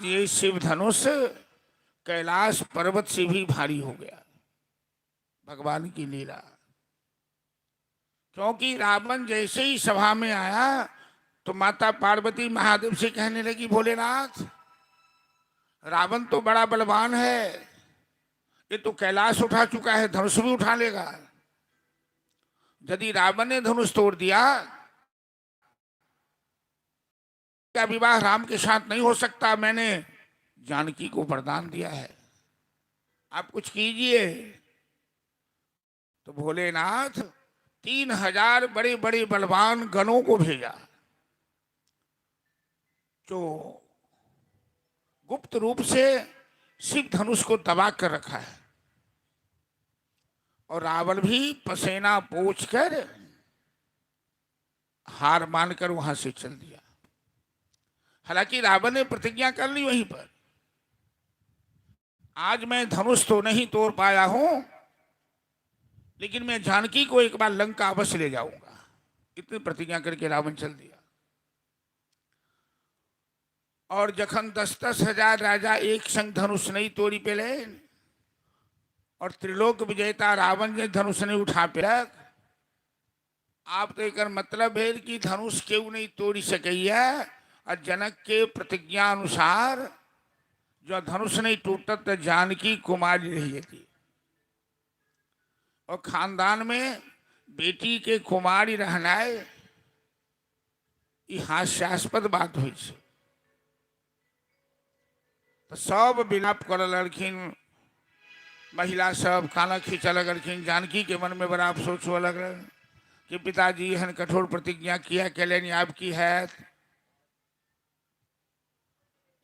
ये शिव धनुष कैलाश पर्वत से भी भारी हो गया। भगवान की लीला। क्योंकि रावण जैसे ही सभा में आया तो माता पार्वती महादेव से कहने लगी, भोलेनाथ रावण तो बड़ा बलवान है, ये तो कैलाश उठा चुका है, धनुष भी उठा लेगा। यदि रावण ने धनुष तोड़ दिया, क्या विवाह राम के साथ नहीं हो सकता? मैंने जानकी को वरदान दिया है, आप कुछ कीजिए। तो भोलेनाथ 3000 बड़े बड़े बलवान गणों को भेजा, जो गुप्त रूप से शिव धनुष को दबा कर रखा है। और रावण भी पसेना पोंछ कर हार मानकर वहां से चल दिया। हालांकि रावण ने प्रतिज्ञा कर ली वहीं पर, आज मैं धनुष तो नहीं तोड़ पाया हूं, लेकिन मैं जानकी को एक बार लंका अवश्य ले जाऊंगा। इतनी प्रतिज्ञा करके रावण चल दिया। और जखन 10-10 हजार राजा एक संग धनुष नहीं तोड़ी पेले और त्रिलोक विजेता रावण ने धनुष नहीं उठा पेलक, आप तो एक मतलब है कि धनुष क्यों नहीं तोड़ी सकैया। और जनक के प्रतिज्ञा अनुसार जो धनुष नहीं टूटत तो जानकी कुमारी रही थी। और खानदान में बेटी के कुमारी रहना ई हास्यास्पद बात हुई छै। तो सब विलाप कर लगलखिन, महिला सब काना खींचऽ लगलखिन। जानकी के मन में बड़ा अफसोस हुआ लगल कि पिताजी एहन कठोर प्रतिज्ञा किया केलनि, आब की हैत।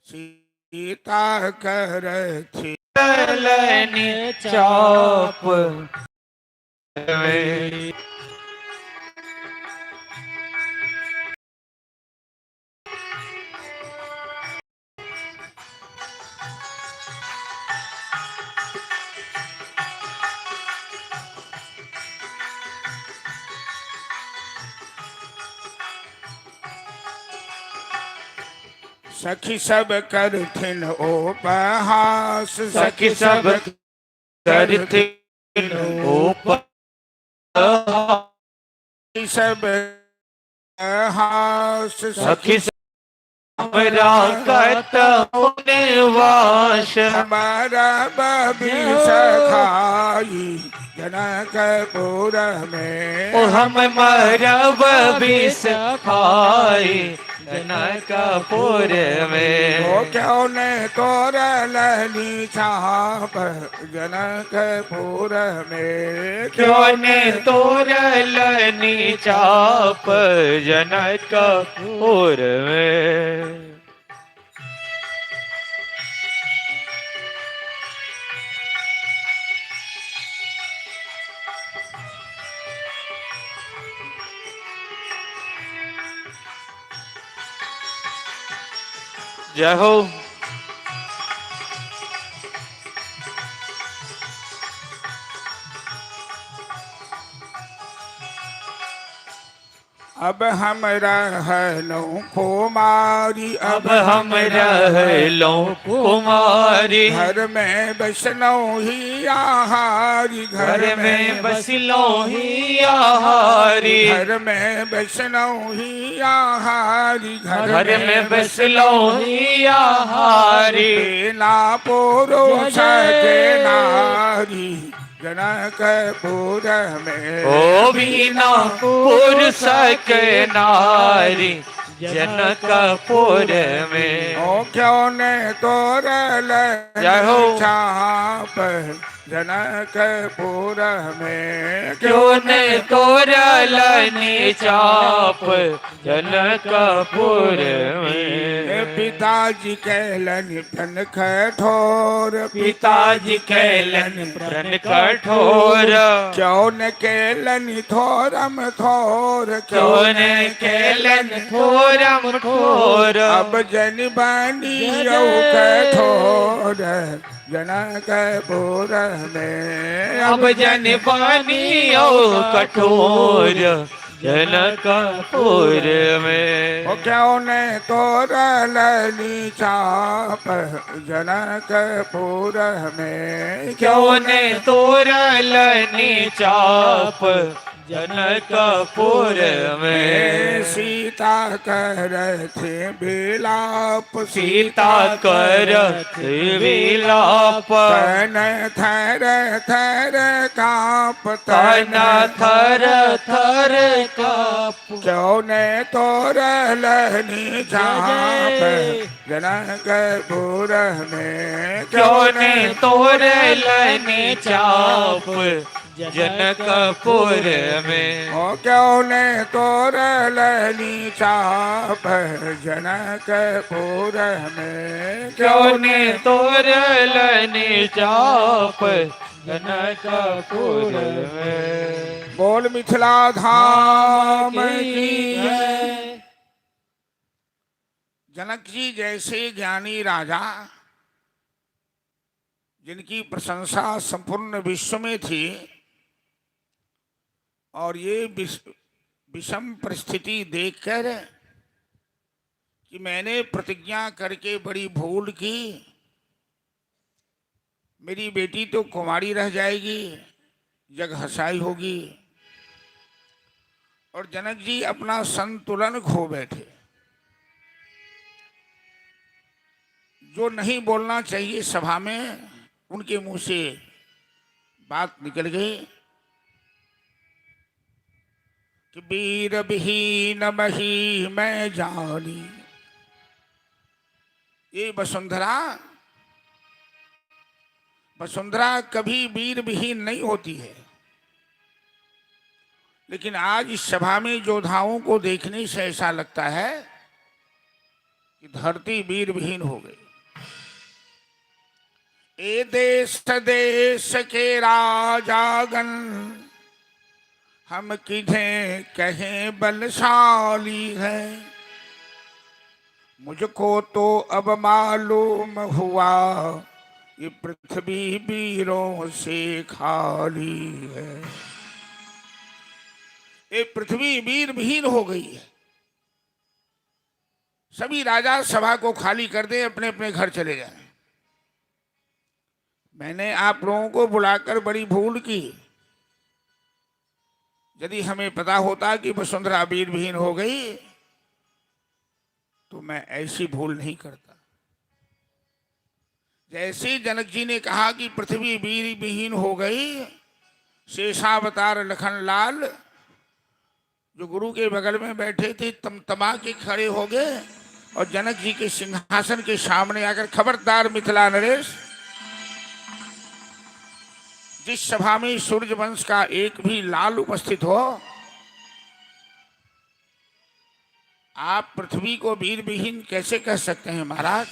सीता करथि चाप। सखी सब करथिन उपहास, सखी सब करथिन उपहास, सब हास, सखी हमरा कतहु निवास, हमारा बबी सखाई जनकपुर में, ओ हम मरब विष खाई जनकपुर में। ओ क्यों ने तोरलनी छाप जनकपुर में, क्यों ने तोरलनी चाप जनकपुर में। जय हो। अब हम रहलौं कुमारी, अब हम रहलौं कुमारी, घर में बसलौं ही आहारी, घर में बसलौं ही आहारी, घर में बसलौं ही आहारी, घर में बसलौं ही आहारी, बिना पुरुष के नारी जनकपुर में, ओ बिना पुरुष के नारी जनकपुर में। ओ क्यों ने तोरल जय हो। छाप जनकपुर में, क्यों ने तोरलनी चाप जनकपुर में। पिताजी कहलन प्रण कठोर, पिताजी कैलन प्रण कठोर, क्यों न केलन थोरम थोर, क्यों न कैलन थोरम ठोर, अब जन बनियो कठोर जनकपुर में, अब जन बनियो कठोर जनकपुर में। ओ क्यों ने तोरलनी चाप जनकपुर में। क्यों ने तोरलनी चाप जनकपुर में। सीता करथे विलाप, सीता कर विलाप, तन थर थर काप, तन थर थर काप। क्यों ने तोरलनी चाप जनकपुर में। क्यों ने तोरलनी चाप जनकपुर में। ओ क्यों ने तोरलनी चाप जनकपुर में। क्यों ने तोरलनी चाप जनकपुर में। बोल मिथिला धाम की जय। जनक जी जैसे ज्ञानी राजा, जिनकी प्रशंसा संपूर्ण विश्व में थी, और ये विषम परिस्थिति देखकर कि मैंने प्रतिज्ञा करके बड़ी भूल की, मेरी बेटी तो कुमारी रह जाएगी, जग हसाई होगी, और जनक जी अपना संतुलन खो बैठे। जो नहीं बोलना चाहिए सभा में, उनके मुंह से बात निकल गई कि वीर विहीन मही मैं जानी। ये वसुंधरा, वसुंधरा कभी वीर विहीन नहीं होती है, लेकिन आज इस सभा में योद्धाओं को देखने से ऐसा लगता है कि धरती वीर विहीन हो गई। ए देश देश के राजागण, हम किन्हें कहें बलशाली है, मुझको तो अब मालूम हुआ ये पृथ्वी वीरों से खाली है। ये पृथ्वी वीर विहीन हो गई है। सभी राजा सभा को खाली कर दे, अपने अपने घर चले जाएं। मैंने आप लोगों को बुलाकर बड़ी भूल की। यदि हमें पता होता कि वसुंधरा वीर विहीन हो गई तो मैं ऐसी भूल नहीं करता। जैसे ही जनक जी ने कहा कि पृथ्वी वीर विहीन हो गई, शेषावतार लखन लाल जो गुरु के बगल में बैठे थे, तमतमा के खड़े हो गए और जनक जी के सिंहासन के सामने आकर, खबरदार मिथिला नरेश, जिस सभा में सूर्य वंश का एक भी लाल उपस्थित हो, आप पृथ्वी को वीर विहीन कैसे कह सकते हैं महाराज?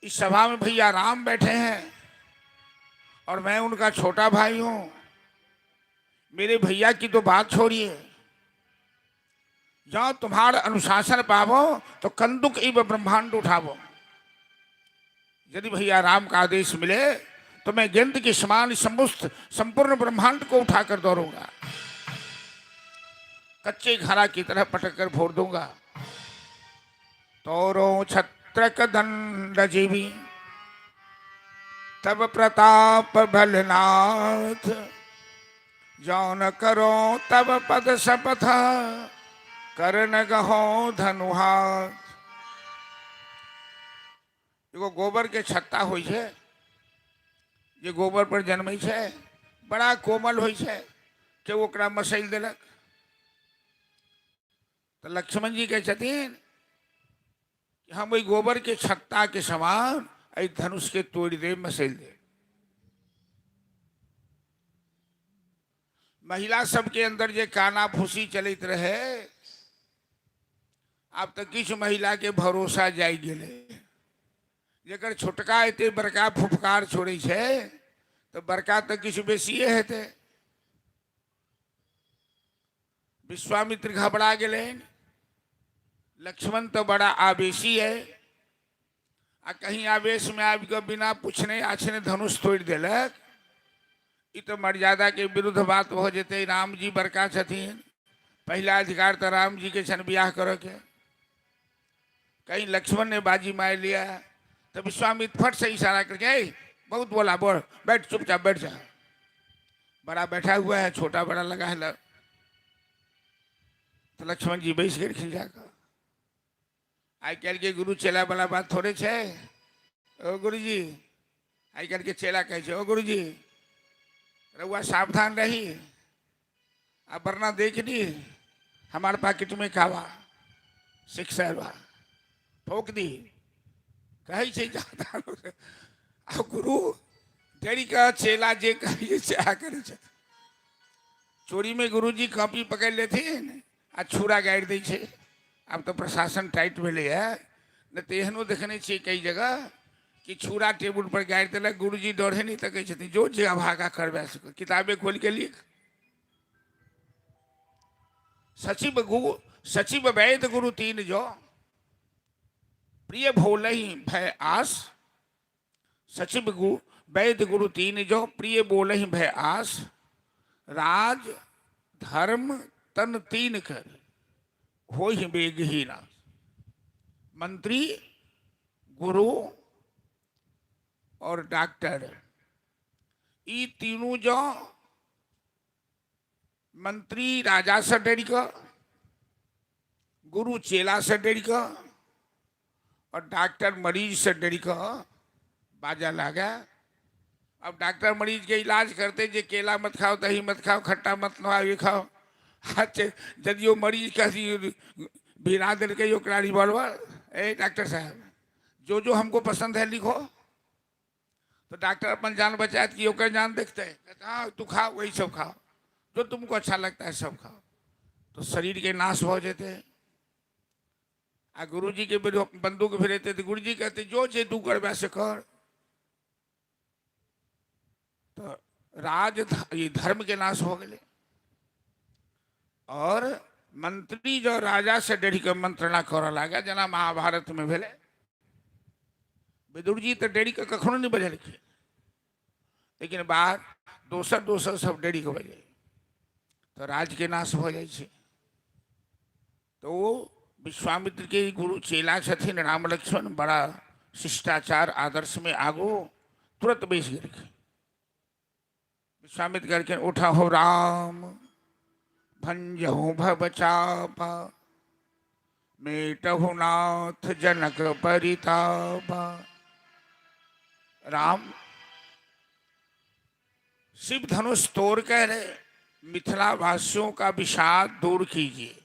इस सभा में भैया राम बैठे हैं और मैं उनका छोटा भाई हूं। मेरे भैया की तो बात छोड़िए, जाओ तुम्हारा अनुशासन पावो तो कंदुक इव ब्रह्मांड उठावो। यदि भैया राम का आदेश मिले तो मैं गेंद के समान संपूर्ण ब्रह्मांड को उठाकर दौड़ूंगा, कच्चे घड़ा की तरह पटक कर फोड़ दूंगा। तोरो छत्रक दंड जीवी तब प्रताप भलनाथ, जौन करो तब पद शपथ कर न गहो धनुहाथ। एगो गोबर के छत्ता होइ छै, जे गोबर पर जन्मै छै, बड़ा कोमल होइ छै, के ओकरा मसैल देलक। तऽ लक्ष्मण जी कहै छथिन कि हम ओहि गोबर के छत्ता के समान एहि धनुष के तोड़ि देब, मसैल देब। महिला सबके अंदर जे काना फूसी चलैत रहे, आब तऽ किछु महिला के भरोसा जागि गेलै। जकर छोटका एते बड़का फुफकार छोड़ै छै तऽ बड़का तऽ किछु बेसिए हेतै। विश्वामित्र घबरा गेलनि। लक्ष्मण तऽ बड़ा आवेशी है, आ कहीं आवेश में आबि कऽ बिना पूछने आछने धनुष तोड़ि देलक। ई तऽ मर्यादाके विरुद्ध बात भऽ जेतै। रामजी बड़का छथिन, पहिला अधिकार तऽ रामजीके छनि बियाह करऽके, कहीं लक्ष्मण ने बाजी मारि लिया। तऽ विश्वामित्र फट से इशारा करके, ए बहुत बोला, बोल, बैठ, चुपचाप बैठ जा, बड़ा बैठा हुआ है, छोटा बड़ा लगा है। तऽ लक्ष्मण जी बैस गेलखिन जाकऽ। आइ काल्हिके गुरु चेला वाला बात थोड़े छै। ओ गुरुजी, आइ काल्हिके चेला कहै छै, ओ गुरुजी रउआ सावधान रही, आ वरना देख ली हमार पाकिट में कावा सिक्सर बा ठोक दी, कहै छै जादा। आ गुरु डरि कऽ चेला जे कहै सएह करै छै। चोरीमे गुरुजी कॉपी पकड़ि लेथिन आ छुरा गाड़ि दै छै। आब तऽ प्रशासन टाइट भेलैए, नहि तऽ एहनो देखने छियै कई जगह कि छुरा टेबुल पर गाड़ि देलक, गुरुजी डरे नहि तकै छथिन, जो जे अभागा करबै से किताबे खोलि के लिख। सचिव गु सचिव वैद गुरु तीन जो प्रिय भोलही भय आस, सचिव गु वैद गुरु तीन जो प्रिय बोलही भय आस, राज धर्म तन तीन कर हो ही बेग ही नाश। मंत्री, गुरु और डॉक्टर, ई तीनू जो मंत्री राजा से डरि कऽ, गुरु चेला से डरि कऽ और डॉक्टर मरीज से डरि कऽ बाजऽ लागे। अब डॉक्टर मरीज के इलाज करते जे केला मत खाओ, दही मत खाओ, खट्टा मत खाओ, ये खाओ। अच्छा, यदि ओ मरीज कथी भिड़ा देलकै ओकरा रिवॉल्वर, ए डॉक्टर साहब जो जो हमको पसंद है लिखो, तो डॉक्टर अपन जान बचायत कि ओकर जान देखते? कहते हाँ तू खाओ, वही सब खाओ जो तुमको अच्छा लगता है सब खाओ। तो शरीर के नाश हो जेते। आ गुरुजी के बंदूक भिड़ेते तो गुरुजी कहते जो जे तू करबे से कर। तो राज ये धर्म के नाश हो गए। और मंत्री जो राजा से डरी के मंत्रणा करऽ लागे, जेना महाभारत में भेलै, विदुर जी तऽ डरी के कखनो नहि बजलखिन, लेकिन बाहर दोसर दोसर सब डरी के बजै तऽ राज के नाश भऽ जाइ छै। तऽ ओ विश्वामित्र के गुरु चेला छथिन राम लक्ष्मण, बड़ा शिष्टाचार आदर्श में आगू तुरंत बैस गेलखिन। विश्वामित्र कहलखिन उठा हो राम भंजहु भव चापा, मेटहु नाथ जनक परितापा। राम शिव धनुष तोड़ कर मिथिला वासियों का विषाद दूर कीजिए।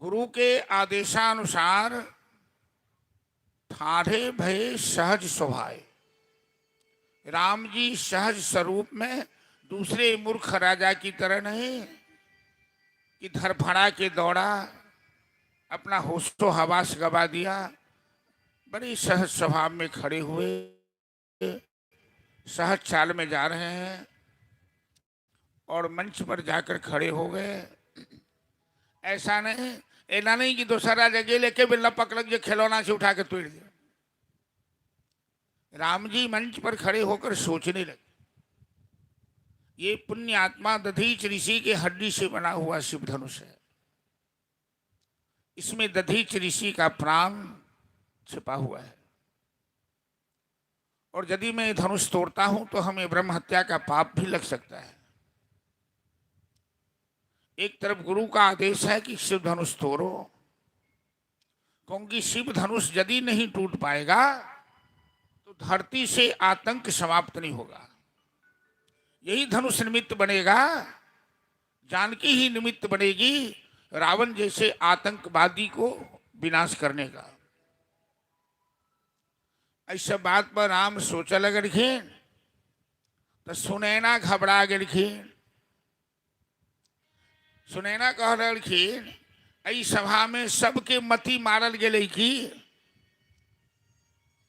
गुरु के आदेशानुसार ठाढ़े भये सहज स्वभाव। राम जी सहज स्वरूप में दूसरे मूर्ख राजा की तरह नहीं कि धरफड़ा के दौड़ा, अपना होशो हवास गवा दिया। बड़ी सहज स्वभाव में खड़े हुए सहज चाल में जा रहे हैं और मंच पर जाकर खड़े हो गए। ऐसा नहीं, एना नहीं कि दोसर राजा गेल एके बेर लपकलक जे खिलौना से उठा के तोड़ दिया। राम जी मंच पर खड़े होकर सोचने लगे, ये पुण्य आत्मा दधीच ऋषि के हड्डी से बना हुआ शिव धनुष है, इसमें दधीच ऋषि का प्राण छिपा हुआ है और यदि मैं धनुष तोड़ता हूं तो हमें ब्रह्म हत्या का पाप भी लग सकता है। एक तरफ गुरु का आदेश है कि शिव धनुष तोड़ो, क्योंकि शिव धनुष यदि नहीं टूट पाएगा तो धरती से आतंक समाप्त नहीं होगा। यही धनुष निमित्त बनेगा, जानकी ही निमित्त बनेगी रावण जैसे आतंकवादी को विनाश करने का। ऐसा बात पर राम सोचे लगलखिन तो सुनैना घबरा गेलखिन। सुनैना कह रहलखिन एहि सभा में सबके मति मारल गेलै की?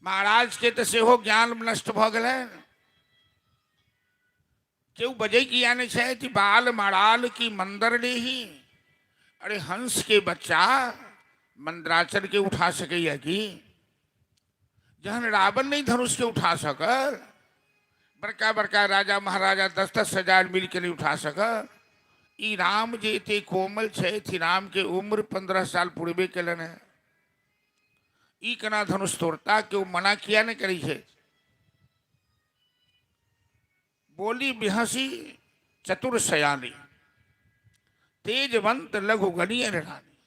महाराज के तऽ सेहो ज्ञान नष्ट भऽ गेलनि। केओ बजै किया नहि छथि? बाल मराल की मंदर ही, अरे हंस के बच्चा मंदराचल के उठा सकैया की? जहन रावण नहीं धनुष के उठा सकल बड़का बड़का राजा महाराजा 10-10 हजार मिल के नहीं उठा सकल। ई राम जे एते कोमल छथि, राम के उम्र 15 साल पूर्वे केलनि है, ई केना धनुष तोड़ता? केओ मना किया नहि करै छै? बोली बिहसी चतुर सयानी, तेजवंत लघु गणीय रानी।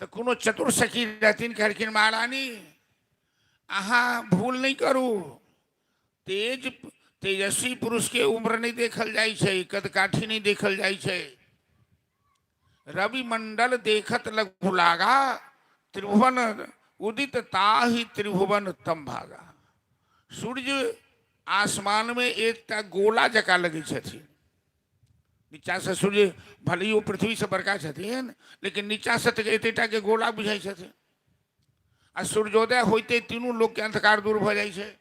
तऽ कोनो चतुर सखी रहथिन, कहलखिन महारानी अहाँ भूल नहि करू, तेज तेजस्वी पुरुष के उम्र नहि देखल जाइ छै, कदकाठी नहि देखल जाइ छै। रवि मंडल देखत लघु लागा, त्रिभुवन उदित ताहि त्रिभुवन तम भागा। सूर्य आसमान में एकटा गोला जकाँ लगै छथिन। नीचासँ सूर्य भले ही ओ पृथ्वीसँ बड़का छथिन, लेकिन नीचासँ तऽ एतेटा के गोला बुझाइ छथिन। आ सूर्योदय होइते तीनू लोकके अंधकार दूर भऽ जाइ छै।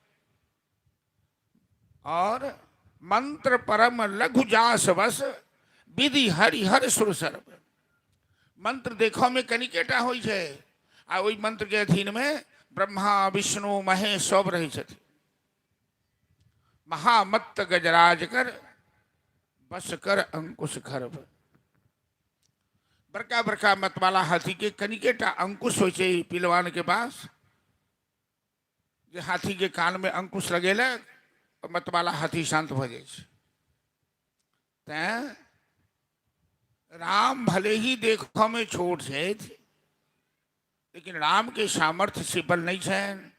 और मंत्र परम लघु जास बस, विधि हरिहर सुर सर्व। मंत्र देखऽ में कनिकेटा होइ छै, आ ओहि मंत्र के अधीन में ब्रह्मा विष्णु महेश सब रहै छथिन। महामत्त गजराज कर, बस कर अंकुश खर्व। बड़का बड़का मतवाला हाथी के कनिकेटा अंकुश होइ छै पिलवान के पास, जे हाथी के कान में अंकुश लगेलक मतवाला हाथी शांत भऽ जाइ छै। तैं राम भले ही देखऽ में छोट छथि, लेकिन राम के सामर्थ्य से बल नहीं छनि।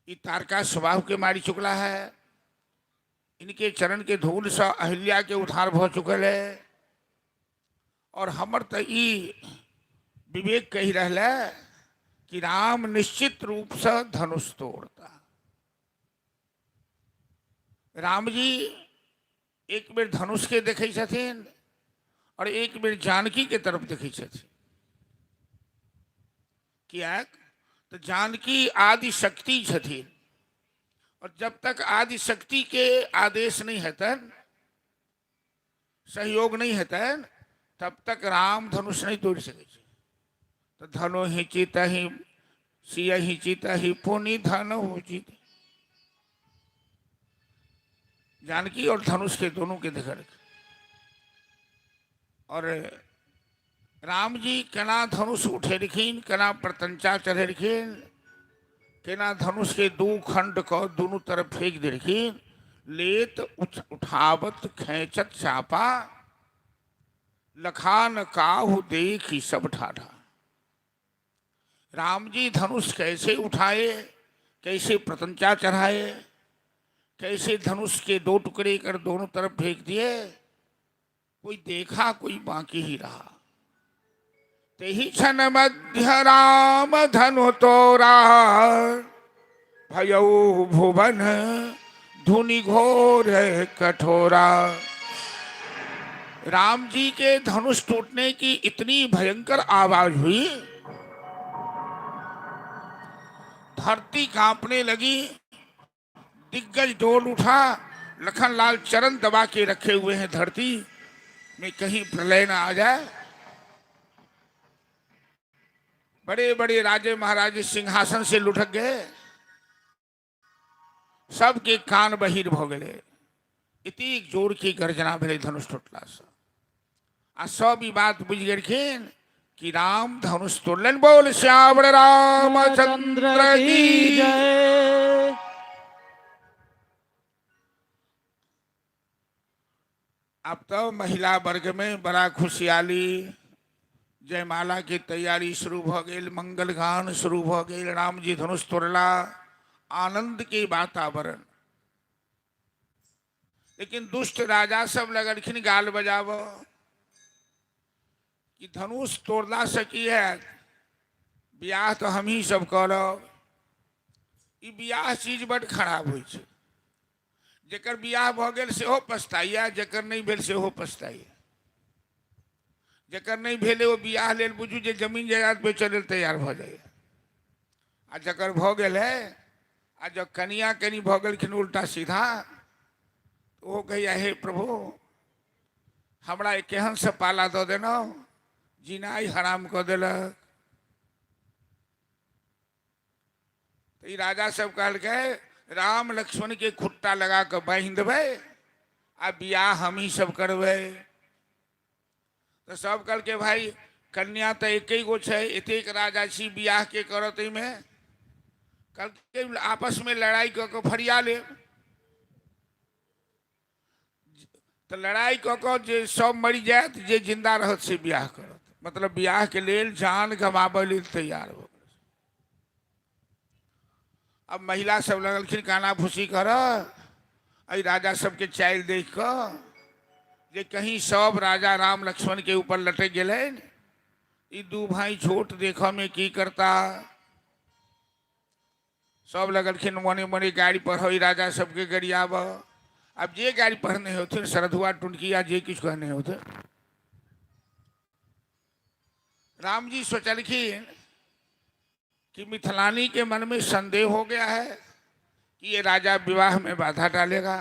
ई तारका स्वभाव के मारि चुकला है, इनके चरण के धूल से अहिल्या के उद्धार भऽ चुकल है। और हमर तऽ ई विवेक कहि रहल है कि राम निश्चित रूप से धनुष तोड़ता। राम जी एक बेर धनुष के देखै छथिन और एक बेर जानकी के तरफ देखै छथिन। किएक तऽ जानकी आदि शक्ति छथिन, और जब तक आदि शक्ति के आदेश नहीं हेतनि, सहयोग नहीं हेतनि, तब तक राम धनुष नहीं तोड़ सकै छै। तऽ धनु हिची तही सिय हिची तही पुनि धनु उचित। जानकी और धनुष के दोनों के देखल। और राम जी केना धनुष उठेलखिन, केना प्रतंचा चढ़ेलखिन, केना धनुष के दू खंड क दुनू तरफ फेंक देलखिन। लेत उठावत खेचत चापा, लखान काहू देखी सब ठाठा। राम जी धनुष कैसे उठाए, कैसे प्रतंचा चढ़ाए, कैसे धनुष के दो टुकड़े कर दोनों तरफ फेंक दिए, कोई देखा कोई बाकी ही रहा। तेही क्षण मध्य राम धनु तोरा, भयऊ भुवन धुनि घोर कठोरा। राम जी के धनुष टूटने की इतनी भयंकर आवाज हुई, धरती कांपने लगी, दिग्गज डोल उठा। लखनलाल चरण दबा के रखे हुए हैं धरती में, कहीं प्रलय न आ जाए। बड़े बड़े राजे महाराजे सिंहासन से लुढ़क गए, सबके कान बहिर भ गेलै। इतेक जोर के गर्जना भेलै धनुष टूटला से, आ सब ई बात बुझि गेलखिन कि राम धनुष तोड़लनि। बोल श्यावर रामचंद्र की जय। अब तो महिला वर्ग में बड़ा खुशहाली, जयमाला के तैयारी शुरू भ गेल, मंगल गान शुरू भ गेल, राम जी धनुष तोड़ला, आनंद के वातावरण। लेकिन दुष्ट राजा सब लगलखिन गाल बजाब कि धनुष तोड़ला से की है, बियाह तो हम ही सब करब। ई बियाह चीज बड खराब होइ छै, जकर बियाह भऽ गेल सेहो पछताइया, जकर नहि भेल सेहो पछताइया। जकर नहि भेलै ओ बियाह लेल बुझू जे जमीन जायदाद बेचऽ लेल तैयार भऽ जाइया, आ जकर भऽ गेल है आ जब कनिया कनि भऽ गेलखिन उल्टा सीधा, ओहो कहैया हे प्रभु हमरा केहन से पाला दऽ देलहुँ, जिनाइ हराम कऽ देलक। तऽ ई राजा सब कहलकै राम लक्ष्मण के खुट्टा लगा कऽ बान्हि देबै आ बियाह हमही सब करबै। तऽ सब कहलकै भाई कन्या तऽ एके गो छै, एतेक राजा छी, बियाह के करत एहिमे? कहलकै आपसमे लड़ाइ कऽ कऽ फरिया लेब। तऽ लड़ाइ कऽ कऽ जे सब मरि जायत, जे जिन्दा रहत से बियाह करत। मतलब बियाहके लेल जान गमाबै लेल तैयार भऽ गेल। अब महिला सब लगलखिन काना फूसी करऽ एहि राजा सबके चालि देख कऽ जे कहीं सब राजा राम लक्ष्मण के ऊपर लटकि गेलनि, ई दू भाई छोट देखऽ में की करता। सब लगलखिन मने मने गाड़ी पढ़ राजा सबके गरियाब। आब जे गाड़ी पढ़ने होथिन, सरधुआ टुनकिया जे किछु कहने होथिन। राम जी सोचलखिन कि मिथिलानी के मन में संदेह हो गया है कि ये राजा विवाह में बाधा डालेगा,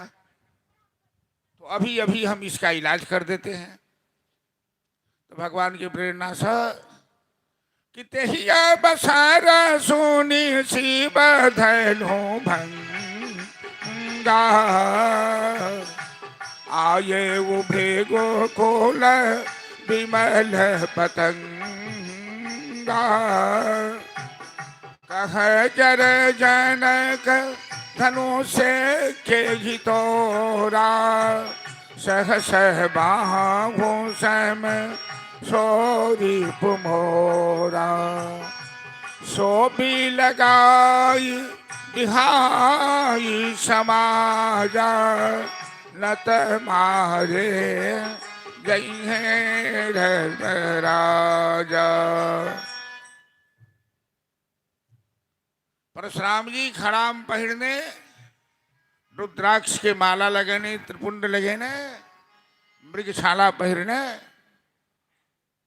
तो अभी अभी हम इसका इलाज कर देते हैं। तो भगवान की प्रेरणा से कि तेहिया बसारा सोनी सी बधलो भंगा, आये उभे गोकुल विमल पतंगा, कह जर जनक धनुष के ही तोरा, सहस बाहु सम सोरी पुमोरा, सो भी लगाई बिहाई समाजा, नत मारे जई है राजा। परशुराम जी खड़ाम पहिरने, रुद्राक्ष के माला लगेने, त्रिपुंड लगेने, मृगशाला पहिरने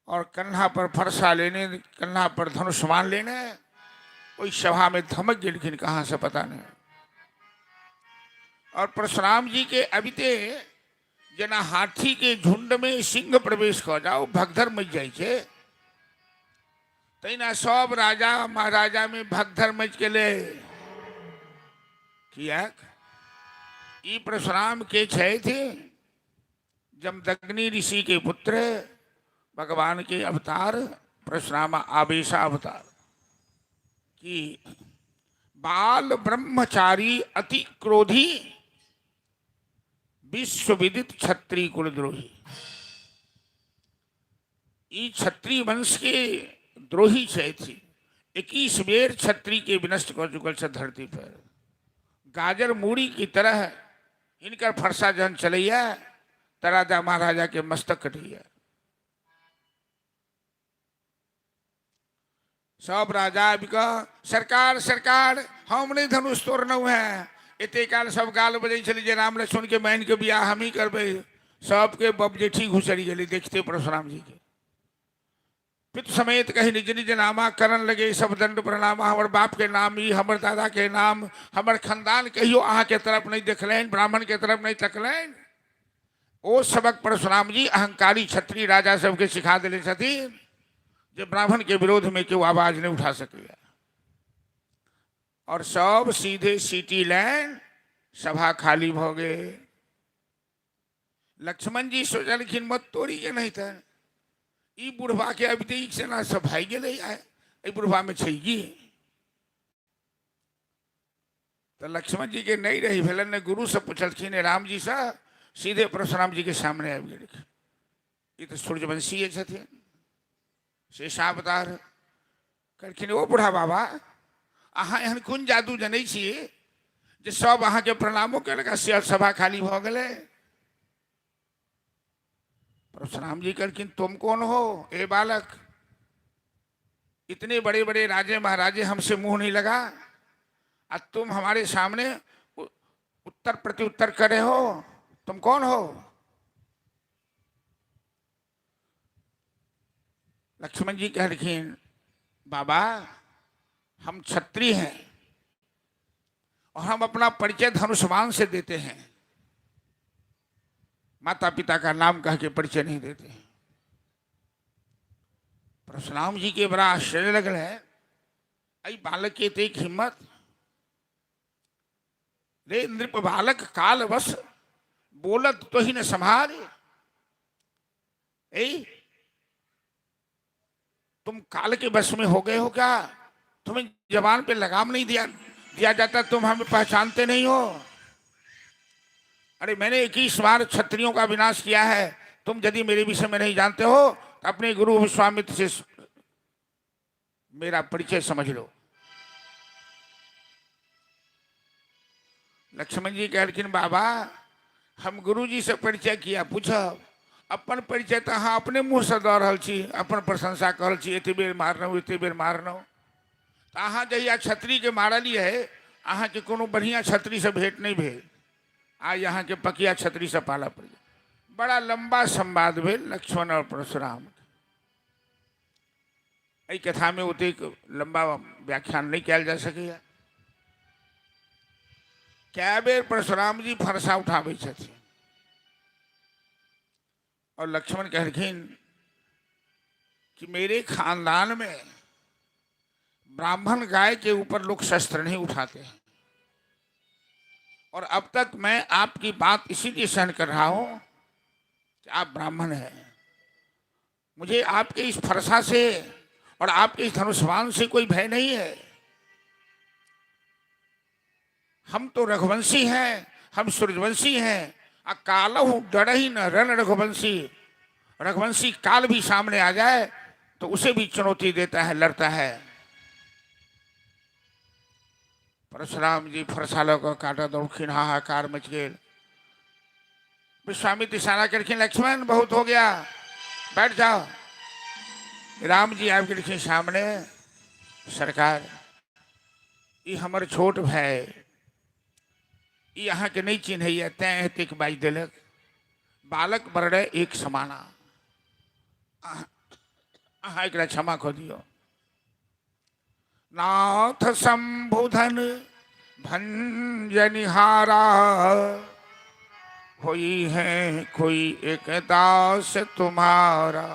और कन्हा पर फरसा लेने, कन्हा पर धनुष मान लेने ओहि सभा में धमक गेलखिन, कहाँ से पता नहीं। और परशुराम जी के अबिते जेना हाथी के झुंड में सिंह प्रवेश कऽ जाओ, भगदड़ मचि जाइ छै, तहिना सब राजा महाराजा में भगदड़ मचि गेलै। किएक? ई परशुराम के छथि जमदग्नि ऋषि के पुत्र, भगवान के अवतार परशुराम आवेशा अवतार कि बाल ब्रह्मचारी अति क्रोधी विश्व विदित क्षत्रिय कुलद्रोही। ई क्षत्रिय वंश के द्रोही छथि। 21 बेर क्षत्रिय के विनष्ट कर चुकल छथि धरती पर। गाजर मूड़ी की तरह हिनकर फरसा जहन चलैया त राजा महाराजा के मस्तक कटैया। सब राजा आबि कऽ सरकार सरकार हम नहि धनुष तोड़लहुँ हेँ। एते काल सब गाल बजै छलै जे राम लक्ष्मण के बहिन के बियाह हमही करबै। सबके बपजेठी घुसरि गेलै देखते परशुराम जी के। पितु समेत कही निज निज नामा करण लगे सब दंड प्रणामा। हमर बाप के नाम ई, हमर दादा के नाम, हमर खानदान कहियो अहाँ के तरफ नहीं देखलनि, ब्राह्मण के तरफ नहीं तकलनि। ओ सबक परशुराम जी अहंकारी क्षत्रिय राजा सबके सिखा देने छथिन जे ब्राह्मण के विरोध में केओ आवाज नहीं उठा सकैया। और सब सीधे सिटी लाइन सभा खाली भ गेल। लक्ष्मण जी सोचलखिन मत तोड़ी के नहीं तऽ ई बुढ़वा के अबिते ई सेना सब भागि गेलै, एहि बुढ़वा में छै की? तऽ लक्ष्मण जी के नहीं रही भेलनि, ने गुरु से पूछलखिन राम जी से, सीधे परशुराम जी के सामने आबि गेलखिन। ई तऽ सूर्यवंशीय छथिन, शेषावतार। कहलखिन ओ बूढ़ा बाबा, अहाँ एहन कोन जादू जनै छी जे सब अहाँके प्रणामो केलक आ सभा खाली भऽ गेलै? परशुराम जी कहलखिन तुम कौन हो ए बालक? इतने बड़े बड़े राजे महाराजे हमसे मुंह नहीं लगा, आ तुम हमारे सामने उत्तर प्रत्युत्तर कर रहे हो, तुम कौन हो? लक्ष्मण जी कहलखिन बाबा हम क्षत्रिय हैं और हम अपना परिचय धनुष्मान से देते हैं, माता पिता का नाम कह के परिचय नहीं देते हैं। परशुराम जी के बड़ा आश्चर्य लगल है, अई बालक के एतेक हिम्मत। रे नृप बालक काल बस बोलत तो ही न संभाल। ए तुम काल के बस में हो गए हो क्या? तुम्हें जबान पे लगाम नहीं दिया दिया जाता, तुम हमें पहचानते नहीं हो। अरे मैंने 21 बार क्षत्रियों का विनाश किया है, तुम यदि मेरे विषय में नहीं जानते हो तो अपने गुरु विश्वामित्र से मेरा परिचय समझ लो। लक्ष्मण जी कहलखिन बाबा हम गुरु जी से परिचय किया पूछब, अपन परिचय तो अहाँ अपने मुँह से दऽ रहल छी, अपन प्रशंसा कर रहल छी, एते बेर मारलहुँ एते बेर मारलहुँ। तऽ अहाँ जहिया क्षत्रियके मारलियै अहाँके कोनो बढ़िआँ क्षत्रियसँ भेंट नहि भेल, आइ अहाँके पकिया क्षत्रियसँ पाला पड़ि गेल। बड़ा लम्बा संवाद भेल लक्ष्मण और परशुराम। एहि कथामे ओतेक लम्बा व्याख्यान नहि कयल जा सकैए। कए बेर परशुराम जी फरसा उठाबै छथिन और लक्ष्मण कहलखिन कि मेरे खानदान में ब्राह्मण गाय के ऊपर लोग शस्त्र नहीं उठाते हैं और अब तक मैं आपकी बात इसीलिए सहन कर रहा हूं कि आप ब्राह्मण हैं। मुझे आपके इस फरसा से और आपके इस धनुष्वान से कोई भय नहीं है। हम तो रघुवंशी हैं, हम सूर्यवंशी हैं। अकालहु डरही न रण रघुवंशी। रघुवंशी काल भी सामने आ जाए तो उसे भी चुनौती देता है, लड़ता है। परशुराम जी फरसा लऽ कऽ काटऽ दौड़खिन, हाहाकार मच गेल। विश्वामित्र इशारा करखिन लक्ष्मण बहुत हो गया, बैठ जाओ। राम जी आबि गेलखिन सामने, सरकार ई हमर छोट भाई, ई अहाँके नहि चिन्हैया तैं एतेक बाजि देलक। बालक बरड़े एक समाना, अहाँ एकरा क्षमा कऽ दियौ। नाथ शंभुधन भंजनिहारा, होई है कोई एक दास तुम्हारा।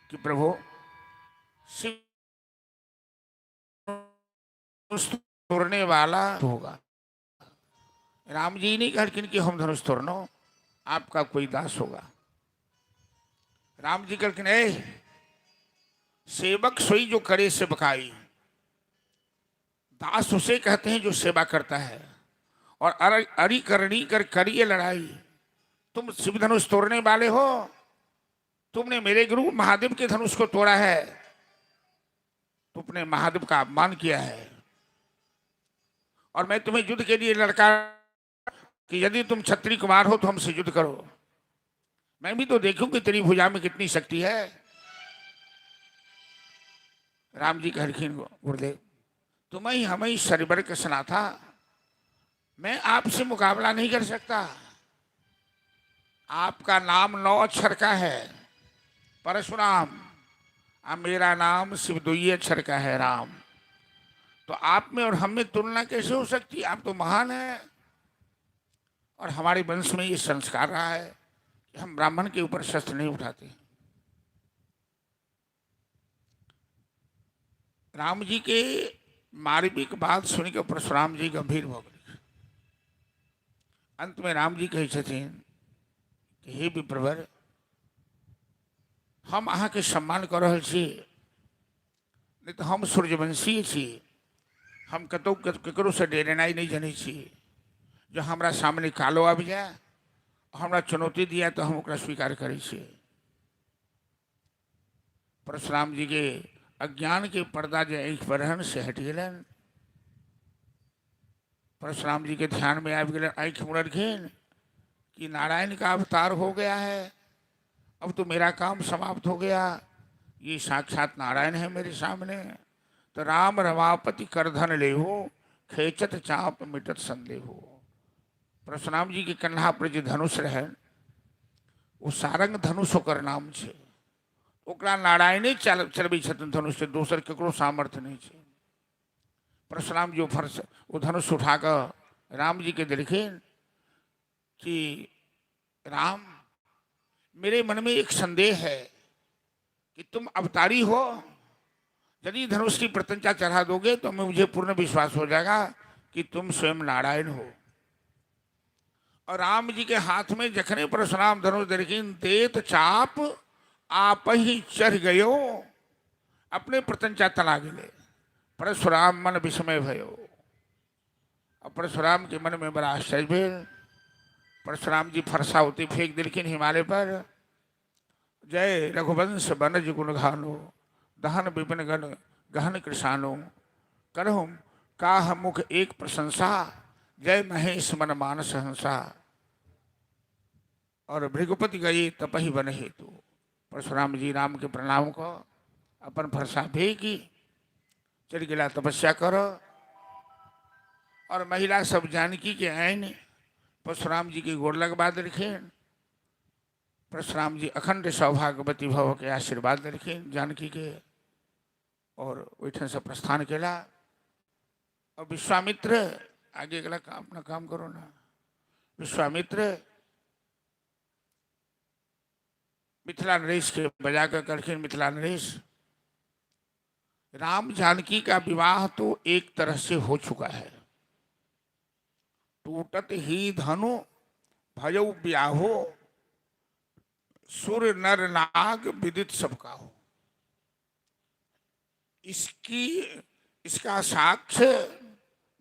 कि प्रभु शिव तोड़ने वाला होगा। राम जी नहीं कहलखिन कि हम धनुष तोड़नो, आपका कोई दास होगा। राम जी कहलखिन ए सेवक सोई जो करे सेवकाई। दास उसे कहते हैं जो सेवा करता है। और अरि करनी कर करिए लड़ाई। तुम शिव धनुष तोड़ने वाले हो, तुमने मेरे गुरु महादेव के धनुष को तोड़ा है, तुमने महादेव का अपमान किया है। और मैं तुम्हें युद्ध के लिए लड़का कि यदि तुम क्षत्रिय कुमार हो तो हमसे युद्ध करो, मैं भी तो देखूं कि तेरी भुजा में कितनी शक्ति है। राम जी कहलखिन गुरुदेव तुम्हें हमें सरिबर के सना था, मैं आपसे मुकाबला नहीं कर सकता। आपका नाम 9 अक्षर का है परशुराम, अब मेरा नाम सिर्फ 2 ही अक्षर का है राम। तो आप में और हम में तुलना कैसे हो सकती? आप तो महान हैं और हमारे वंश में ये संस्कार रहा है कि हम ब्राह्मण के ऊपर शस्त्र नहीं उठाते। राम जी के मारपीट बात सुन के परशुराम जी गंभीर हो गए। अंत में राम जी कहै छथिन कि हे विप्रवर, हम अहाँके सम्मान कऽ रहल छी, नहि तऽ हम सूर्यवंशी छी, हम कतहु ककरोसँ डेरेनाइ नहि जनै छी। जँ हमरा सामने कालो आबि जाय, हमरा चुनौती दिया तऽ हम ओकरा स्वीकार करै छी। परशुराम जी के अज्ञान के पर्दा जे आँखि पर रहनि से हटि गेलनि। परशुराम जी के ध्यान में आबि गेलनि, आँखि मुड़लखिन कि नारायण का अवतार हो गया है, अब तो मेरा काम समाप्त हो गया, ये साक्षात नारायण है मेरे सामने। तो राम रमापति करधन लेहो, खेचत चाप मिटत संदेहो। परशुराम जी के कन्हा पर जे धनुष रहे ओ सारंग धनुष ओकर नाम छै, ओकरा नारायणे चलबै छथिन धनुष से, दोसर ककरो सामर्थ्य नहीं छै। परशुराम जी ओ धनुष उठा कऽ राम जी के देलखिन कि राम मेरे मन में एक संदेह है कि तुम अवतारी हो, यदि धनुष की प्रत्यंचा चढ़ा दोगे तो मुझे पूर्ण विश्वास हो जाएगा कि तुम स्वयं नारायण हो। और राम जी के हाथ में जखने परशुराम धनुष देलखिन, देत चाप आप ही चढ़ गयो, अपने प्रत्यंचा तना गेले। परशुराम मन विस्मय भयो। और परशुराम के मन में बड़ा आश्चर्य भेल। परशुराम जी फरसा होते फेंक देलखिन हिमालय पर। जय रघुवंश बनज गुण घानो, दहन विपिन गण गहन कृषानो, करहु काह मुख एक प्रशंसा, जय महेश मन मानस हंसा। और भृगुपति गई तपही बन हेतु। परशुराम जी राम के प्रणाम को अपन फरसा फेंकी चल गया तपस्या करो। और महिला सब जानकी के आइन परशुराम जी के गोड़ लगवा देलखिन। परशुराम जी अखंड सौभाग्यवती भव के आशीर्वाद देलखिन जानकी के और ओहिठाम से प्रस्थान केला। और विश्वामित्र आगे अगला काम अपना काम करो ना। विश्वामित्र मिथिला नरेश के बजा कर कहलखिन, मिथिला नरेश, राम जानकी का विवाह तो एक तरह से हो चुका है। टूटत ही धनु भयउ ब्याहो, सुर नर नाग विदित सबका हो। इसकी इसका साक्ष्य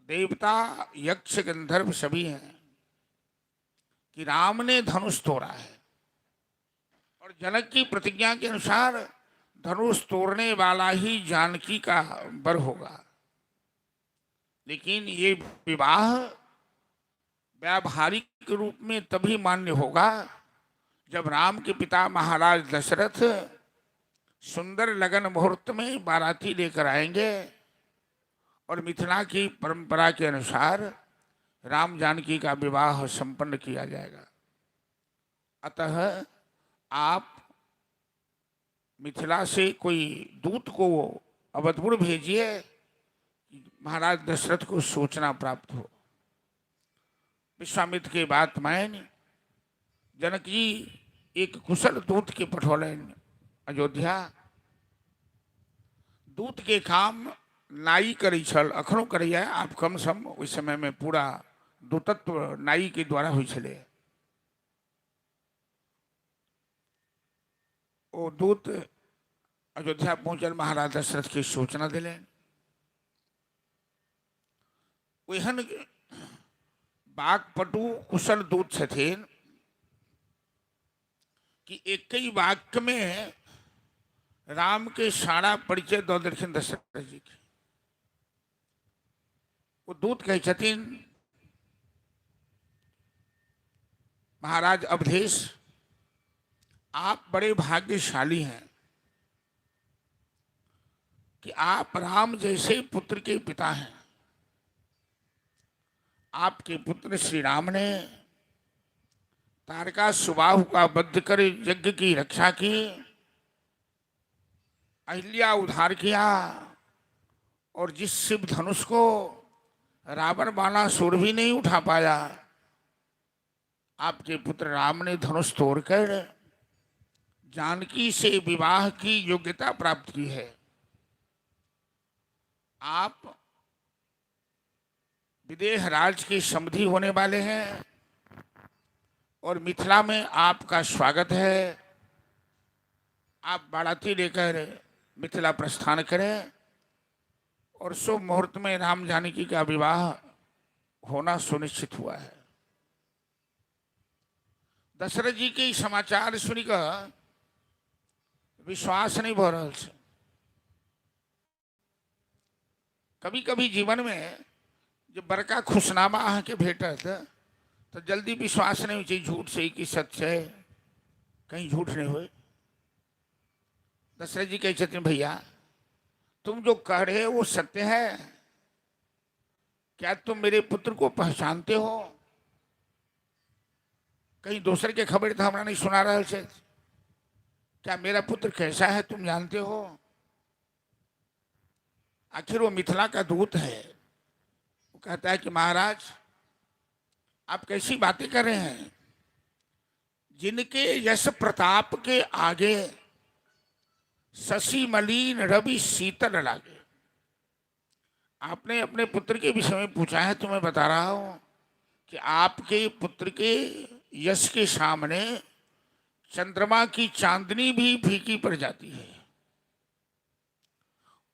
देवता यक्ष गंधर्व सभी हैं कि राम ने धनुष तोड़ा है। और जनक की प्रतिज्ञा के अनुसार धनुष तोड़ने वाला ही जानकी का वर होगा। लेकिन ये विवाह व्यावहारिक रूप में तभी मान्य होगा जब राम के पिता महाराज दशरथ सुंदर लगन मुहूर्त में बाराती लेकर आएंगे और मिथिला की परंपरा के अनुसार राम जानकी का विवाह संपन्न किया जाएगा। अतः आप मिथिला से कोई दूत को अवधपुर भेजिए कि महाराज दशरथ को सूचना प्राप्त हो। विश्वामित्र के बात मान जनक जी एक कुशल दूत के पठौलनि अयोध्या। दूत के काम नाई करै छल, अखनो करैया, आब कम सम। ओहि समय में पूरा दूतत्व नाई के द्वारा होइ छलै। ओ दूत अयोध्या पहुंचल, महाराज दशरथ के सूचना दिलनि। ओहन वाकपटु कुशल दूत छथिन कि एक ही वाक्य में राम के सारा परिचय दऽ देलखिन दशरथ जी के। ओ दूत कहै छथिन, महाराज अवधेश, आप बड़े भाग्यशाली हैं कि आप राम जैसे पुत्र के पिता हैं। आपके पुत्र श्री राम ने तारका सुबाहु का वध कर यज्ञ की रक्षा की, अहिल्या उद्धार किया और जिस शिव धनुष को रावण बाणासुर भी नहीं उठा पाया, आपके पुत्र राम ने धनुष तोड़कर जानकी से विवाह की योग्यता प्राप्त की है। आप विदेह राज के समधि होने वाले हैं और मिथिला में आपका स्वागत है। आप बाराती लेकर मिथिला प्रस्थान करें और शुभ मुहूर्त में राम जानकी का विवाह होना सुनिश्चित हुआ है। दशरथ जी के समाचार सुनिकर विश्वास नहीं भऽ रहल छै। कभी कभी जीवन में जे बड़का खुशनामा अहाँके भेटत तऽ जल्दी विश्वास नहि होइ छै झूठ छै कि सच छै, कहीं झूठ नहीं होय। दशरथ जी कहै छथिन, भैया, तुम जो कह रहे हो वो सत्य है क्या? तुम मेरे पुत्र को पहचानते हो? कहीं दोसर के खबर तो हमरा नहीं सुना रहल छै। क्या मेरा पुत्र कैसा है तुम जानते हो? आखिर वो मिथिला का दूत है। वो कहता है कि महाराज, आप कैसी बातें कर रहे हैं? जिनके यश प्रताप के आगे शशि मलिन रवि शीतल लागे। आपने अपने पुत्र के विषय में पूछा है तो मैं बता रहा हूं कि आपके पुत्र के यश के सामने चंद्रमा की चांदनी भी फीकी पड़ जाती है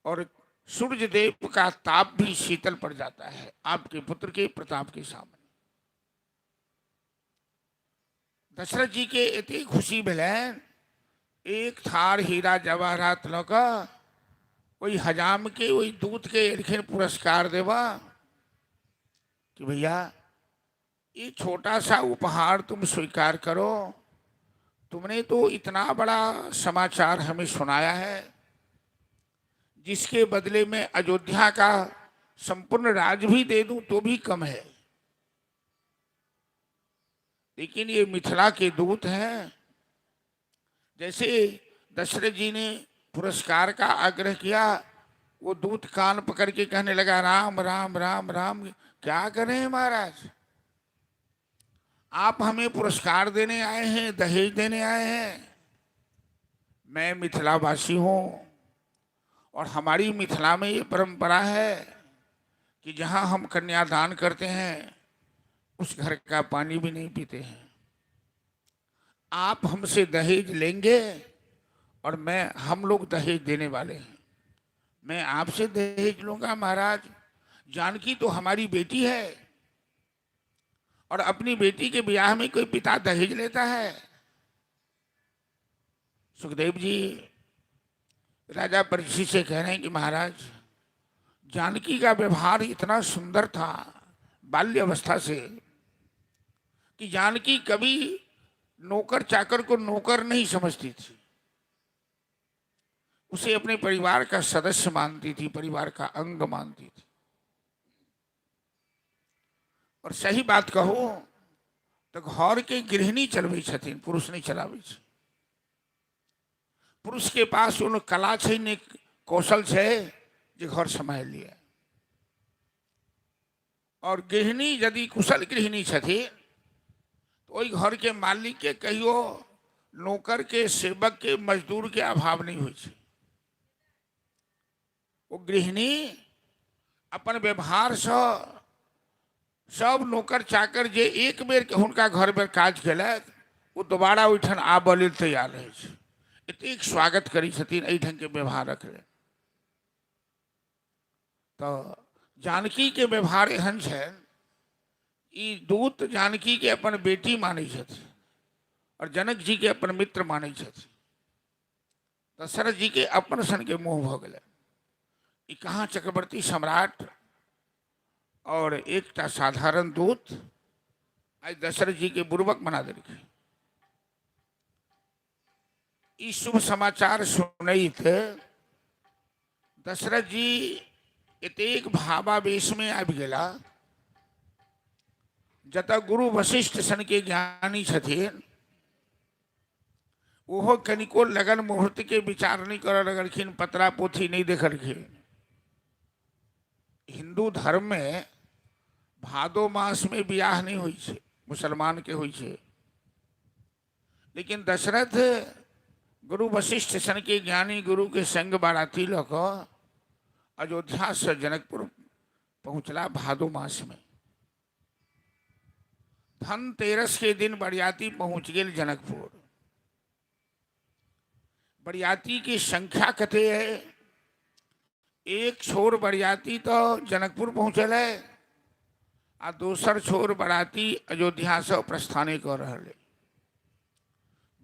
और सूर्य देव का ताप भी शीतल पड़ जाता है आपके पुत्र के प्रताप के सामने। दशरथ जी के एते खुशी भेलनि, एक थार हीरा जवाहरात लऽ कऽ ओहि हजाम के, ओहि दूत के एलखिन पुरस्कार देबा कि भैया ये छोटा सा उपहार तुम स्वीकार करो, तुमने तो इतना बड़ा समाचार हमें सुनाया है जिसके बदले में अयोध्या का संपूर्ण राज भी दे दूं तो भी कम है, लेकिन ये मिथिला के दूत हैं। जैसे दशरथ जी ने पुरस्कार का आग्रह किया, वो दूत कान पकड़ के कहने लगा, राम राम राम राम, क्या करें महाराज, आप हमें पुरस्कार देने आए हैं, दहेज देने आए हैं, मैं मिथिलावासी हूँ और हमारी मिथिला में ये परंपरा है कि जहाँ हम कन्यादान करते हैं उस घर का पानी भी नहीं पीते हैं। आप हमसे दहेज लेंगे और मैं, हम लोग दहेज देने वाले हैं, मैं आपसे दहेज लूंगा महाराज। जानकी तो हमारी बेटी है और अपनी बेटी के ब्याह में कोई पिता दहेज लेता है? सुखदेव जी राजा परीक्षित से कह रहे हैं कि महाराज, जानकी का व्यवहार इतना सुंदर था बाल्य अवस्था से कि जानकी कभी नौकर चाकर को नौकर नहीं समझती थी, उसे अपने परिवार का सदस्य मानती थी, परिवार का अंग मानती थी। और सही बात कहो तो घर के गृहिणी चलबै छथिन, पुरुष नहीं चलाबै छै। पुरुष के पास उन कला छै ने कौशल छै जे घर सम्हारि लिअ। और गृहिणी यदि कुशल गृहिणी छथिन तो ओहि घर के मालिक के कहियो नौकर के, सेवक के, मजदूर के अभाव नहीं होइ छै। ओ गृहिणी अपन व्यवहार सँ सब नौकर चाकर जे एक बेर हुनका घर में काज केलक ओ दोबारा ओहिठाम आबऽ लेल तैयार रहै छै। एतेक स्वागत करै छथिन, एहि ढंग के व्यवहार रखले। तऽ जानकी के व्यवहार एहन छै, ई दूत जानकी के अपन बेटी मानै छथिन और जनक जी के अपन मित्र मानै छथिन। दशरथ जी के अपन सन के मोह भऽ गेलै। ई कहाँ चक्रवर्ती सम्राट और एकटा साधारण दूत आइ दशरथ जी के बुड़बक बना देलखिन। ई शुभ समाचार सुनैत दशरथ जी एतेक भावावेश में आबि गेला, जतऽ गुरु वशिष्ठ सन के ज्ञानी छथिन ओहो कनिको लगन मुहूर्त के विचार नहीं करऽ लगलखिन, पतरा पोथी नहीं देखलखिन। हिंदू धर्म में भादो मास में बियाह नहीं होइ छै, मुसलमान के होइ छै, लेकिन दशरथ गुरु वशिष्ठ सन के ज्ञानी गुरु के संग बाराती लऽ कऽ अयोध्या से जनकपुर पहुँचला भादो मास में। धनतेरस के दिन बरियाती पहुँच गेल जनकपुर। बरियाती की संख्या कते है? एक छोर बरियाती तो जनकपुर पहुँचल है आ दोसर छोर बराती अयोध्या से प्रस्थाने कऽ रहल है।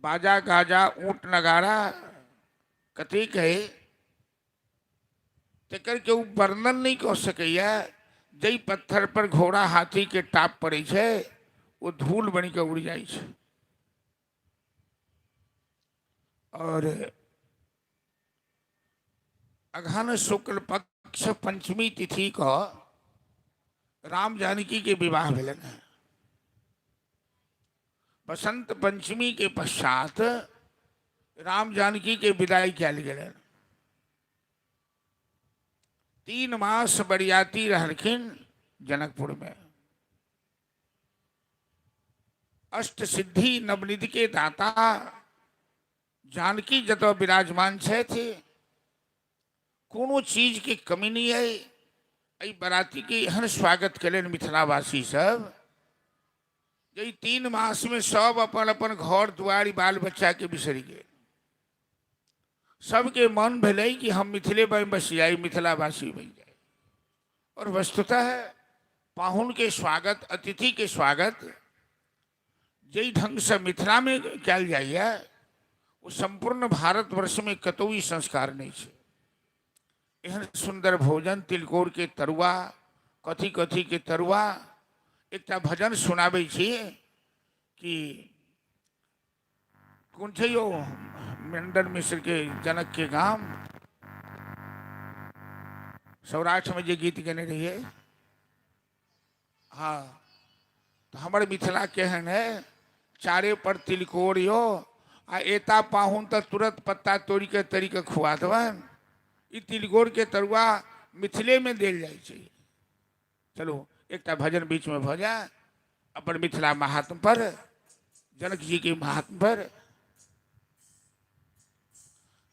बाजा गाजा ऊँट नगाड़ा कतेक है तकर केओ वर्णन नहीं कऽ सकैया। जाहि पत्थर पर घोड़ा हाथी के टाप पड़ै छै ओ धूल बनि कऽ उड़ि जाइ छै। और अगहन शुक्ल पक्ष पंचमी तिथि क राम जानकी के विवाह भेलनि हैं। बसंत पंचमी के पश्चात राम जानकी के विदाई कयल गेलनि। 3 मास बरियाती रहलखिन जनकपुर में। अष्ट सिद्धि नवनिधि के दाता जानकी जतऽ विराजमान छथि कोनो चीजके कमी नहि अइ। एहि बरातीके एहन स्वागत केलनि मिथिलावासी सब जे ई 3 मासमे सब अपन अपन घर दुआरि बाल बच्चाके बिसरि गेल। सबके मन भेलै कि हम मिथिले बसि जाइ, मिथिलावासी बनि जाइ। और वस्तुतः पाहुनके स्वागत, अतिथिके स्वागत जाहि ढङ्गसँ मिथिलामे कयल जाइए ओ सम्पूर्ण भारतवर्षमे कतहु ई संस्कार नहि छै। एहन सुन्दर भोजन, तिलकोरके तरुआ, कथी कथीके तरुआ। एकटा भजन सुनाबै छी कि कोन छै यौ मंडन मिश्र के जनक के गाम सौराठ में जे गीत गेने रहिए। हाँ, तो हमर मिथिला केहन है, चारे पर तिलकोर यो आ एता पाहुन तऽ तुरंत पत्ता तोड़ि के तरी के खुआ देबनि। ई तिलकोर के तरुआ मिथिले में देल जाइ छै। चलू एकटा भजन बीच में भऽ जाय अपन मिथिला महात्म पर, जनक जी के महात्म पर।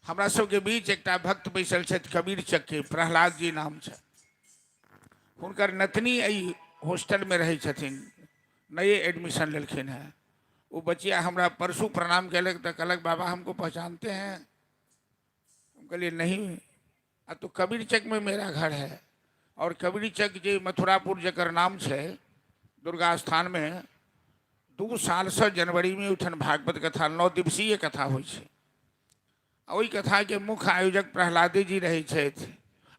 हमरा सबके बीच एकटा भक्त बैसल छथि, कबीर चक के प्रहलाद जी नाम छै। हुनकर नतनी एहि हॉस्टल में रहै छथिन, नए एडमिशन लेलखिन हेँ। ओ बचिया हमरा परसू प्रणाम केलक तऽ कहलक बाबा हमको पहचानते हैं? हम कहलिए नहीं, आ तो कबीर चक में मेरा घर है। और कबीर चक जे मथुरापुर जकर नाम छै दुर्गा स्थान में 2 साल से जनवरी में उठन भागवत कथा 9 दिवसीय कथा होइ छै। आ ओहि कथा के मुख्य आयोजक प्रहलादे जी रहै छथि।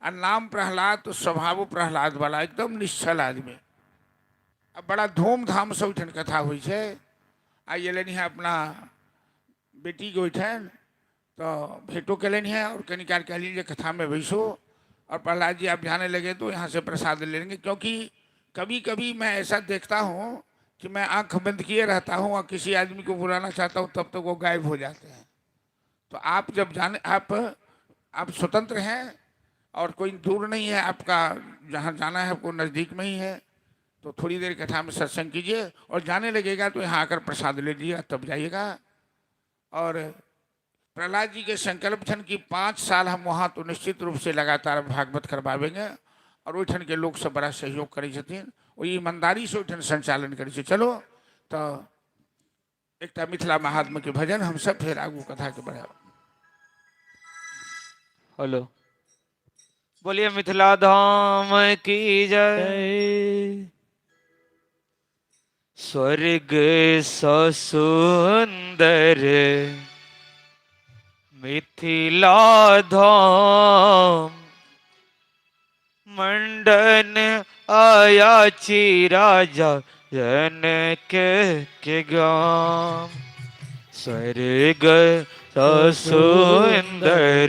आ नाम प्रहलाद तो स्वभाव प्रहलाद वाला, एकदम निश्चल आदमी। आ बड़ा धूमधाम से ओहिठाम कथा होइ छै। आ एलनि हेँ अपना बेटीके ओहिठाम तो भेंटो कयलनि हेँ और कनी काल कहलियनि जे कथा में बैसो। और प्रहलाद जी आप जाने लगे तो यहाँ से प्रसाद ले लेंगे, क्योंकि कभी कभी मैं ऐसा देखता हूँ कि मैं आंख बंद किए रहता हूँ और किसी आदमी को बुलाना चाहता हूँ तब तक वो गायब हो जाते हैं। तो आप जब जाने, आप स्वतंत्र हैं और कोई दूर नहीं है, आपका जहाँ जाना है आपको नज़दीक में ही है, तो थोड़ी देर कथा में सत्संग कीजिए और जाने लगेगा तो यहाँ आकर प्रसाद ले लीजिएगा तब जाइएगा। और प्रहलाद जी के संकल्प छन कि 5 साल हम वहाँ तो निश्चित रूप से लगातार भागवत करवावेंगे और ओहिठन के लोग सब बड़ा सहयोग करै छथिन, ओ ईमानदारी से ओहिठन संचालन करै छै। चलो तो एकटा मिथिला महात्मा के भजन हम सब फिर आगू कथा के बढ़ाब। हेलो, बोलिए मिथिला धाम की जय। स्वर्ग स सुंदर मिथिला धाम, मंडन आयाची राजा जनक के गाम। स्वर्ग स सुंदर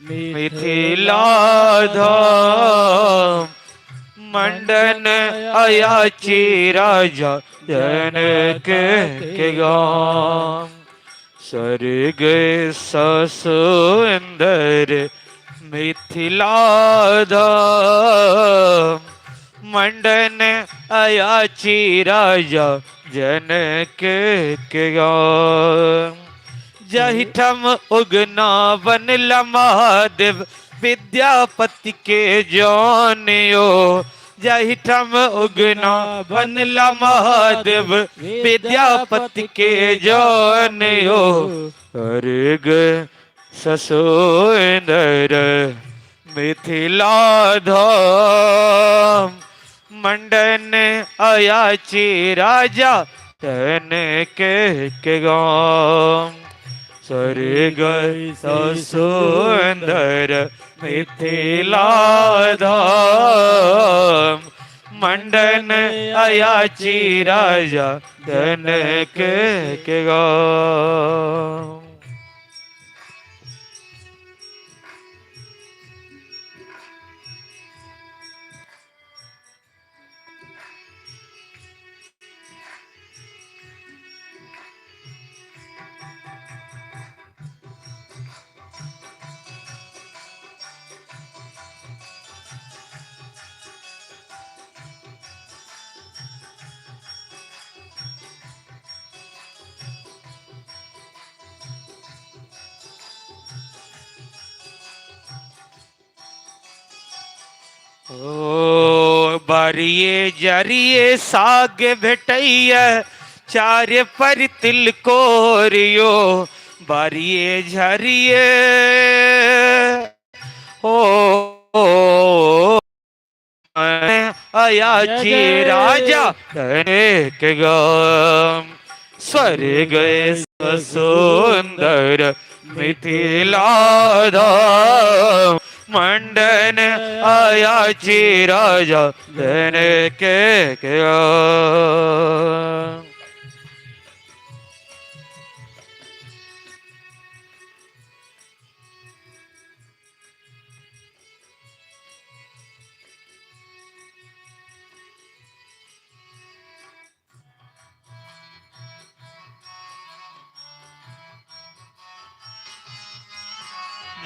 मिथिला धाम, मंडन अयाची राजा जनक के गाम। स्वर्ग स सुंदर मिथिला धाम, मंडन अयाची राजा जनक के गाम। जहिठम उगना बनला महादेव विद्यापति के जानियो, जहिठम उगना बनला महादेव विद्यापति के जानियो। स्वर्ग ससुंदर मिथिला धाम, मंडन अयाची राजा जनक के गाम। स्वर्ग ससुंदर मिथिला धाम, मंडन अयाची राजा जनक के गाम। ओ बारिये जरिये साग भेटैया, चार पर तिल कोरियो, बारिये झरिये ओ अयाची राजा एक गाम। स्वर्ग सुंदर मिथिला धाम, मंडन अयाची राजा जनक के गाम।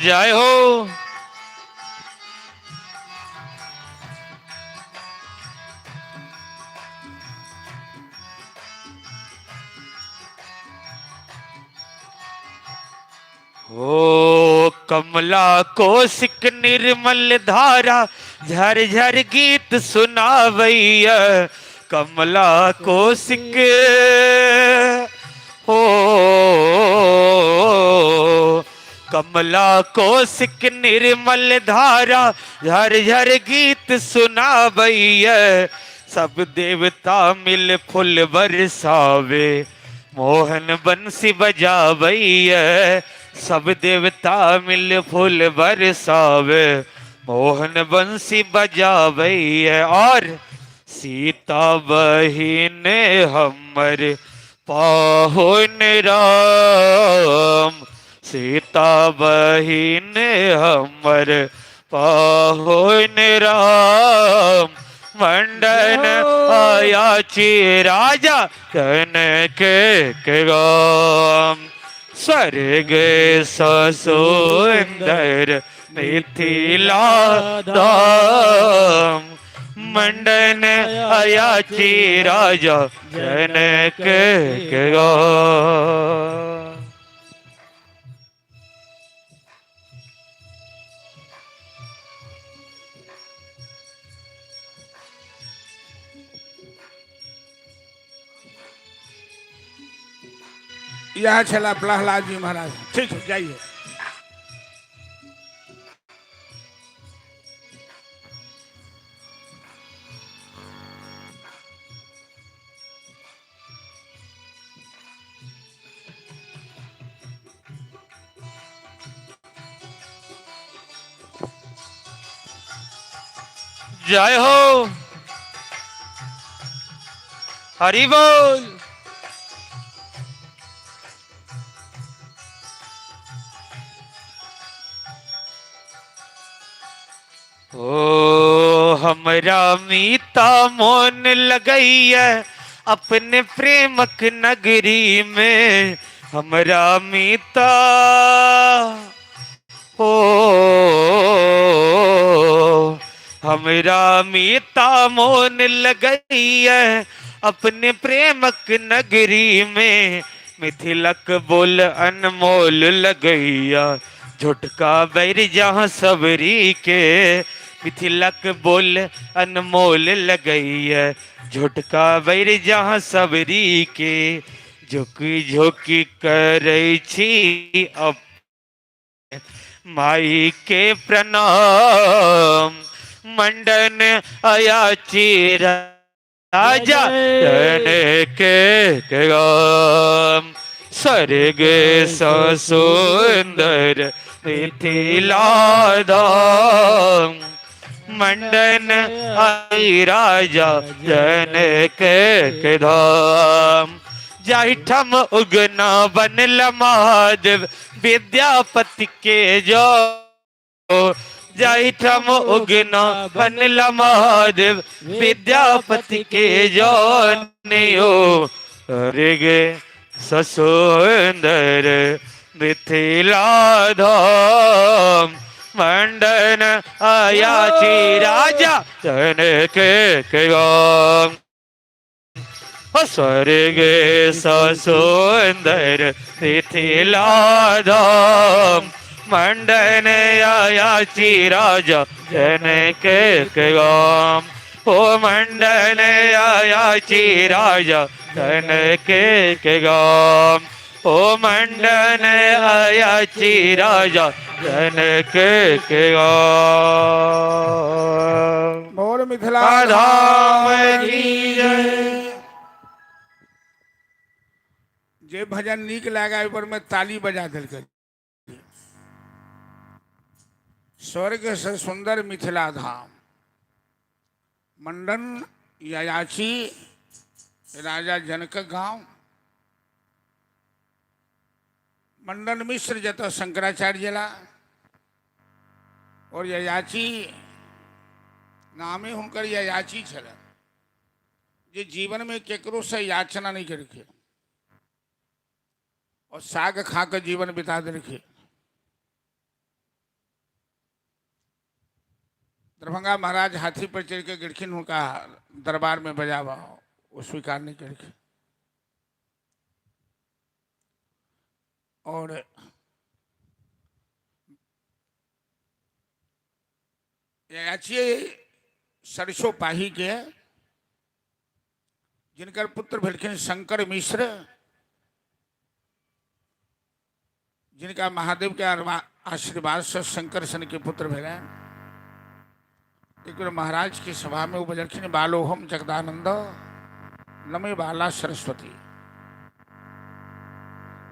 जय हो। ओ कमला कोशिक निर्मल धारा, झर झर गीत सुनावैया, कमला कोशिक हो, कमला कोशिक निर्मल धारा, झर झर गीत सुनावैया, सब देवता मिल फूल बरसावे, मोहन बंसी बजावैया, सब देवता मिल फूल बरसावे, मोहन बंसी बजावैया। और सीता बहिन हमर पाहुन राम, सीता बहिन हमर पाहुन राम, मंडन अयाची राजा जनक के गाम। स्वर्ग सुंदर मिथिला धाम, मंडन अयाची राजा जनक के गाम। यह छला प्रहलाद जी महाराज। ठीक है, जाइए। जय हो, हरि बोल। ओ हमरा मीता मोन लगैया अपने प्रेमक नगरी में, हमरा मीता ओ हमरा मीता मोन लगैया अपने प्रेमक नगरी में, मिथिलक बोल अनमोल लगैया, झुटका बैर जहाँ सबरी के, मिथिलक बोल अनमोल लगैया, झुटका बैर जहाँ सबरी के, झुकी झुकी करै छी अप माई के प्रणाम, मंडन अयाची राजा जनक के गाम। स्वर्ग सुंदर मिथिला धाम, मंडन आई राजा जनक के धाम। जाहिठम उगना बनल महादेव विद्यापति के जो, जाहिठम उगना बनल महादेव विद्यापति के जो, गे ससुंदर मिथिला धाम, मंडन अयाची राजा जनक के गाम। स्वर्ग ससुंदर मिथिला धाम, मंडन आयाची राजा जनक के गाम। ओ मंडन आयाची राजा जनक के गाम। ओ मंडन आयाची राजा जनक के गाम। मोर मिथिला धाम की जय। जे भजन नीक लागे ओहि पर में ताली बजा देलकै। स्वर्ग से सुंदर मिथिला धाम, मंडन ययाची राजा जनक गांव, मंडन मिश्र जतऽ शंकराचार्य गेला, और ययाची नामे हुनकर ययाची छलनि, जे जीवन में केकरो से याचना नहीं केलखिन और साग खा के जीवन बिता देलखिन। दरभंगा महाराज हाथी पर चढ़ के गेलखिन हुनका दरबार में बजाबा, वो स्वीकार नहीं केलखिन। और ययाची सरसों पाही के जिनकर पुत्र भेलखिन शंकर मिश्र, जिनका महादेव के आशीर्वाद से शंकर सन के पुत्र भेलनि। एक बेर महाराज के सभा में वो बजलखिन बालोहम जगदानंद नमे बाला सरस्वती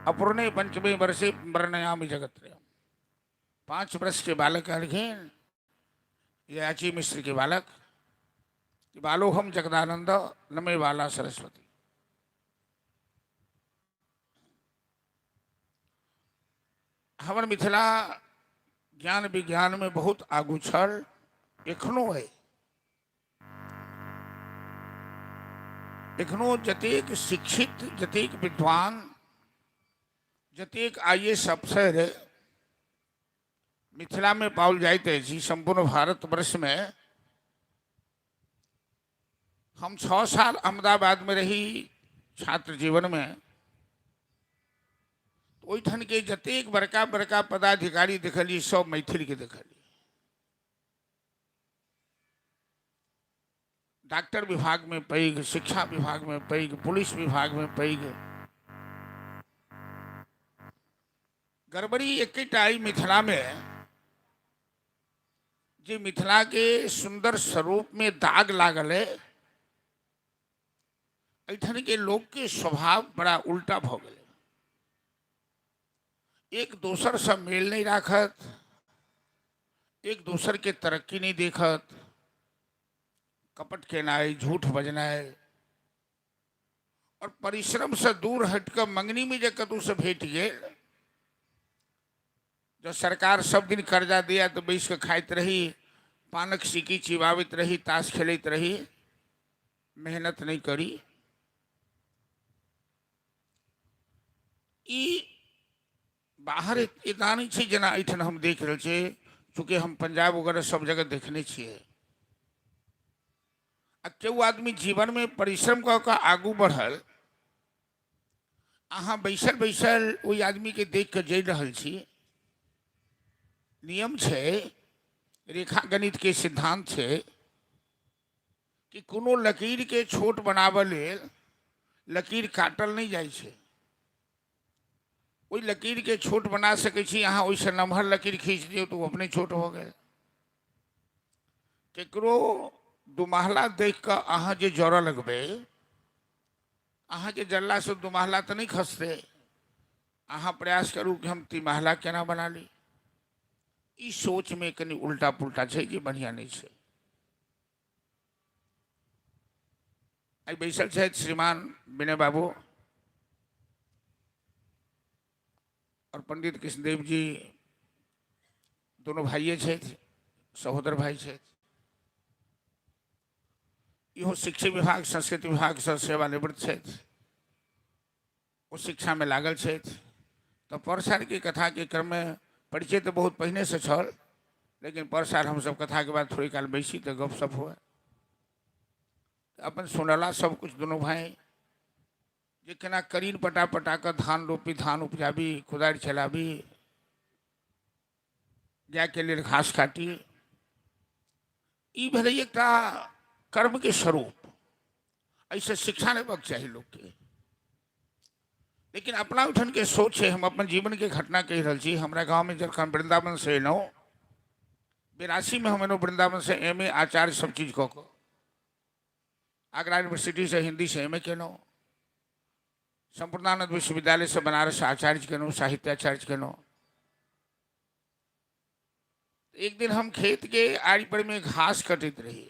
अपूर्णे पंचमे वर्षे वर्णयामि जगत। 5 वर्ष के बालक कहलखिन ययाची मिश्र के बालक बालोहम जगदानंद नमे बाला सरस्वती। हमर मिथिला ज्ञान विज्ञान में बहुत आगू छल, एखनो है। एखनो जतेक शिक्षित, जतेक विद्वान, जतेक आई ए एस अफसर मिथिला में पाओल जाइत अछि, संपूर्ण भारतवर्ष में। हम 6 साल अहमदाबाद में रही छात्र जीवन में, ओहिठाम के जतेक बड़का बड़का पदाधिकारी देखलियै सब मैथिल के देखलियै। डॉक्टर विभाग में पैघ, शिक्षा विभाग में पैघ, पुलिस विभाग में पैघ। गड़बड़ी एकेटा अइ मिथिला में, जे मिथिला के सुंदर स्वरूप में दाग लागल है। एहिठाम के लोक के स्वभाव बड़ा उल्टा भऽ गेलै, एक दोसर से मेल नहीं राखत, एक दोसर के तरक्की नहीं देखत, कपट केनाइ, झूठ बजनाइ, और परिश्रम से दूर हटि कऽ मंगनी में जे कतहु से भेट गेल, जब सरकार सब दिन कर्जा दिया तो बैस के खाइत रही, पानक सिक्की चिबाबैत रही, ताश खेलैत रही, मेहनत नहीं करी। ई बाहर एना नहीं छै जेना एहिठाम हम देख रहल छियै, चूँकि हम पंजाब वगैरह सब जगह देखने छियै। आ केओ आदमी जीवन में परिश्रम कऽ कऽ आगू बढ़ल, अहाँ बैसल बैसल ओहि आदमी के देख कऽ जरि रहल छी। नियम छै, रेखा गणित के सिद्धांत छै कि कोनो लकीर के छोट बनाबऽ लेल लकीर काटल नहि जाइ छै। ओहि लकीर के छोट बना सकै छी अहाँ, ओहिसँ नमहर लकीर खींच दियौ तऽ ओ अपने छोट भऽ गेल। केकरो दुमहला देख कऽ अहाँ जे जरऽ लगबै, अहाँके जरलासँ दुमहला तऽ नहि खसतै। अहाँ प्रयास करू कि हम तिमहला केना बना ली। ई सोचमे कनि उल्टा पुल्टा छै जे बढ़िआँ नहि छै। आइ बैसल छथि श्रीमान विनय बाबू और पंडित कृष्णदेव जी, दोनों भाइये छथि, सहोदर भाई छथि। इहो शिक्षा विभाग संस्कृति विभागसँ सेवानिवृत्त छथि, ओ शिक्षामे लागल छथि। तऽ परसारके कथाके क्रममे परिचय तऽ बहुत पहिनेसँ छल, लेकिन परसार हमसभ कथाके बाद थोड़े काल बैसी तऽ गपशप हुए, अपन सुनला सब कुछ दुनू भाई जे केना करीन पटा पटा कऽ धान रोपी, धान उपजाबी, कोदारि चलाबी। गायके लेल घास काटी। ई भेलै एकटा कर्मके स्वरूप। एहिसँ शिक्षा लेबाक चाही लोकके। लेकिन अपना ओहिठामके सोच छै। हम अपन जीवनके घटना कहि रहल छी। हमरा गाँवमे जखन वृन्दावनसँ एलहुँ 82मे, हम एलहुँ वृन्दावनसँ एम ए आचार्य सब चीज कऽ कऽ, आगरा यूनिवर्सिटीसँ हिन्दीसँ एम ए केलहुँ, सम्पूर्णानन्द विश्वविद्यालयसँ बनारस आचार्य केलहुँ, साहित्याचार्य केलहुँ। एक दिन हम खेतके आड़ि परमे घास कटैत रही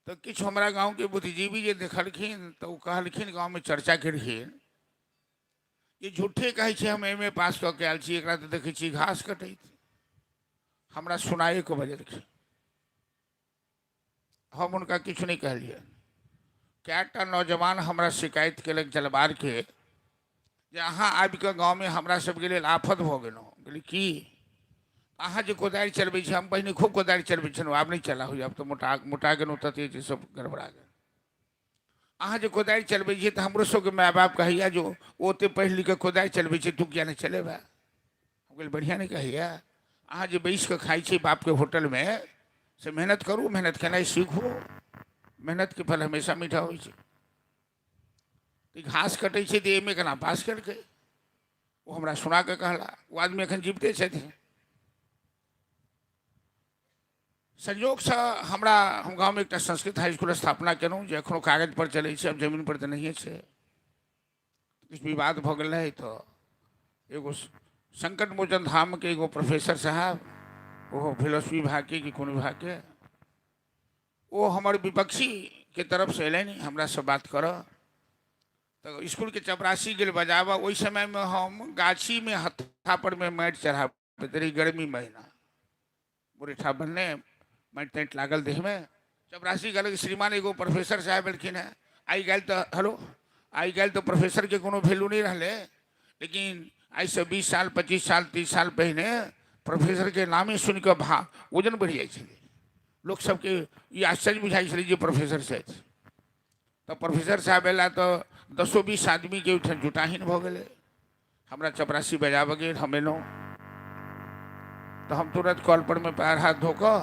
तऽ किछु हमरा गाँवके बुद्धिजीवी जे देखलखिन तऽ ओ कहलखिन, गाँवमे चर्चा केलखिन जे झूठे कहै छै हम एम ए पास कऽ के आयल छी, एकरा तऽ देखै छी घास कटैत। हमरा सुनाए कऽ बजलखिन। हम हुनका किछु नहि कहलियै। कएटा नौजवान हमरा शिकायत केलक जलवारके जे अहाँ आबि कऽ गाँवमे हमरा सबके लेल आफत भऽ गेलहुँ। कहलियै की? अहाँ जे कोदारि चलबै छी, हम पहिने खूब कोदारि चलबै छलहुँ, आब नहि चला होइए, आब तऽ मोटा मोटा गेलहुँ तते जे सब गड़बड़ा गेल। अहाँ जे कोदारि चलबै छियै तऽ हमरो सबके माय बाप कहैया जो ओ ओते पढ़ि लिख कऽ कोदारि चलबै छै, तू किया नहि चलेबे? हम कहलियै बढ़िआँ नहि कहैया। अहाँ जे बैस कऽ खाइ छी बापके होटलमे, से मेहनत करू, मेहनत केनाइ सीखू, मेहनतके फल हमेशा मीठा होइ छै। ई घास कटै छै तऽ एम ए केना पास केलकै? ओ हमरा सुना कऽ कहला। ओ आदमी एखन जीविते छथिन। संयोगसँ हमरा हम गाँवमे एकटा संस्कृत हाई इसकुल स्थापना केलहुँ जे एखनो कागज पर चलै छै, आब जमीन पर तऽ नहिए छै। किछु विवाद भऽ गेल रहै तऽ एगो संकट मोचन धामके एगो प्रोफेसर साहब, ओहो फिलोसफी विभागके कि कोनो विभागके, ओ हमर विपक्षीके तरफसँ एलनि हमरासँ बात करऽ। तऽ इसकुलके चपरासी गेल बजाबऽ। ओहि समयमे हम गाछीमे हत्था परमे माटि चढ़ाबैत रही, गर्मी महीना, मुरेठा बनने, माटि ताटि लागल देहमे। चपरासी कहलक, श्रीमान एगो प्रोफेसर साहेब एलखिन हेँ। आइ काल्हि तऽ हेलो, आइ काल्हि तऽ प्रोफेसरके कोनो वैल्यू नहि रहलै, लेकिन आइसँ 20 साल, 25 साल, 30 साल पहिने प्रोफेसरके नामे सुनि कऽ भा वजन बढ़ि जाइ छलै। लोकसभके ई आश्चर्य बुझाइ छलै जे प्रोफेसर छथि। तऽ प्रोफेसर साहब अयला तऽ 10-20 आदमीके ओहिठाम जुटाहीन भऽ गेलै। हमरा चपरासी बजाबऽ गेल। हम एलहुँ तऽ हम तुरंत कल पर मे पैर हाथ धो कऽ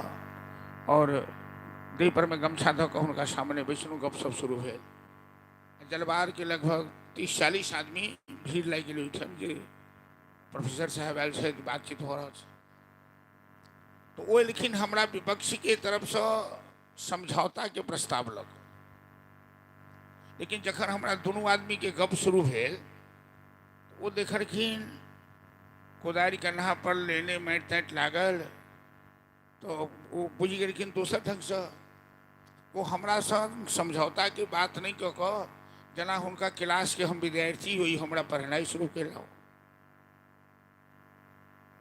आओर देह पर मे गमछा धऽ कऽ हुनका सामने बैसलहुँ। गपशप शुरू भेल। जलवारके लगभग 30-40 आदमी भीड़ लागि गेलै ओहिठाम जे प्रोफेसर साहब आयल छथि, बातचीत भऽ रहल छै। तऽ ओ एलखिन हमरा विपक्षके तरफसँ समझौताके प्रस्ताव लऽ कऽ। लेकिन जखन हमरा दुनू आदमीके गप शुरू भेल, ओ देखलखिन कोदारि कन्हा पर लेने, माटि ताटि लागल, तऽ ओ बुझि गेलखिन दोसर ढङ्गसँ। ओ हमरासँ समझौताके बात नहि कऽ कऽ जेना हुनका क्लासके हम विद्यार्थी होइ, हमरा पढ़नाइ शुरू केलहुँ।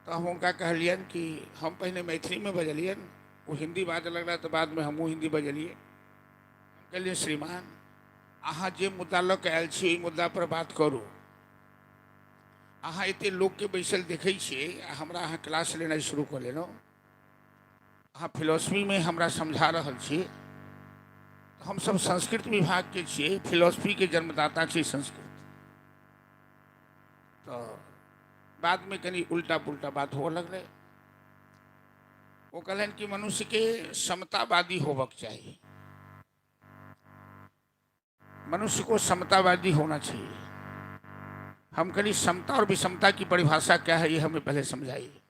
तऽ हम हुनका कहलियनि कि हम पहिने मैथिलीमे बजलियनि, ओ हिन्दी बाजऽ लगला, तऽ बादमे हमहूँ हिन्दी बजलियै। हम कहलियै, श्रीमान, अहाँ जे मुद्दा लऽ कऽ आयल छी ओहि मुद्दापर बात करू। अहाँ एते लोकके बैसल देखै छियै आ हमरा अहाँ क्लास लेनाइ शुरू कऽ लेलहुँ। अहाँ फिलोसफीमे हमरा समझा रहल छी। हमसभ संस्कृत विभागके छियै, फिलोसफीके जन्मदाता छी संस्कृत। तऽ बादमे कनि उल्टा पुल्टा बात हुअ लगलै। ओ कहलनि कि मनुष्यके समतावादी होबक चाही, मनुष्य को समतावादी होना चाहिए। हम कहली, समता और विषमता की परिभाषा क्या है, ये हमें पहले समझाइए।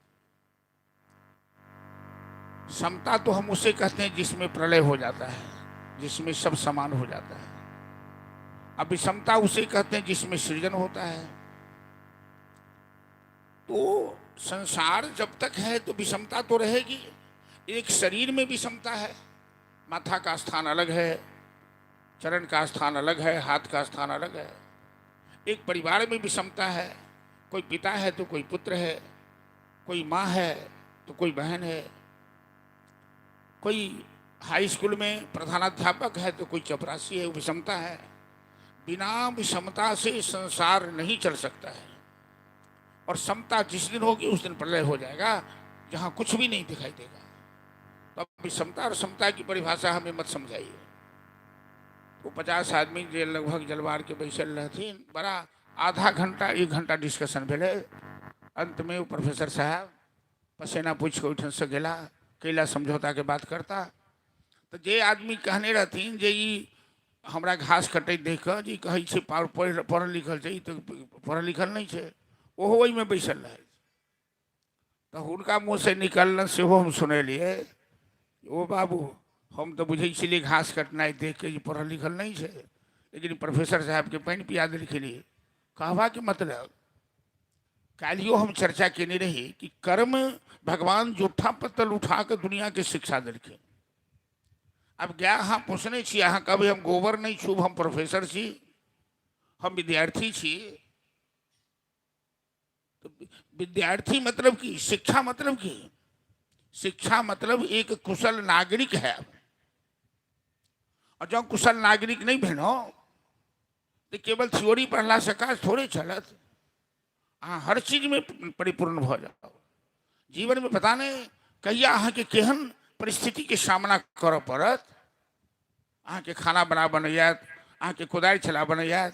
समता तो हम उसे कहते हैं जिसमें प्रलय हो जाता है, जिसमें सब समान हो जाता है। अब विषमता उसे कहते हैं जिसमें सृजन होता है। तो संसार जब तक है तो विषमता तो रहेगी। एक शरीर में विषमता है, माथा का स्थान अलग है, चरण का स्थान अलग है, हाथ का स्थान अलग है। एक परिवार में विषमता है, कोई पिता है तो कोई पुत्र है, कोई माँ है तो कोई बहन है, कोई हाई स्कूल में प्रधानाध्यापक है तो कोई चपरासी है। विषमता है। बिना विषमता से संसार नहीं चल सकता है और समता जिस दिन होगी उस दिन प्रलय हो जाएगा, जहाँ कुछ भी नहीं दिखाई देगा। तो अब विषमता और समता की परिभाषा हमें मत समझाइए। तो 50 आदमी जे लगभग जलवार के बैसल रहथिन, बड़ा आधा घंटा एक घंटा डिस्कशन भेलै। अंतमे ओ प्रोफेसर साहब पसेना पोछि कऽ ओहिठामसँ गेला। कैला समझौताके बात करता तऽ जे आदमी कहने रहथिन जे ई हमरा घास कटैत देख कऽ जे ई कहै छै पढ़ल लिखल छै, ई तऽ पढ़ल लिखल नहि छै, ओहो ओहिमे बैसल रहै। तऽ हुनका मुँहसँ निकललनि सेहो हम सुनेलियै, ओ बाबू हम तऽ बुझै छलियै घास कटनाइ देख कऽ जे पढ़ल लिखल नहि छै, लेकिन प्रोफेसर साहेबके पानि पिया देलखिन। कहबाके मतलब काल्हियो हम चर्चा केने रही कि कर्म भगवान जूठा पत्तल उठा कऽ दुनियाके शिक्षा देलखिन। आब गाय अहाँ पोसने छी, अहाँ कहबै हम गोबर नहि छूब, हम प्रोफेसर छी, हम विद्यार्थी छी। तो विद्यार्थी मतलब की, शिक्षा मतलब की? शिक्षा मतलब एक कुशल नागरिक है। और जब कुशल नागरिक नहीं भेलो तो केवल थ्योरी पढ़ला से काज थोड़े चलत। अहाँ हर चीज में परिपूर्ण भऽ जाओ। जीवन में पता नहीं कहिया अहाँके केहन परिस्थिति के सामना करऽ पड़त। अहाँके खाना बनाबऽ नहि आयत, अहाँके कोदारि चलाबऽ नहि आयत,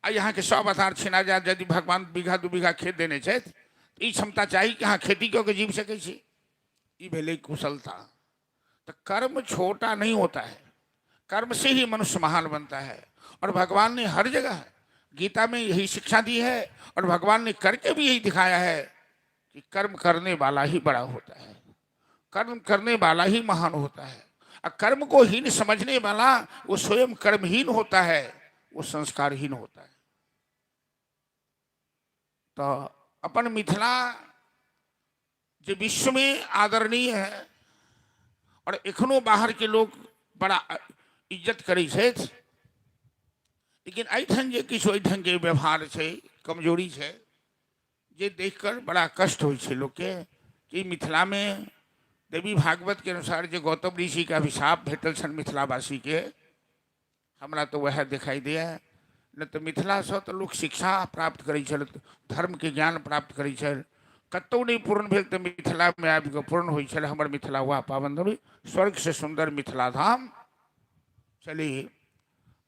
आ अहाँके सब आधार छिना जायत। यदि भगवान बीघा दू बीघा खेत देने छथि तऽ ई क्षमता चाही कि अहाँ खेती कऽ के जीव सकै छी। ई भेलै कुशलता। तऽ कर्म छोटा नहीं होता है, कर्म से ही मनुष्य महान बनता है। और भगवान ने हर जगह गीता में यही शिक्षा दी है और भगवान ने करके भी यही दिखाया है कि कर्म करने वाला ही बड़ा होता है, कर्म करने वाला ही महान होता है। और कर्म को हीन समझने वाला वो स्वयं कर्महीन होता है, वो संस्कारहीन होता है। तो अपन मिथिला जो विश्व में आदरणीय है और एखनो बाहर के लोग बड़ा इज्जत करै छथि, लेकिन एहिठाम जे किछु एहिठाम के व्यवहार छै, कमजोरी छै, जे देखकर बड़ा कष्ट होइ छै लोकके कि मिथिलामे देवी भागवत के अनुसार जे गौतम ऋषि के अभिशाप भेटल छनि मिथिलावासीके, हमरा तऽ वएह देखाइ दैए। नहि तऽ मिथिलासँ तऽ लोक शिक्षा प्राप्त करै छल, धर्मके ज्ञान प्राप्त करै छल। कतहु नहि पूर्ण भेल तऽ मिथिलामे आबि कऽ पूर्ण होइ छल। हमर मिथिला वएह पावन धरी, स्वर्गसँ सुन्दर मिथिला धाम। चली,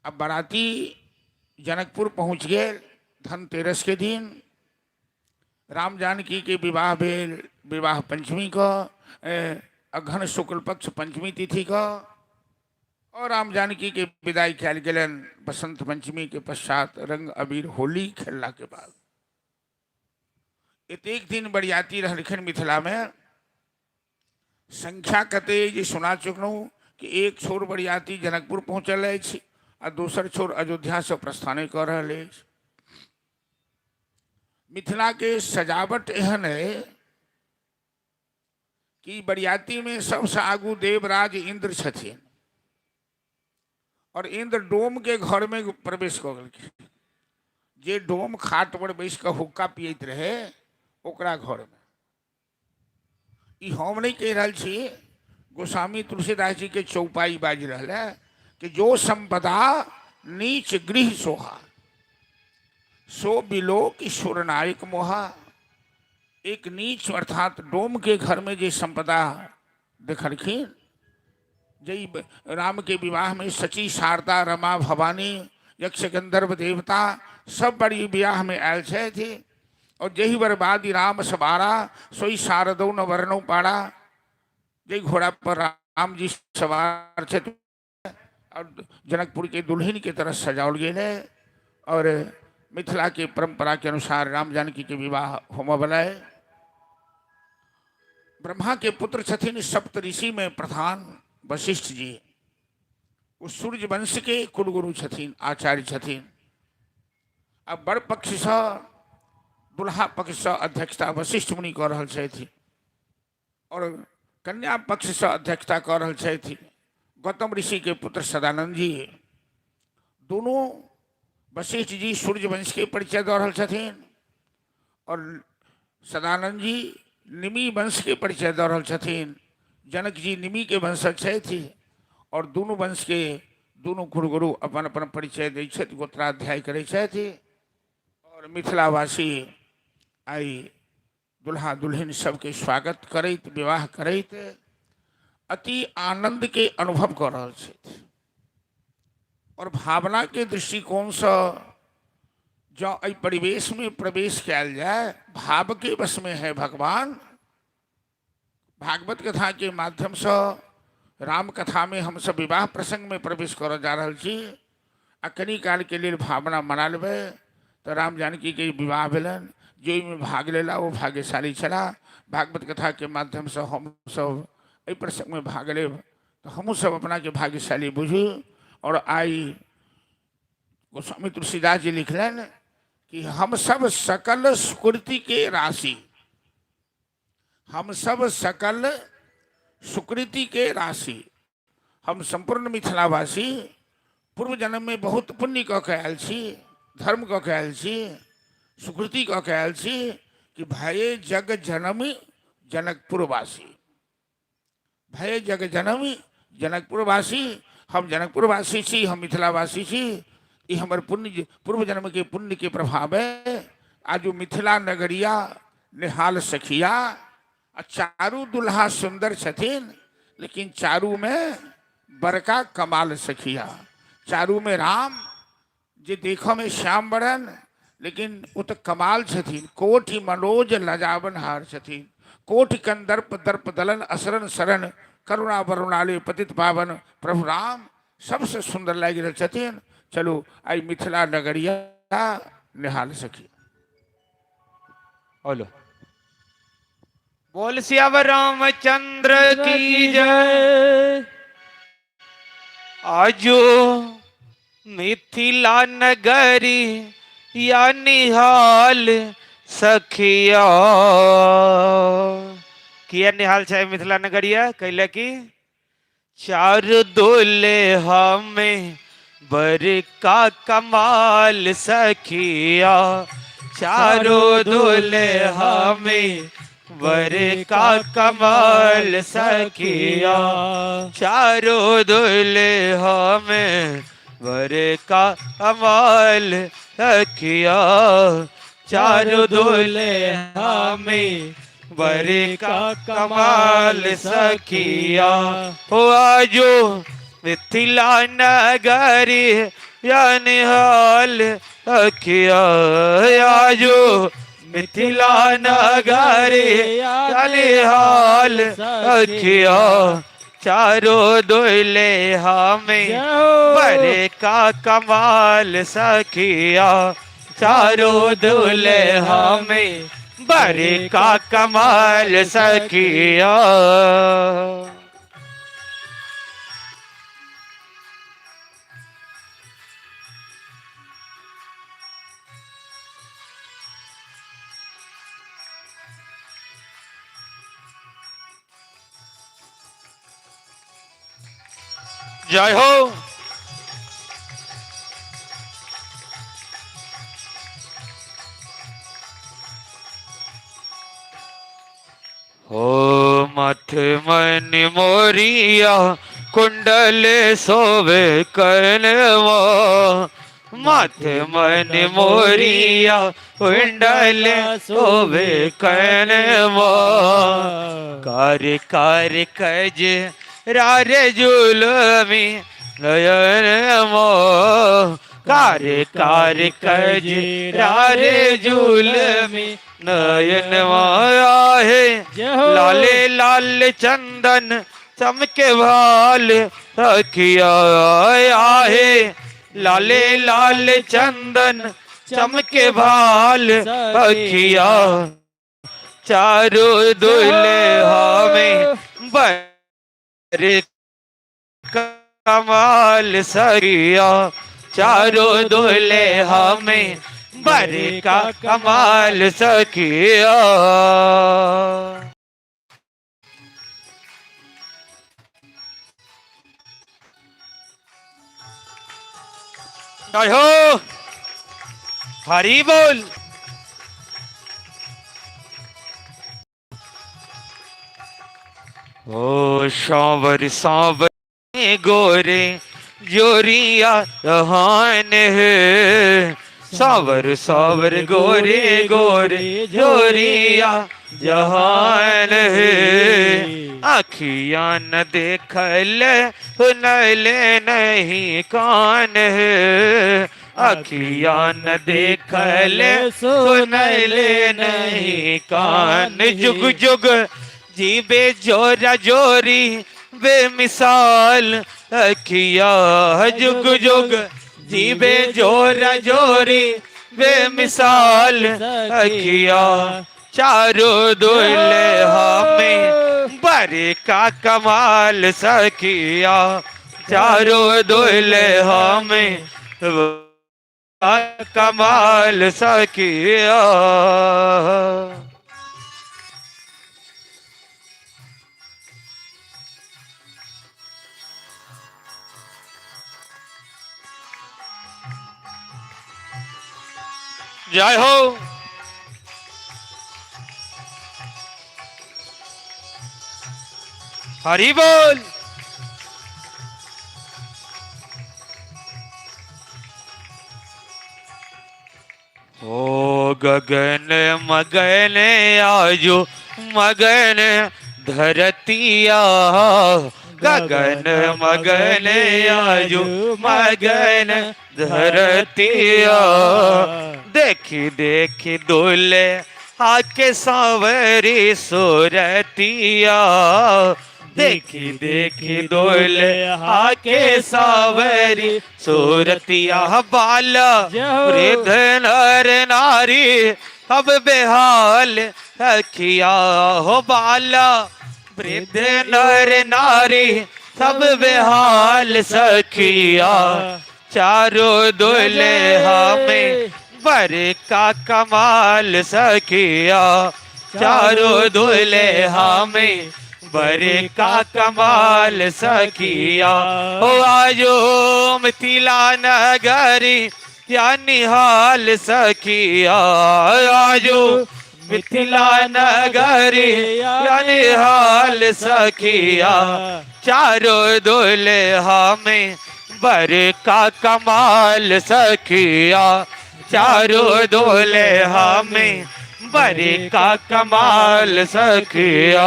अब बाराती जनकपुर पहुँच गेल धनतेरस के दिन। राम जानकी के विवाह भेल विवाह पंचमी के, अघन शुक्ल पक्ष पंचमी तिथि के, और राम जानकी के विदाई कयल गेलनि बसंत पंचमी के पश्चात रंग अबीर होली खेलला के बाद। एतेक दिन बरियाती रहलखिन मिथिला में, संख्या कते जे सुना चुकलहुँ कि एक छोर बरियाती जनकपुर पहुँचल अछि आ दोसर छोर अयोध्या से प्रस्थाने कऽ रहल अछि। मिथिला के सजावट एहन है कि बरियाती में सबसे आगू देवराज इंद्र छथिन और इंद्र डोम के घर में प्रवेश कऽ गेलखिन। जे डोम खाट पर बैस कऽ हुक्का पियैत रहे ओकरा घर में। ई हम नहीं कहि रहल छी, गोस्वामी तुलसीदास जी के चौपाई बाजि रहल है कि जो संपदा नीच गृह सोहा सो बिलो कि सुरनायक मोहा। एक नीच अर्थात डोम के घर में जे संपदा देखलखिन, जे राम के विवाह में सची शारदा रमा भवानी यक्ष गंधर्व देवता सब बड़ी विवाह में आयल छथि, और जही बर्बादी राम सवारा सोई शारदो न वर्णो पाड़ा। जय घोड़ा पर राम जी सवार छथि और जनकपुर के दुल्हन के तरह सजाओल गेल है और मिथिला के परंपरा के अनुसार राम जानकी के विवाह होमय वाला है। ब्रह्मा के पुत्र छथिन सप्त ऋषि में प्रधान वशिष्ठ जी, वो सूर्य वंश के कुलगुरु छथिन, आचार्य छथिन। अब वर पक्ष से दुल्हा पक्ष से अध्यक्षता वशिष्ठ मुनि कऽ रहल छथि और कन्या पक्ष से अध्यक्षता कऽ रहल छथि गौतम ऋषि के पुत्र सदानंद जी। दोनों वशिष्ठ जी सूर्य वंश के परिचय दऽ रहल छथिन और सदानंद जी निमि वंश के परिचय दऽ रहल छथिन। जनक जी निमि के वंशज छथि और दुनू वंश के दुनू कुलगुरु अपन अपन परिचय दै छथि, गोत्राध्याय करै छथि। और मिथिलावासी आइ दुल्हा दुल्हिन सबके स्वागत करैत विवाह करैत अति आनंद के अनुभव कऽ रहल छथि। और भावना के दृष्टिकोणसँ जँ एहि परिवेशमे प्रवेश कयल जाय, भावके वशमे है भगवान। भागवत कथाके माध्यमसँ राम कथामे हमसब विवाह प्रसंगमे प्रवेश करऽ जा रहल छी आ कनी कालके लेल भावना मना लेबै तऽ राम जानकीके विवाह भेलनि। जे ओहिमे भाग लेला ओ भाग्यशाली छलाह। भागवत कथाके माध्यमसँ हमसब एहि प्रसंगमे भाग लेब तऽ हमहूँ सब अपनाके भाग्यशाली बुझू। आओर आइ गोस्वामी तुलसीदास जी लिखलनि कि हम सब सकल सुकृति के राशि, हम सब सकल सुकृति के राशि, हम सम्पूर्ण मिथिलावासी पूर्व जन्म में बहुत पुण्य कऽ के आयल छी, धर्म कऽ के आयल छी, सुकृति कऽ के आयल छी कि भये जग जनम जनकपुरवासी, भय जग जनम जनकपुरवासी। हम जनकपुरवासी छी, हम मिथिलावासी छी। ई हमर पुण्य, पूर्व जन्म के पुण्य के प्रभाव है आज मिथिला नगरिया निहाल सखिया। आ चारू दुल्हा सुंदर छथिन, लेकिन चारू में बड़का कमाल सखिया। चारू में राम जे देखऽ में श्याम बरन, लेकिन ओ तऽ कमाल छथिन। कोटि मनोज लजावन हार छथिन, कोटि कंदर्प दर्प दलन असरन शरण करुणा वरुणाले पतित पावन प्रभु राम सबसे सुंदर लागि रहल छथिन। चलू आई मिथिला नगरिया निहाल सखी। बोलो बोल सियावर रामचंद्र की जय। आजो मिथिला नगरी या निहाल सखिया। किया निहाल छै मिथिला नगरिया? कैले की चार दोले हमें बरका कमाल सखिया। चारो दोले हमें बरका कमाल सखिया। चारो दोले हमें बरका कमाल सखिया। चारो दोले हमें बरका कमाल सखिया। हो आजो मिथिला नगरी या निहाल सखिया। आजो मिथिला नगरी या निहाल सखिया। चारो दोले हमें बरे का कमाल सखिया। चारो दोले हमें बरे का कमाल सखिया। जय हो। हो मथ मन मोरिया कुंडल सोवे करनवा। मथ मन मोरिया कुंडल सोवे करनवा। कार कार कज रारे जुलमी नयन मो। कार कार कज रारे जुलमी नयन आहे। लाले लाल चंदन चमके भाल सखिया आहे। लाले लाल चंदन चमके भाल सखिया। चारों दुल्हे हमें बर कमाल सरिया। चारों दुल्हे हमें बर का कमाल सखिया। जय हो, हरि बोल। ओ सांवर सांवर गोरे जोरिया रहान है। सावर सावर गोरे गोरे जोरिया जहान है। अखियां न देखल सुनल नहीं कान है। अखिया न देखले सुनले नहीं कान। जुग जुग जीवे जोरा जोरी बेमिसाल अखिया, जुग जुग जीवे जोरा जोरी बेमिसाल अखिया। चारों दुल्हा में बरे का कमाल सखिया, चारों दुल्हा में कमाल सखिया। जय हो। हरि बोल। ओ गगन मगन आजो मगन धरतिया, गगन मगन आजो मगन धरतिया। देखी देखी दुले आके सांवरी सुरतिया, देखी देखी दुले आके सांवरी सुरतिया। बाला वृद्ध नर नारी अब बेहाल अखिया, हो बाला वृद्ध नर नारी सब बेहाल सखिया। चारों दुल्हा में बर का कमाल सखिया, चारों दुल्हा में बर का कमाल सखिया। ओ आजो मिथिला नगरी या निहाल सखिया, आजो मिथिला नगरी या निहाल सखिया। चारों दुल्हा में बर का कमाल सखिया, चारों दुल्हा में बर का कमाल सखिया,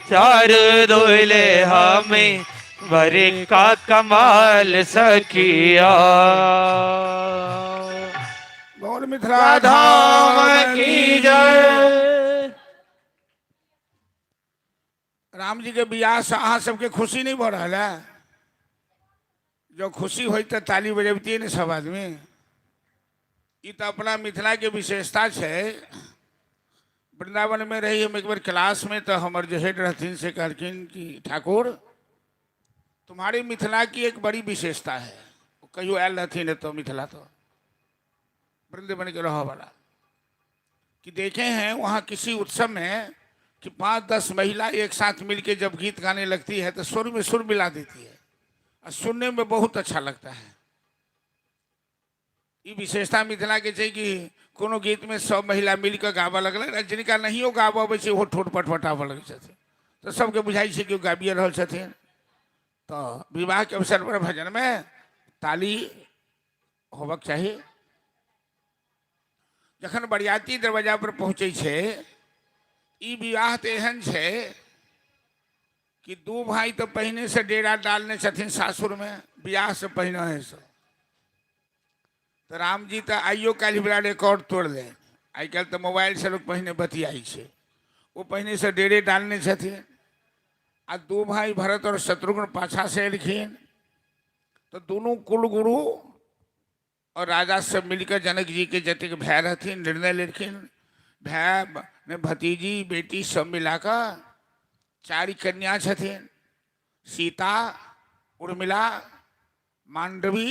चारों दुल्हा में बर का कमाल सखिया। गौर मिथिला धाम की जय। राम जी के बियाह से अहाँ सबके खुशी नहीं भऽ रहल है? जो खुशी होई तऽ ताली बजबतियै ने सब आदमी। ई तऽ अपना मिथिला के विशेषता छै। वृंदावन में रही हम एक बेर क्लास में, तो हमर जे हेड रहथिन से कहलखिन कि ठाकुर तुम्हारी मिथिला की एक बड़ी विशेषता है। कहियो आयल रहथिन तो मिथिला तो वृंदावन के रह वाला कि देखे हैं वहाँ किसी उत्सव में कि 5-10 महिला एक साथ मिलके जब गीत गाने लगती है तो सुर में सुर मिला देती है और सुनने में बहुत अच्छा लगता है। ई विशेषता मिथिला के छै कि कोनो गीत में सब महिला मिलकर गाबऽ लगलै आ जिनका नहियो गाबऽ अबै छै ओहो ठोर पटपटाबऽ लगै छथिन, तऽ सबके बुझाइ छै कि ओ गाबिए रहल छथिन। तऽ विवाहके अवसर पर भजनमे ताली होबक चाही। जखन बरियाती दरवाजा पर पहुँचै छै, ई विवाह तऽ एहन छै कि दू भाई तऽ पहिने से डेरा डालने छथिन सासुरमे बियाह से पहिने से। तऽ रामजी तऽ आइयो काल्हि वला रिकॉर्ड तोड़ले। आइ काल्हि तऽ मोबाइलसँ लोक पहिने बतियाइ छै, ओ पहिनेसँ डेरे डालने छथिन। आ दू भाई भरत और शत्रुघ्न पाछासँ एलखिन तऽ दुनू कुलगुरु और राजा सब मिलकर जनक जी के जतेक भाय रहथिन निर्णय लेलखिन, भाय ने भतीजी बेटी सब मिलाकऽ 4 कन्या छथिन, सीता, उर्मिला, मांडवी,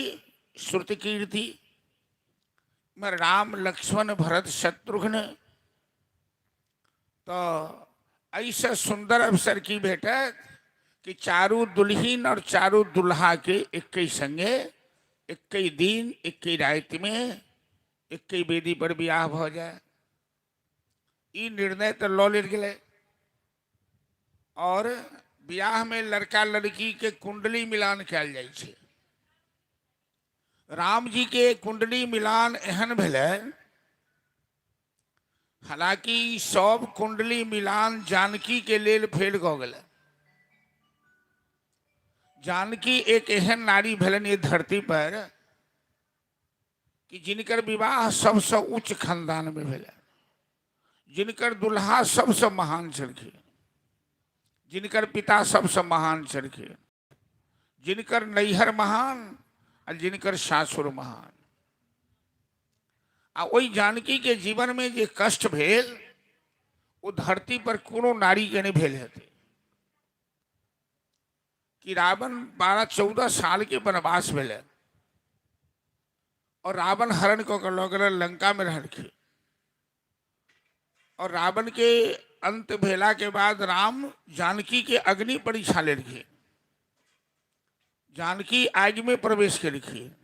श्रुतिकीर्ति। में राम, लक्ष्मण, भरत, शत्रुघ्न। तो ऐसा सुंदर अवसर की भेटत कि चारू दुल्हिन और चारू दुल्हा के एक ही संगे एक ही दिन एक ही राति में एक ही वेदी पर बियाह भ जाए। ई निर्णय तो लऽ लेल गेलै। और बियाह में लड़का लड़की के कुंडली मिलान कयल जाइ छै। राम जी के कुंडली मिलान एहन भेलै, हालांकि सब कुंडली मिलान जानकी के लेल फेल भऽ गेलै। जानकी एक एहन नारी भेलनि ई धरती पर कि जिनकर विवाह सबसँ उच्च खानदानमे भेलनि, जिनकर दुल्हा सबसँ महान छलखिन, जिनकर पिता सबसँ महान छलखिन, जिनकर नैहर महान आ जिनकर सासुर महान, आ ओहि जानकी के जीवन में जे कष्ट भेल ओ धरती पर कोनो नारी के नहीं भेल हेतै। कि रावण 12-14 साल के वनवास भेलै और रावण हरण कऽ के लऽ गेल, लंका में रहलखिन। और रावण के अंत भेला के बाद राम जानकी के अग्नि परीक्षा लेलखिन। जानकी आगि में प्रवेश केलखिन।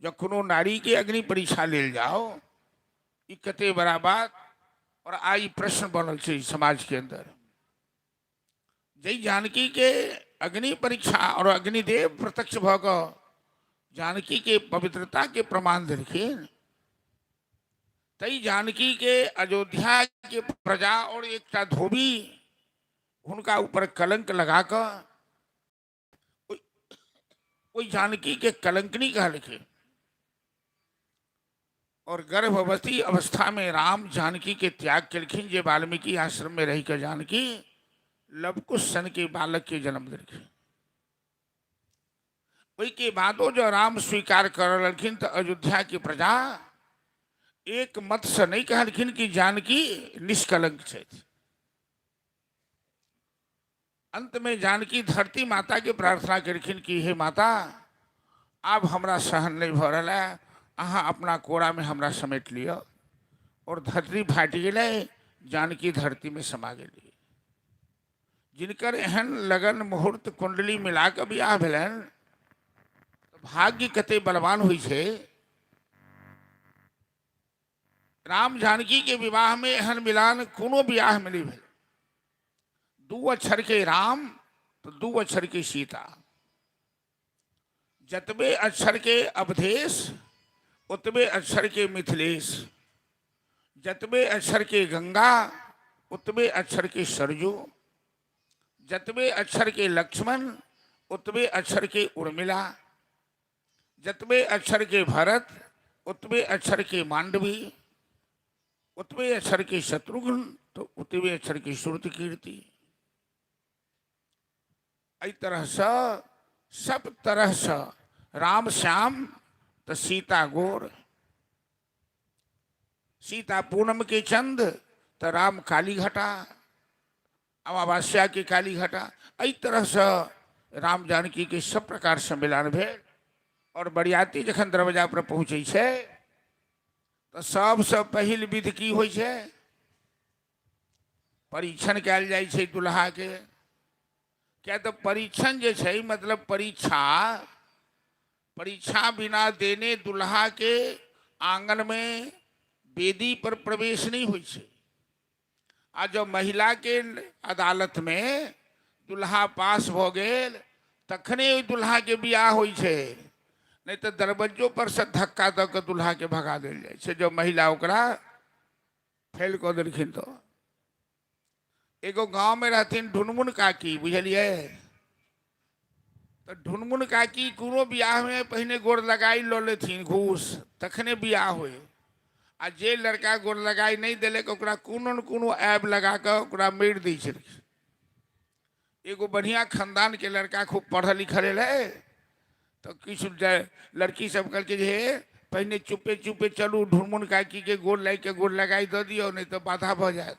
जब कोनो नारी के अग्नि परीक्षा लेल जाओ, ई कते बड़ा बात। और आई प्रश्न बनल छै समाज के अंदर, जै जानकी के अग्नि परीक्षा और अग्निदेव प्रत्यक्ष भऽ कऽ जानकी के पवित्रता के प्रमाण देलखिन, तै जानकी के अयोध्या के प्रजा और एकटा धोबी हुनका ऊपर कलंक लगा कऽ ओहि जानकी के कलंकनी कहलखिन। और गर्भवती अवस्था में राम जानकी के त्याग केलखिन, जे वाल्मीकि आश्रम में रही के जानकी लवकुश सन के बालक के जन्म देलखिन। ओहि के बादो जो राम स्वीकार कर ललखिन तो अयोध्या के प्रजा एक मत से नहीं कहलखिन कि जानकी निष्कलंक छथि। अंत में जानकी धरती माता के प्रार्थना केलखिन कि हे माता, आब हमरा सहन नहीं भऽ रहल है, अहाँ अपना कोरा में हमरा समेट लिअ। और धरती फाटि गेलै, जानकी धरती में समा गेली। जिनकर एहन लगन मुहूर्त कुंडली मिला कऽ बियाह भेलनि, भाग्य कते बलवान होइ छै। राम जानकी के विवाह में एहन मिलान कोनो बियाह में नहीं भेल। 2 अक्षर के राम तो 2 अक्षर के सीता, जतबे अक्षर के अवधेश ओतबे अक्षर के मिथिलेश, जतबे अक्षर के गंगा ओतबे अक्षर के सरजू, जतबे अक्षर के लक्ष्मण ओतबे अक्षर के उर्मिला, जतबे अक्षर के भरत ओतबे अक्षर के मांडवी, ओतबे अक्षर के शत्रुघ्न तो ओतबे अक्षर के श्रुति कीर्ति। एहि तरहसँ सब तरहसँ राम श्याम तो सीता गोर, सीता पूनम के चंद तो राम काली घटा, अमावस्या के काली घटा। एहि तरहसँ राम जानकी के सब प्रकार से मिलान भेल। और बरियाती जखन दरवाजा पर पहुँचै छै तऽ सबसँ पहिल विधि की होइ छै? परीक्षण कयल जाइ छै दुल्हा के। किया तऽ परीक्षण जे छै मतलब परीक्षा, परीक्षा बिना देने दुल्हा के आंगन में वेदी पर प्रवेश नहीं होइ छै। आ जब महिला के अदालत में दुल्हा पास भऽ गेल तखने ओहि दुल्हा के बियाह होइ छै, नहीं तऽ दरबज्जो पर से धक्का दऽ कऽ दुल्हा के भगा देल जाइ छै जब महिला ओकरा फेल कऽ देलखिन। तऽ एगो गाँव में रहथिन ढुनमुन काकी, बुझलियै? तऽ ढुनमुन काकी कोनो बियाहमे पहिने गोर लगाइ लऽ लेथिन घूस, तखने बियाह होइ। आ जे लड़का गोर लगाइ नहि देलक ओकरा कोनो ने कोनो ऐब लगा कऽ ओकरा मारि दै छलखिन। एगो बढ़िआँ खानदानके लड़का खूब पढ़ल लिखल रहै, तऽ किछु लड़की सब कहलकै जे हे पहिने चुपे चुपे चलू, ढुनमुन काकीके गोर लागि कऽ गोर लगाइ दऽ दियौ, नहि तऽ बाधा भऽ जायत।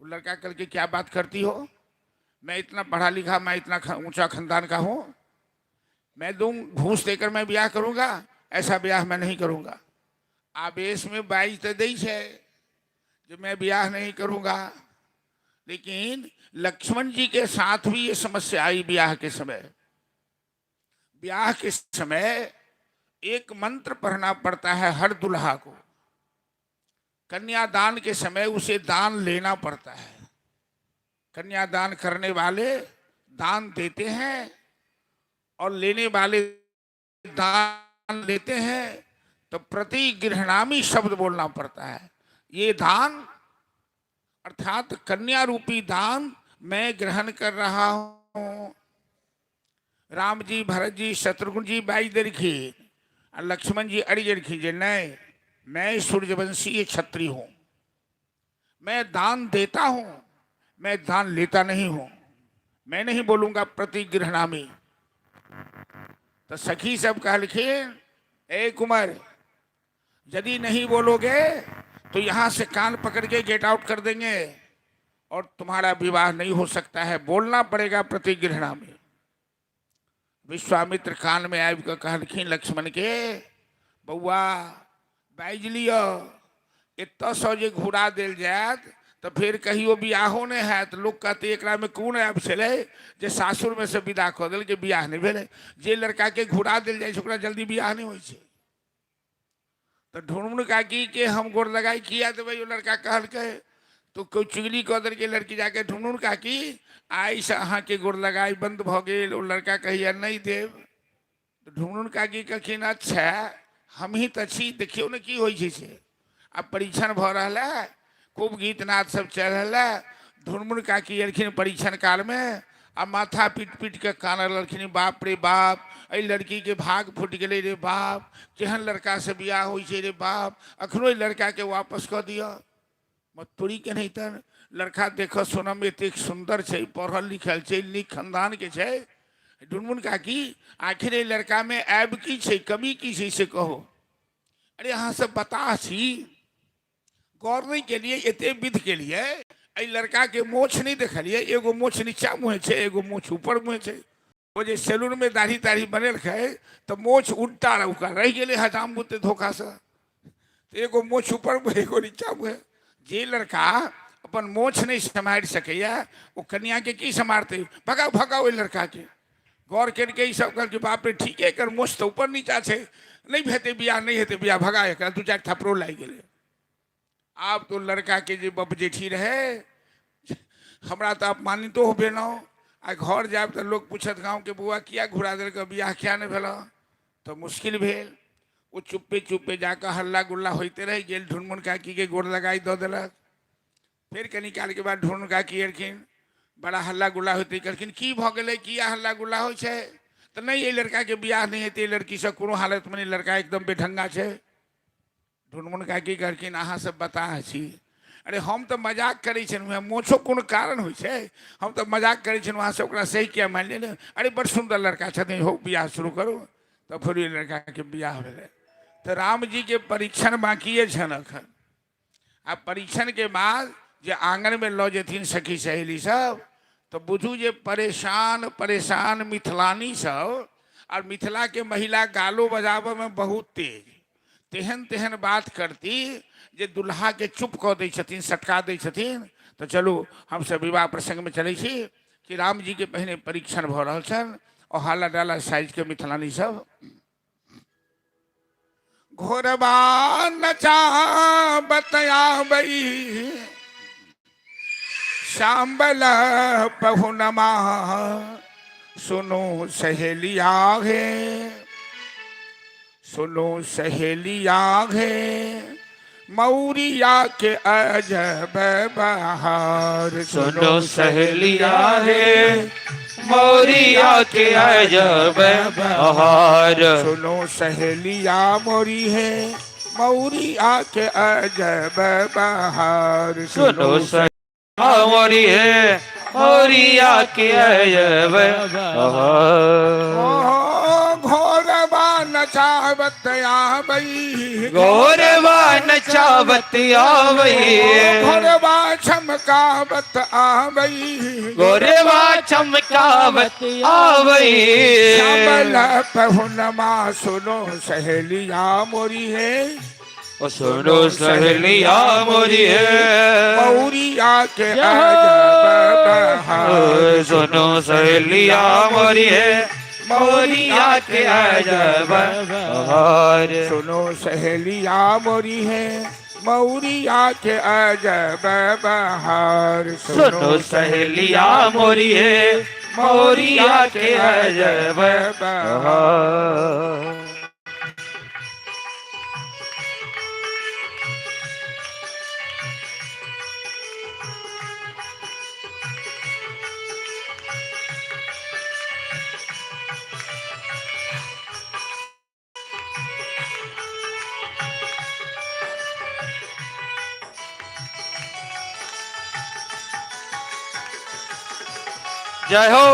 ओ लड़का कहलकै क्या बात करती हो, मैं इतना पढ़ा लिखा, मैं इतना ऊंचा खानदान का हूँ, मैं दूँ घूस देकर मैं ब्याह करूँगा, ऐसा ब्याह मैं नहीं करूँगा। आवेश में बाइज तो दै छै जो मैं ब्याह नहीं करूँगा, लेकिन लक्ष्मण जी के साथ भी ये समस्या आई ब्याह के समय। ब्याह के समय एक मंत्र पढ़ना पड़ता है हर दुल्हा को। कन्यादान के समय उसे दान लेना पड़ता है। कन्यादान करने वाले दान देते हैं और लेने वाले दान लेते हैं, तो प्रति गृहणामी शब्द बोलना पड़ता है। ये दान अर्थात कन्या रूपी दान मैं ग्रहण कर रहा हूं। राम जी भरत जी शत्रुघ्न जी बाई देलखिन आ लक्ष्मण जी अड़ि गेलखिन जे नहीं, मैं सूर्यवंशी क्षत्रिय हूं, मैं दान देता हूं, मैं दान लेता नहीं हूं, मैं नहीं बोलूंगा प्रतिगृहणामी। तो सखी सब कहलखिन, ए कुमार, यदि नहीं बोलोगे तो यहां से कान पकड़ के गेट आउट कर देंगे और तुम्हारा विवाह नहीं हो सकता है, बोलना पड़ेगा प्रतिगृहणामी। विश्वामित्र कान में आबि कऽ कहलखिन लक्ष्मण के, बौआ बाजि लिअ, एतऽसँ जे घुरा देल जायत तऽ फेर कहियो बियाहो नहि हैत। लोक कहतै एकरामे कोन ऐप छलै जे सासुरमे से विदा कऽ देलकै, बियाह नहि भेलै। जे लड़काके घुरा देल जाइ छै ओकरा जल्दी बियाह नहि होइ छै। तऽ ढुनमुन काकीके हम गोर लगाइ किया देबै, ओ लड़का कहलकै। तो कोइ चुगली कऽ देलकै लड़की जाके, ढुनमुन काकी आइसँ अहाँके गोर लगाइ बन्द भऽ गेल। ओ लड़का कहैया नहि देब। तऽ ढुनमुन काकी कहलखिन अच्छा हमही तऽ छी, देखियौ ने की होइ छै से। आब परीक्षण भऽ रहल है, खूब गीत नाद सब चलि रहल है। ढुनमुन काकी एलखिन परीक्षण कालमे आ माथा पीट पीट के कानऽ लगलखिन, बाप रे बाप, एहि लड़कीके भाग फूटि गेलै रे बाप, केहन लड़कासँ बियाह होइ छै रे बाप, अखनो एहि लड़काके वापस कऽ दिअ। मतोरी के नहीं तऽ लड़का देखऽ सुनऽमे एतेक सुन्दर छै, पढ़ल लिखल छै, नीक खानदानके छै। ढुनमुन काकी आखिर एहि लड़कामे ऐब की छै, कमी की छै से कहो। अरे अहाँ सब बताह छी, गौर नहि केलियै, एते विध केलियै, एहि लड़काके मोछ नहि देखलियै, एगो मोछ नीचा मुँहे छै, एगो मोछ ऊपर मुँहे छै। ओ जे सैलूनमे दाढ़ी ताढ़ी बनेलकै तऽ मोछ उल्टा ओकरा रहि गेलै हजाम बुते धोखासँ, तऽ एगो मोछ ऊपर मुँहे एगो नीचा मुँहे। जे लड़का अपन मोछ नहि सम्हारि सकैए ओ कन्याके की सम्हारतै? भगाउ भगाउ ओहि लड़काके। गौर केलकै ई सब, कहलकै बाप रे ठीके, एकर मोछ तऽ ऊपर नीचा छै, नहि हेतै बियाह, नहि हेतै बियाह, भगा एकरा। दू चारि थपड़ो लागि गेलै। आब तो लड़काके जे बप जेठी रहै, हमरा तऽ अपमानितो भेलहुँ आ घर जायब तऽ लोक पूछत गाँवके बौआ किया घुरा देलकै, बियाह किया नहि भेलऽ, तऽ मुश्किल भेल। ओ चुप्पे चुप्पे जाकऽ हल्ला गुल्ला होइते रहि गेल। ढुनमुन काकीके गोर लगाइ दऽ देलक। फेर कनी कालके बाद ढुनमुन काकी एलखिन, बड़ा हल्ला गुल्ला होइते, कहलखिन की भऽ गेलै, किया हल्ला गुल्ला होइ छै? तऽ नहि, एहि लड़काके बियाह नहि हेतै, लड़कीसँ कोनो हालतमे नहि, लड़का एकदम बेढंगा छै। ढुनमुन काकी कहलखिन अहाँ सब बताह छी, अरे हम तऽ मजाक करै छलहुँ हेँ, मोछो कोनो कारण होइ छै? हम तऽ मजाक करै छलहुँ, अहाँ सब ओकरा सही किया मानि लेने? अरे बड़ सुन्दर लड़का छथिन, हो बियाह शुरू करू। तऽ फेर ओहि लड़काके बियाह भेलै। तऽ रामजीके परीक्षण बाँकिए छनि एखन। आ परीक्षणके बाद जे आङ्गनमे लऽ जेथिन सखी सहेली सब, तऽ बुझू जे परेशान परेशान मिथिलानी सब, आओर मिथिलाके महिला गालो बजाबऽमे बहुत तेज, तेहन तेहन बात करती जे दुल्हाके चुप कऽ दै छथिन, सटका दै छथिन। तऽ चलू हमसब विवाह प्रसङ्गमे चलै छी कि रामजीके पहिने परीक्षण भऽ रहल छनि और हाला डाला साइजके मिथिलानी सब घोरबा नचा बतयाबई श्यामल पहुनमा, सुनो सहेलिया हे, सुनो सहेलिया हे, मौरिया के अजब बहार। सुनो सहेलिया हे, मौरिया के अजब बहार। सुनो सहेलिया मोरी है, मौरिया के अजब बहार। सुनो सहेलिया मोरी है, मौरिया के अजब बहार। ओ घोरबा नचावत आबई, घोरबा नचावत आबई, घोरबा चमकावत आबई, घोरबा चमकावत आबई। श्यामल पहुनमा, सुनो सहेलिया मोरी है, ओ सुनो सहेलिया मोरी है, मौरिया के अजब बहार। सुनो सहेलिया मोरी है, मौरिया के अजब बहार। सुनो सहेलिया मोरी है, मौरिया के अजब बहार। सुनो सहेलिया मोरी है, मौरिया के अजब बहार। जय हो।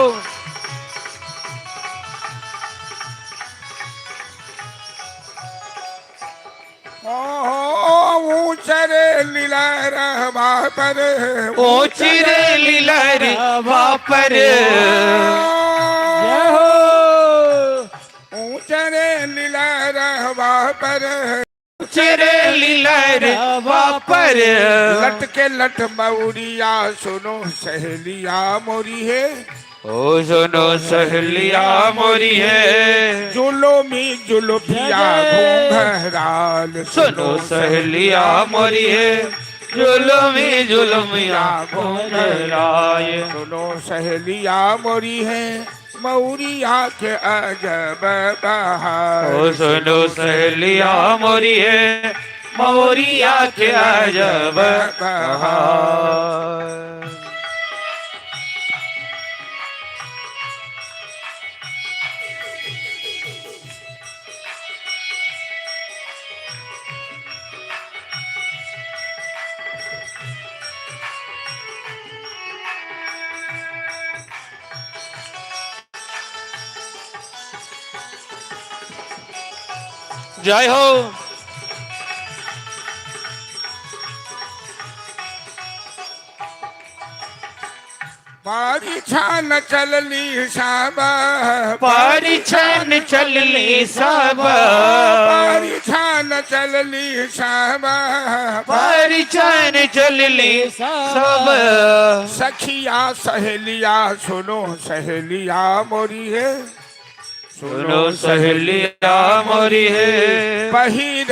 ऊंचरे लीला रहबा पर, ऊंची रे लीलर वापर। जय हो। ऊंचरे लीला रहबा पर, ऊंची रे लीलर वापर। लटके लट मौरिया सुनो सहेलिया मोरी है। ओ सुनो सहेलिया मोरी है। जुलो में जुल्फिया घूंघराल, सुनो सहेलिया मोरी है। जुलमी जुलमिया घूंघराय। सुनो सहेलिया मोरी है, मौरिया के अजब बहार। ओ सुनो सहेलिया मोरी है, मोरिया के अजब बहार। जय हो। पारी छान चलली साब, परिछन चलली सब, पारी छान चलली साब, परिछन चलली सब। सखिया सहेलिया सुनो सहेलिया मोरी है। सुनो सहेलिया मोरी है। पहिर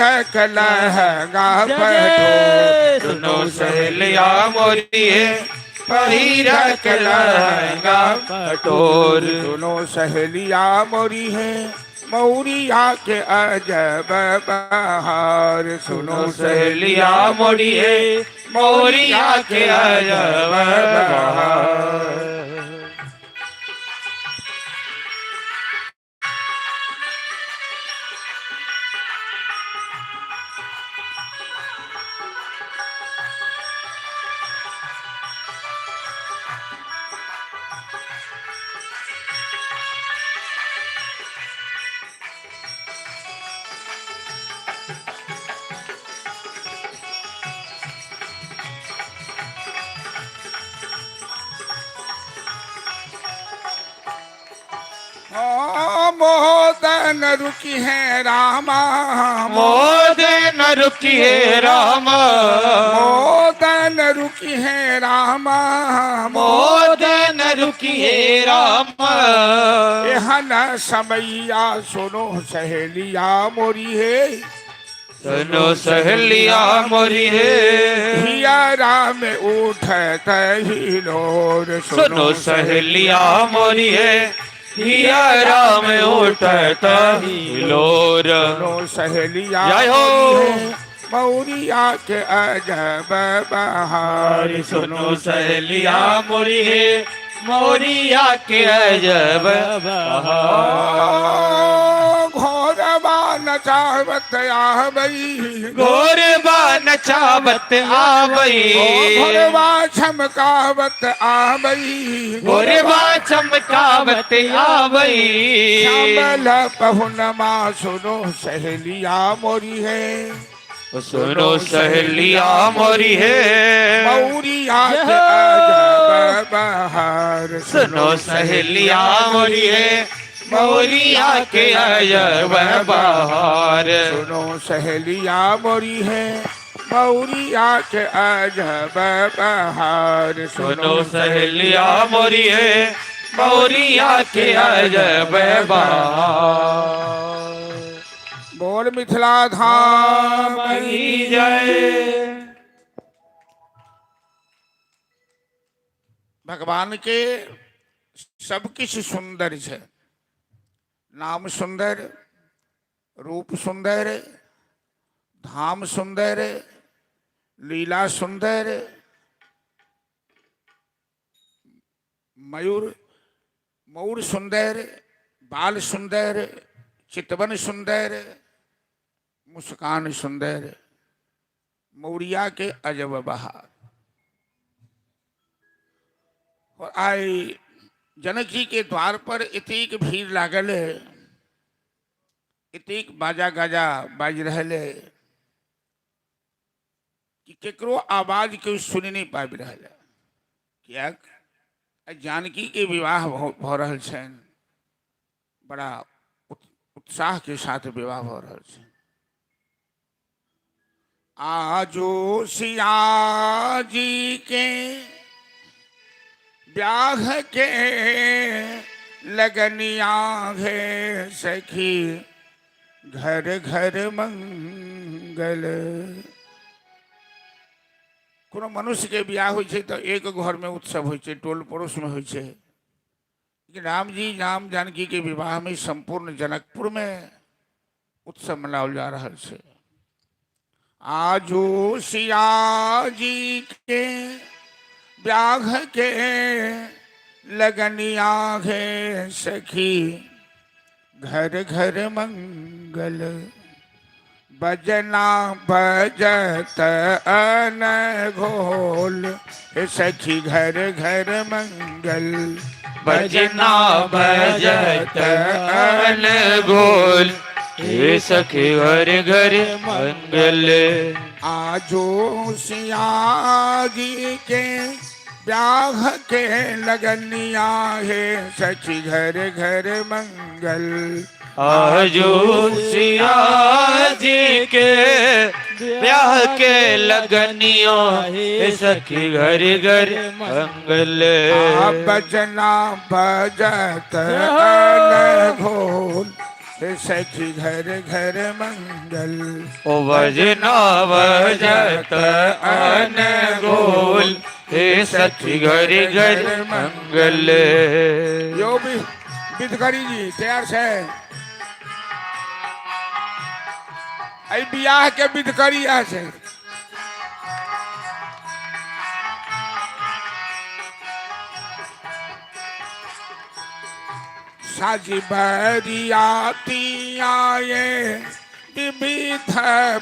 लहंगा जय पटो, जय। सुनो सहेलिया मोरी है, पहिरक लहंगा पटोर। सुनो सहेलिया मोरी है, मौरिया के अजब बहार। सुनो सुनो सहेलिया मोरी है, मोरिया के अजब बहार। मोदन रुकी है रामा, मोद न रुकिए रामा, मोदन रुकी है रामा, मोद न रुकिए रामा। एहन समैया सुनो सहेलिया मोरी है। सुनो सहेलिया मोरी है। हिया राम उठत हिलोर, सुनो सहेलिया मोरी है, हिया राम उठत हिलोर। सुनो सहेलिया जय हो। मोरी है, मौरिया के अजब बहार। सुनो सहेलिया मोरी है, मोरिया के अजब बहार। घोरबा नचावत आवई, गोरबा नचावत आवई, घोरबा छमकावत आवई, गोरबा चमकावत आवई। श्यामल पहुनमा सुनो सहेलिया मोरी है। सुनो सहेलिया मोरी है। मौरिया के अजब बहार। सुनो सहेलिया मोरी है, मोरिया के अजब बहार। सुनो सहेलिया मोरी है, मौरिया के अजब बहार। सुनो सहेलिया मोरी है, मोरिया के अजब बहार। बोल मिथिला धाम की जय। भगवान के सब किछु सुंदर छै, नाम सुंदर, रूप सुंदर, धाम सुंदर, लीला सुंदर, मयूर मयूर सुंदर, बाल सुंदर, चितवन सुंदर, मुस्कान सुंदर, मौरिया के अजब बहार। और आई जनक जी के द्वार पर एतेक भीड़ लागल है, एतेक बाजा गाजा बाजि रहल है कि केकरो आवाज केओ सुनि नहि पाबि रहल है। किएक जानकी के विवाह भऽ रहल छनि, बड़ा उत्साह के साथ विवाह भऽ रहल छै। आजो सिया जी के ब्याह के लगनिया है सखी घर घर मंगल। कोनो मनुष्य के बियाह होइ छै तऽ एक घर में उत्सव होइ छै, टोल पड़ोस में होइ छै, लेकिन राम जी राम जानकी के विवाह में संपूर्ण जनकपुर में उत्सव मनाओल जा रहल छै। आजो सिया जी के ब्याह के लगनिया है सखी घर घर मंगल। बजना बजत अन घोल सखी घर घर मंगल। बजना बजत अन घोल हे सखी घर घर मंगल। आजो सिया जी के ब्याह के लगनिया है सखी घर घर मंगल। आजो सिया जी के ब्याह के लगनिया हे सखी घर घर मंगल। आ बजना बजत अन घोल सखी घर घर मंगल। ओ बजना बजत अन गोल हे सखी घर घर मंगल। यो भी विधकरी जी तैयार छै, एहि बियाह के विधकरी इएह छै। साजी बरियाती आए विविध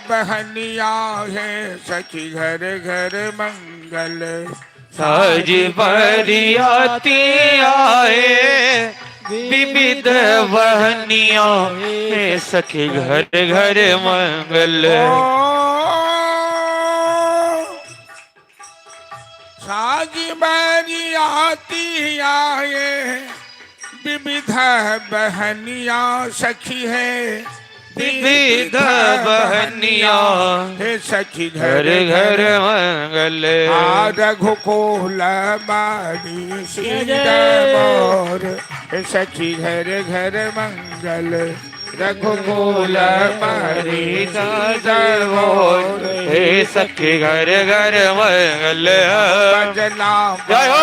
बहनिया है सखी घर घर मंगल। साज बरियाती आए विविध बहनिया हे सखी घर घर मंगल। साजी बरियाती आए विविध बहनिया सखी है विविध बहनिया हे सखी घर घर मंगल। आ रघुकुल बारी सीता मोर हे सखी घर घर मंगल। रघुकुल बारी सीता मोर हे सखी घर घर मंगल। बजना जय हो।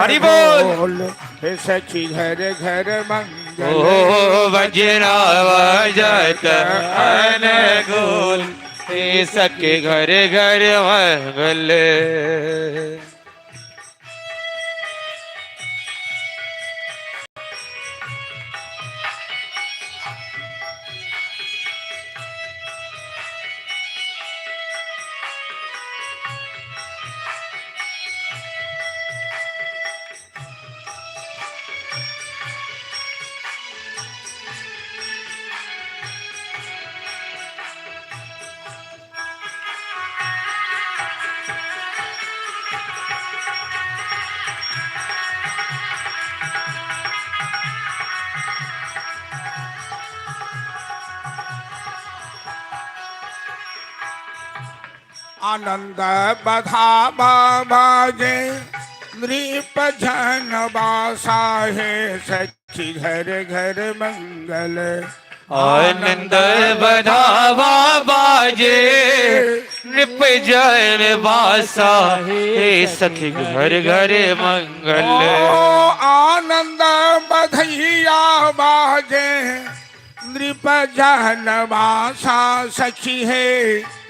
हरि बोल। हे सखी घर घर मंगल। ओ बजना बजत अनगोल हे सखी घर घर मंगल। आनंद बधावा बाजे नृप जन बासा है सखी घर घर मंगल। आनंद बधावा बाजे नृप जन बासा हे सखी घर घर मंगल। ओ आनंद बधैया बाजे नृप जन बासा सखी है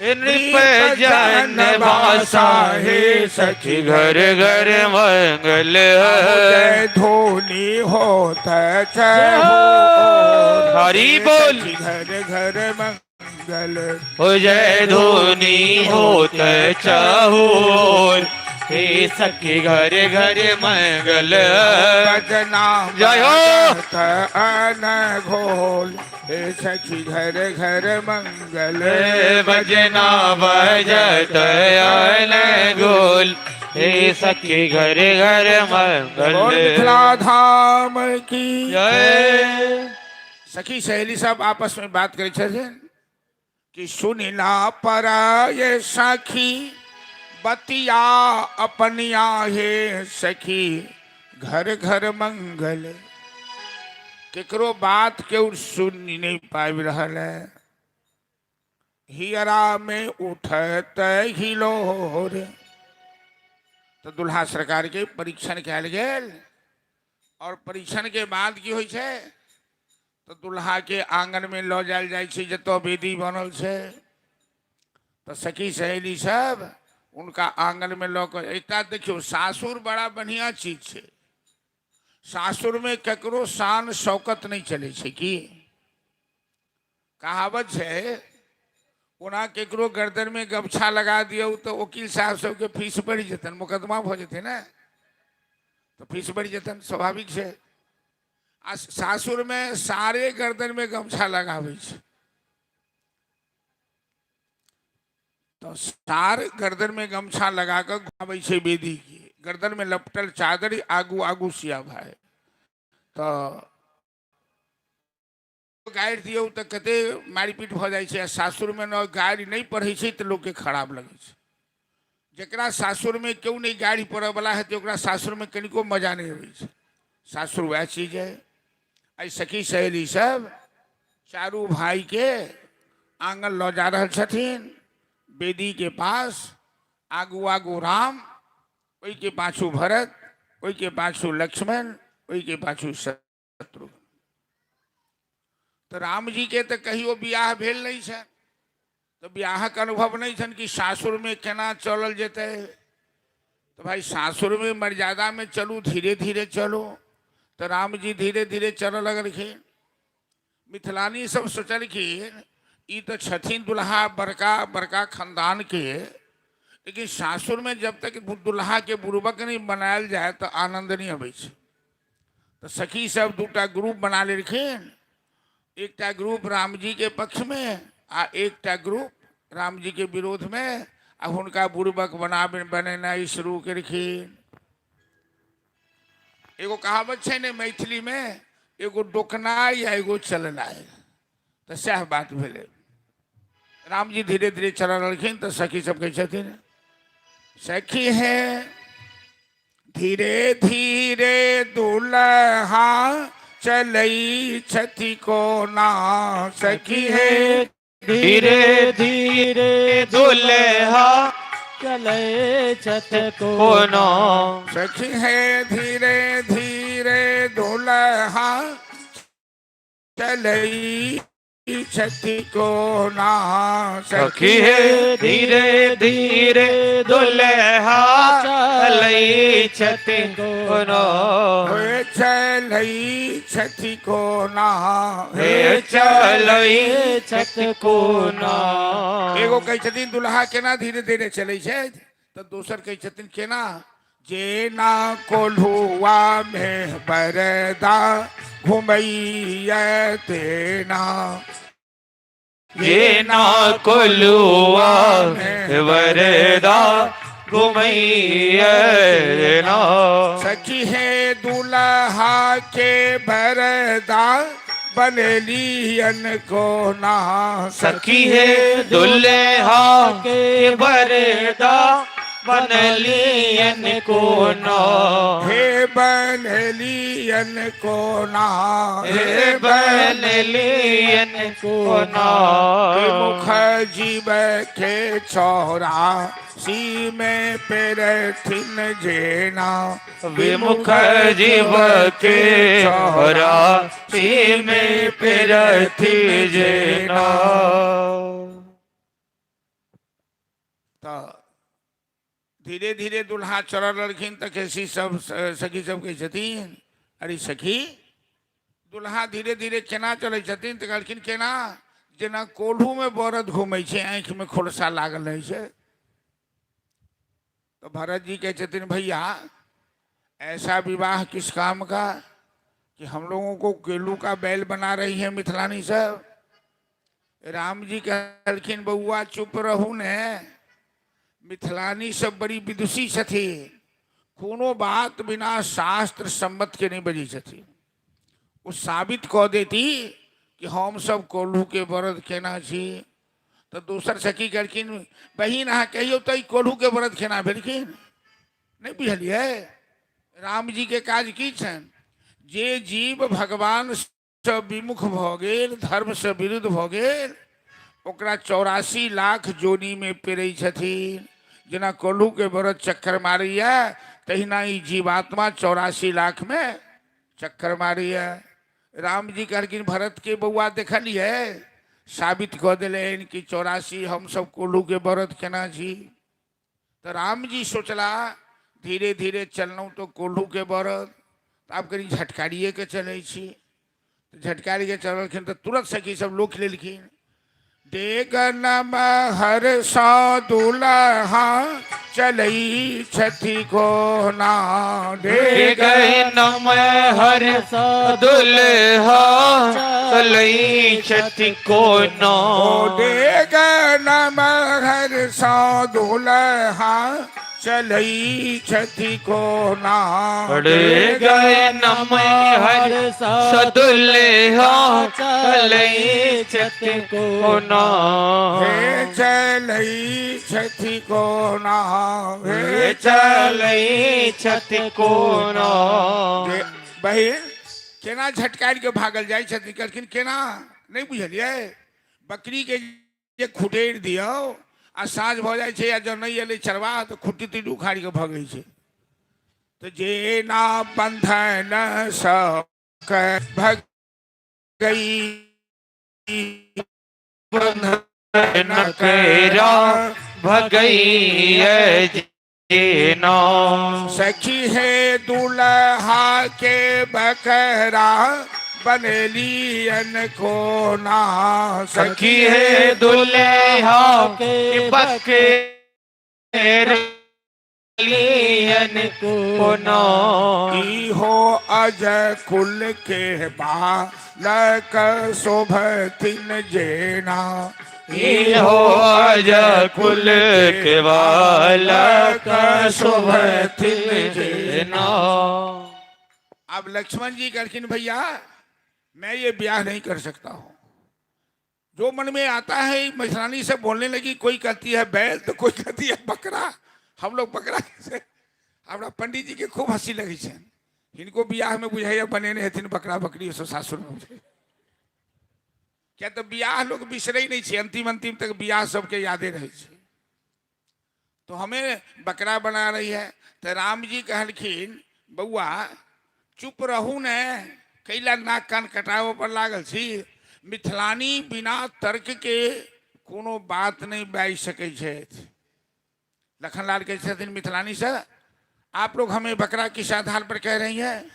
नृप जन बासा हे सखी घर घर मंगल। जय धोनी होत जय हो हरि बोल। सखी घर घर मंगल। हो जय धोनी होत चाहोर हे सखी घर घर मंगल। बजना जय हो। बजत अनघोल हे सखी घर घर मंगल। बजना बजत गोल हे सखी घर घर बोल मंगल। मिथिला धाम की जय। सखी सहेली सब आपस में बात करै छथिन कि सुनिला पर ये सखी बतिया अपनिया हे सखी घर घर मंगल। केकरो बात केओ सुनि नहीं पाबि रहल है। हियरा में उठत हिलोर। तऽ दुल्हा सरकार के परीक्षण कयल गेल और परीक्षण के बाद की होइ छै तऽ दुल्हा के आंगन में लऽ जायल जाइ छै जतऽ वेदी बनल छै। तऽ सखी सहेली सब हुनका आंगन में लऽ कऽ एकटा देखियौ, सासुर बड़ा बढ़िया चीज छै। सासुर में ककरो शान शौकत नहि चलै छै। की कहावत छै, ओना केकरो गर्दन में गमछा लगा दियौ तऽ वकील साहब सबके फीस बढ़ि जेतनि, मुकदमा भऽ जेतै ने, तऽ फीस बढ़ि जेतनि, स्वाभाविक छै। आ सासुर में सारे गर्दन में गमछा लगाबै छै, तऽ सार गर्दन में गमछा लगा कऽ घुमाबै छै वेदी के, गर्दन में लपटल चादर, आगू आगू सिया भाई। तऽ गारि दियौ तऽ कते मारिपीट भऽ जाइ छै। आ सासुरमे ने गारि नहि पढ़ै छै तऽ लोकके खराब लगै छै। जकरा सासुरमे केओ नहि गारि पढ़ऽवला हेतै, ओकरा सासुरमे कनिको मजा नहि अबै छै। सासुर वएह चीज है। एहि सखी सहेली सब चारू भाईके आंगन लऽ जा रहल छथिन वेदीके पास। आगू आगू राम, ओहिके पाछू भरत, ओहिके पाछू लक्ष्मण, ओहिके पाछू शत्रुघ्न। तऽ रामजी के तऽ कहियो बियाह भेल नहि छनि, तऽ बियाहक अनुभव नहि छनि कि सासुरमे केना चलल जेतै। तऽ भाई सासुरमे मर्यादामे चलू, धीरे धीरे चलू। तऽ रामजी धीरे धीरे चलऽ लगलखिन। मिथिलानी सब सोचलखिन ई तऽ छथिन दुल्हा बड़का बड़का खानदान के, लेकिन सासुरमे जब तक दुल्हा के बुड़बक नहि बनायल जाय तऽ आनंद नहि अबै छै। तऽ सखी सब दूटा ग्रुप बना लेलखिन, एकटा ग्रुप रामजी के पक्षमे आ एकटा ग्रुप रामजी के विरोधमे, आ हुनका बुड़बक बनेनाइ शुरू केलखिन। एगो कहावत छै ने मैथिलीमे, एगो डोकनाइ आ एगो चलनाइ, तऽ सएह बात भेलै। रामजी धीरे धीरे चलऽ लगलखिन तऽ सखी सब कहै छथिन, सखी है धीरे धीरे दुल्हा चलै छथि कोना, सखी है धीरे धीरे दुल्हा चलै छथि कोनो, सखी है धीरे धीरे दुल्हा चलै छथि कोना, सखी हे धीरे धीरे दुल्हा चलै छथि कोनो, हे चलै छथि कोना, हे चलै छथि कोनो। एगो कहै छथिन दुल्हा केना धीरे धीरे चलै छै, तऽ दोसर कहै छथिन केना, जेना कोल्हुआ मे बरदा घुमैया तेना, जेना कोल्हुआ वरदा घुमैया ना, सखी हे दुल्हा के बरदा बनेलियन कोना, सखी हे दुल्हा के बरदा बनलियन कोना, हे बनेलियन कोना, हे बनलियन कोना। मुख जीव के चौरा सी में पेरथिन जेना, विमुख जीव के चौरा सी में पेरथि जेना। तऽ धीरे धीरे दुल्हा चढ़ल रहलखिन तऽ केसी सब सखी सब कहै छथिन, अरे सखी दुल्हा धीरे धीरे केना चलै छथिन? तऽ कहलखिन केना, जेना कोल्हूमे बरद घूमै छै, आँखिमे खोलसा लागल रहै छै। तो भरत जी कहै छथिन भैया ऐसा विवाह किस काम का कि हम लोगों को केलू का बैल बना रही है मिथिलानी सब। राम जी कहलखिन बउआ चुप रहू ने, मिथिलानी सब बड़ी विदुषी छथिन, कोनो बात बिना शास्त्र सम्मत के नहीं बजै छथिन। ओ साबित कऽ देती कि हम सब कोल्हू के बरद केना छी। तऽ दोसर सखी कहलखिन बहिन अहाँ कहियौ तऽ ई कोल्हू के बरद केना भेलखिन? नहि बुझलियै? राम जी के काज की छनि? जे जीव भगवान सँ विमुख भऽ गेल, धर्म सँ विरुद्ध भऽ गेल, ओकरा 84 लाख जोनीमे पेरै छथिन। जेना कोल्हूके बरद चक्कर मारैया तहिना ई जीवात्मा 84 लाखमे चक्कर मारैया। राम जी कहलखिन भरत के बौआ देखलियै, साबित कऽ देलनि कि 84 हमसब कोल्हूके बरद केना छी। तऽ रामजी सोचला धीरे धीरे चललहुँ तऽ कोल्हूके बरद, तऽ आब कनि झटकारिएके चलै छी। तऽ झटकारिके चललखिन तऽ तुरंत सखी सब लोक लेलखिन। डेग नमहर सँ दुलहा चलै छथि कोना, डेग नमहर दुलहा चलै छथि कोना, डेग नमहर सँ दुलहा चलै छथि कोना, डेग नमहर सँ दुलहा चलै छथि कोना, हे चलै छथि कोना, हे चलै छथि कोना। बहिन केना झटकारि के भागल जाइ छथिन? कहलखिन केना नहि बुझलियै? बकरी के जे खुटेर दियौ आ साँझ भऽ जाइ छै आ जँ नहि एलै चरवाह तऽ खुट्टी तुट्टी उखाड़ि कऽ भगै छै। तऽ जेना बन्धन सबके भगई बन्धन केरा भगई जेना, सखी हे दुल्हा के बकरा बनेलियन कोना, सखी हे दुल्हा के बकरा कोना, ई हो अज कुल के बालक शोभथिन जेना, ई हो अज कुल के बालक शोभथिन जेना। अब लक्ष्मण जी कहलखिन भैया मैं ये ब्याह नहीं कर सकता हूँ। जो मन में आता है मछरानी से बोलने लगी, कोई कहती है बैल तो कोई कहती है बकरा, हम लोग बकरा कैसे? हमरा पंडित जी के खूब हंसी लगी छनि, हिनको बियाह में बुझाइया बनेने हेथिन बकरा बकरी सब सासुर में बुझाइया। किया तऽ बियाह लोग बिसरै नहि छै, अंतिम अंतिम तक बियाह सबके यादे रहै छै। तो हमें बकरा बना रही है। तो राम जी कहलखिन बौआ चुप रहू ने, कैला नाक कान कटाबऽ पर लागल छी। मिथिलानी बिना तर्क के कोनो बात नहि बाजि सकै छथि। लखनलाल कहै छथिन मिथिलानी से आप लोग हमें बकरा किस आधार पर कह रही हैं?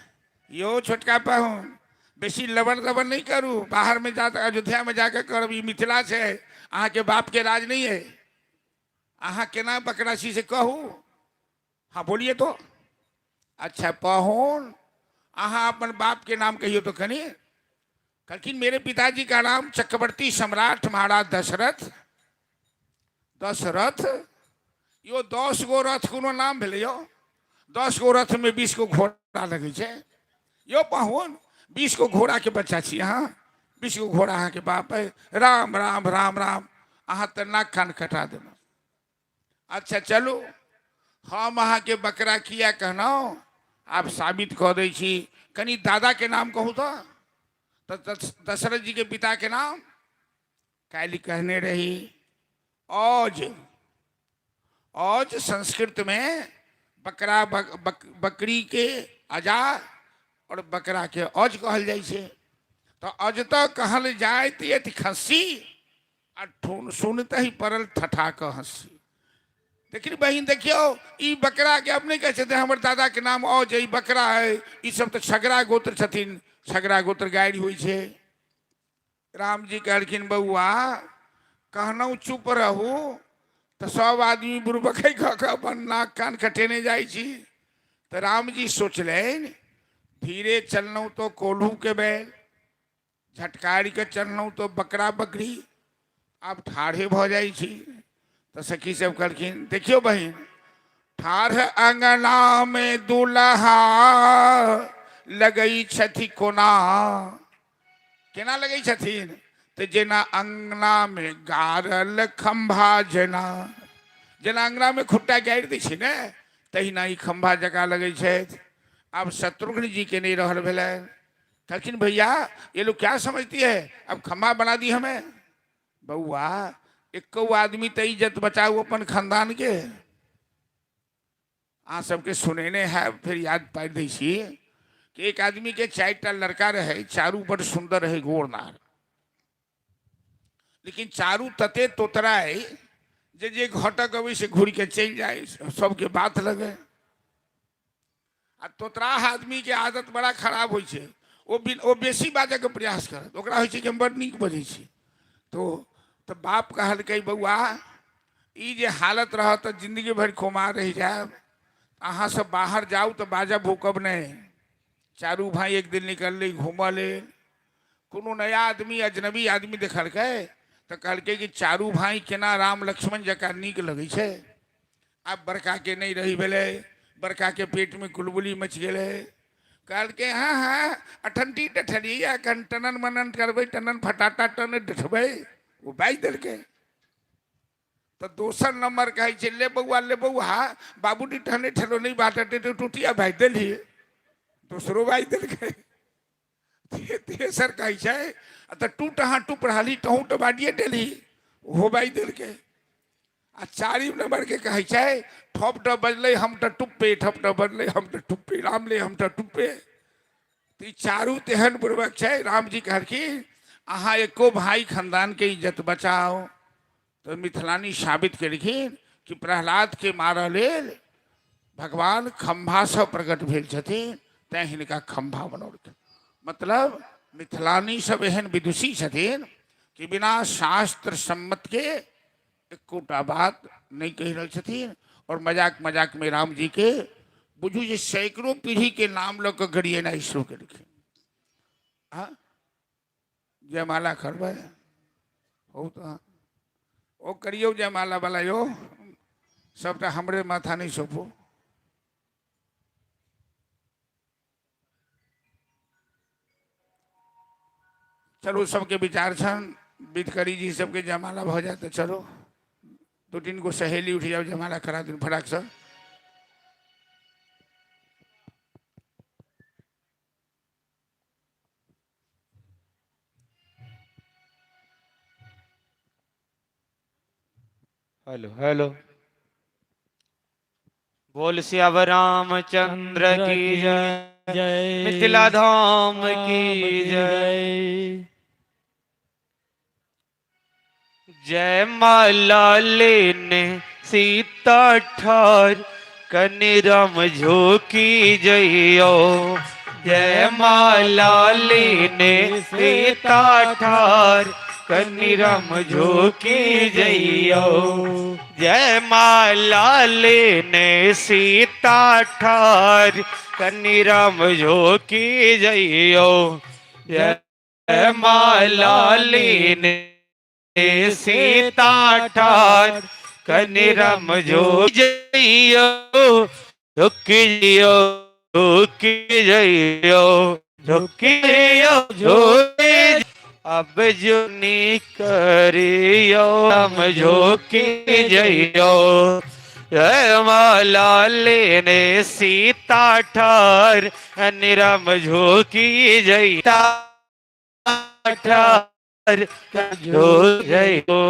यो छोटका पाहुन बेसी लबर लबर नहीं करू, बाहर में जा अयोध्या में जाकर करब, ई मिथिला छै, अहाँके बाप के राज नहीं है, अहाँ केना बकरा छी से कहू। हाँ बोलिए तो। अच्छा पाहुन अहाँ अपन बाप के नाम कहियो तो कनी। कहलखिन मेरे पिताजी का नाम चक्रवर्ती सम्राट महाराज दशरथ। दशरथ यो 10 गो रथ कोनो नाम भेलै यो? 10 गो रथ में 20 गो घोड़ा लगै छै। यो पाहुन 20 गो घोड़ा के बच्चा छी अहाँ, 20 गो घोड़ा अहाँके बाप है। राम राम राम राम, अहाँ तऽ नाक कान कटा देलहुँ। अच्छा चलू हम अहाँके बकरा किया कहलहुँ आब साबित कऽ दै छी। कनि दादाके नाम कहू तऽ दशरथ जी के पिता के नाम काल्हि कहने रही औज। औज संस्कृत में बकरा बक, बक, बकरी के अजा और बकरा के औज कहल जाइ छै। तऽ अज तऽ कहल जाइत यदि खस्सी आ सुनते ही पड़ल ठठा कऽ हँसी। देखिन बहिन देखियौ ई बकरा के अपने कहै छथिन हमर दादा के नाम औज, ई बकरा है, ई सब तऽ छगरा गोत्र छथिन, छगरा गोत्र गारि होइ छै। राम जी कहलखिन बौआ कहनौ चुप रहू तऽ सब आदमी बुड़बकै कऽ कऽ अपन नाक कान कटेने जाइ छी। तऽ रामजी सोचलनि, धीरे चललहुँ तो कोल्हू के बैल, झटकारि कऽ चललहुँ तो बकरा बकरी, आब ठाढ़े भऽ जाइ छी। तऽ सखी सब कहलखिन, देखियौ बहिन, ठाढ़ अंगना में दुल्हा लगै छथि कोना, केना लगै छथिन? तऽ जेना अंगनामे गाड़ल खम्भा, जेना जेना अंगनामे खुट्टा गाड़ि दै छै ने, तहिना ई खम्भा जकाँ लगै छथि। आब शत्रुघ्न जीके नहि रहल भेलनि, कहलखिन, भैया ये लोग क्या समझती है, अब खम्भा बना दी हमें। बौआ, एको आदमी तऽ इज्जत बचाउ अपन खानदानके। अहाँ सबके सुनेने है, फिर याद पारि दै छी कि एक आदमीके 4टा लड़का रहै, चारू बड़ सुन्दर रहै, गोर नार, लेकिन चारू तते तोतराइ जे जे घटक अबै से घुरि के चलि जाय, सबके बात लगे। आ तोतराह आदमीके आदत बड़ा खराब होइ छै, ओ बेसी बाजऽके प्रयास करत, ओकरा होइ छै कि हम बड़ नीक बजै छी। तो तऽ बाप कहलकै, बौआ, ई जे हालत रहत तऽ जिन्दगी भरि कुमार रहि जायब, अहाँ सब बाहर जाउ तऽ बाजब भूकब नहि। चारू भाई एक दिन निकललै घूमऽ लेल। कोनो नया आदमी, अजनबी आदमी देखलकै तऽ कहलकै कि चारू भाई केना राम लक्ष्मण जकाँ नीक लगै छै। आब बड़काके नहि रहि भेलै, बड़काके पेटमे कुलबुली मचि गेलै। कहलकै, हँ हँ, अठन्टी डठलियै, एखन टनन मनन करबै, टनन फटाटा टन डठबै। ओ बाजि देलकै। तऽ दोसर नम्बर कहै छै, ले बौआ, ले बौआ, बाबूजी टहने ठेलो नहि बाटते तऽ टूटिया बाजि देलियै। दोसरो बाजि देलकै। तेसर कहै छै, आ तऽ टूट अहाँ टूप रहली, तहूँ तऽ बाजिए देली। ओहो बाजि देलकै। आ चारिम नम्बरके कहै छै, ठप टप बजलै हम तऽ टुप्पे, ठप टप बजलै हम तऽ टुप्पे, राम ले हम तऽ टुप्पे। तऽ ई चारू तेहन बुड़बक छै। रामजी कहलखिन, अहाँ एको भाई खानदानके इज्जत बचाउ। तऽ मिथिलानी साबित केलखिन कि प्रहलादके मारऽ लेल भगवान खम्भासँ प्रकट भेल छथिन, तैँ हिनका खम्भा बनौलखिन। मतलब मिथिलानी सब एहन विदुषी छथिन कि बिना शास्त्र सम्मतके एकोटा बात नहि कहि रहल छथिन। आओर मजाक मजाकमे राम जीके बुझू जे सैकड़ों पीढ़ीके नाम लऽ कऽ गरिएनाइ शुरू केलखिन। हँ, जयमाला करबै हो तऽ ओ करियौ जयमाला वाला यौ, सबटा हमरे माथा नहि सौंपू। चलू, सबके विचार छनि, विधकरी जी सबके जयमाला भऽ जायत तऽ चलू, 2-3 गो सहेली उठि जाउ, जयमाला करा दियौ फटाकसँ। हेलो हेलो, बोल सियावर रामचंद्र की जय, जय, मिथिला धाम की जय। जय। जय माला लेने सीता ठार, कनि राम झोकी जइयो। जय माला लेने सीता ठार, कनि राम झोकी जइयो। जय माला लेने सीता ठार, कनि राम झोकी जइयो। जय माला लेने सीता ठार, कनि राम झोकी जइयो। झुकी जइयो, झुकी जइयो, झुकी जइयो, झुकी अब जुनी करियो, राम झोकी जइयो। जय माला लेने सीता ठार, निरम झोकी जइता ठार, झो जइयो।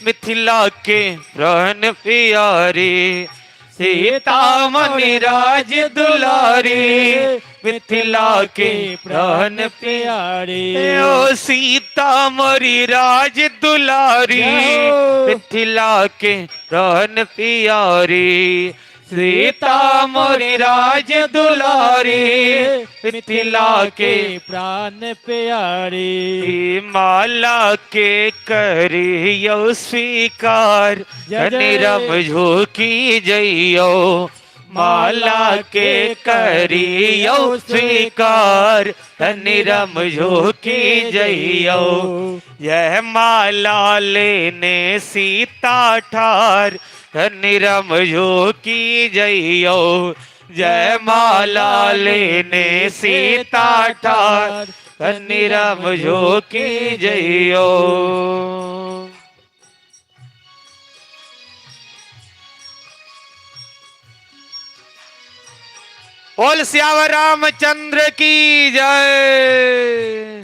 मिथिला के प्राण प्यारे सीता मनी राज दुलारी, मिथिला के प्राण प्यारे। ओ सीता मोरी राज दुलारी, मिथिला के प्राण प्यारी। सीता मोरी राज दुलारी, मिथिला के प्राण प्यारे। माला के करियो स्वीकार, धनिरम झोंकी जइयो। माला के करियो स्वीकार, धनिरम झोंकी जइयो। यह माला लेने सीता ठार, धनिरम झोंकी जइयो। जय माला लेने सीता ठार, धनिरम झोंकी जइयो। बोल सियावर रामचंद्र की जय।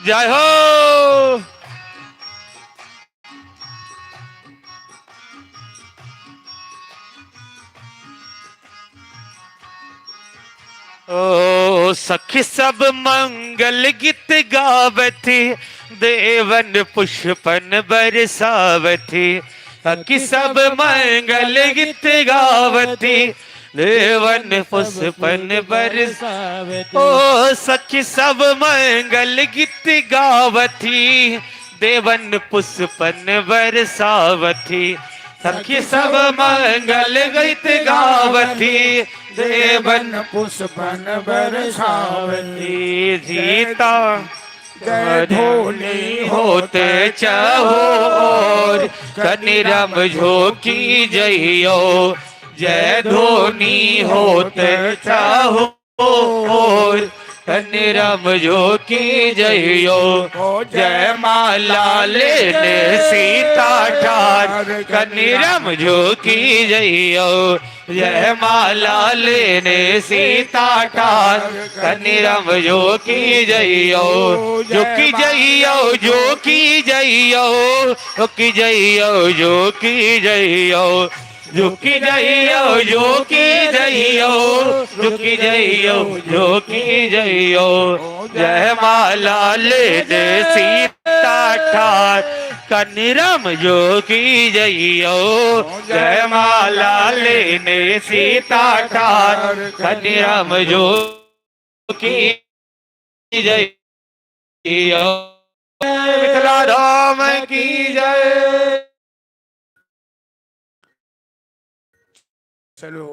जय हो। ओ सखी सब मंगल गीत गावती, देवन पुष्पन बरसावती। सखी सब मंगल गीत गावती, देवन पुष्पन बरस ओ सखी सब मंगल गीत गावती, देवन पुष्पन बरसावती। सखी सब मंगल गीत गावती, देवन पुष्पन बरसावती। सीता जय धोनी होते चहोर, कनिरम झोंकी जइयो। जय धोनी होते चहोर, कनिरम झोंकी जइयो। जय माला लेने सीता ठार, कनिरम झोंकी जइयो। जय माला लेने सीता ठार, कनिरम झोंकी जइयो। झोंकी जइयो, झोंकी जइयो, झोंकी जइयो, झोंकी जइयो, झुकी जइयो, झुकी जइयो, झुकी जइयो, झुकी जइयो। जय माला ले दे सीता ठार, कनिरम झुकी जइयो। जय माला लेने सीता ठार, कनिरम झुकी जइयो। मिथिला राम की जय। चलो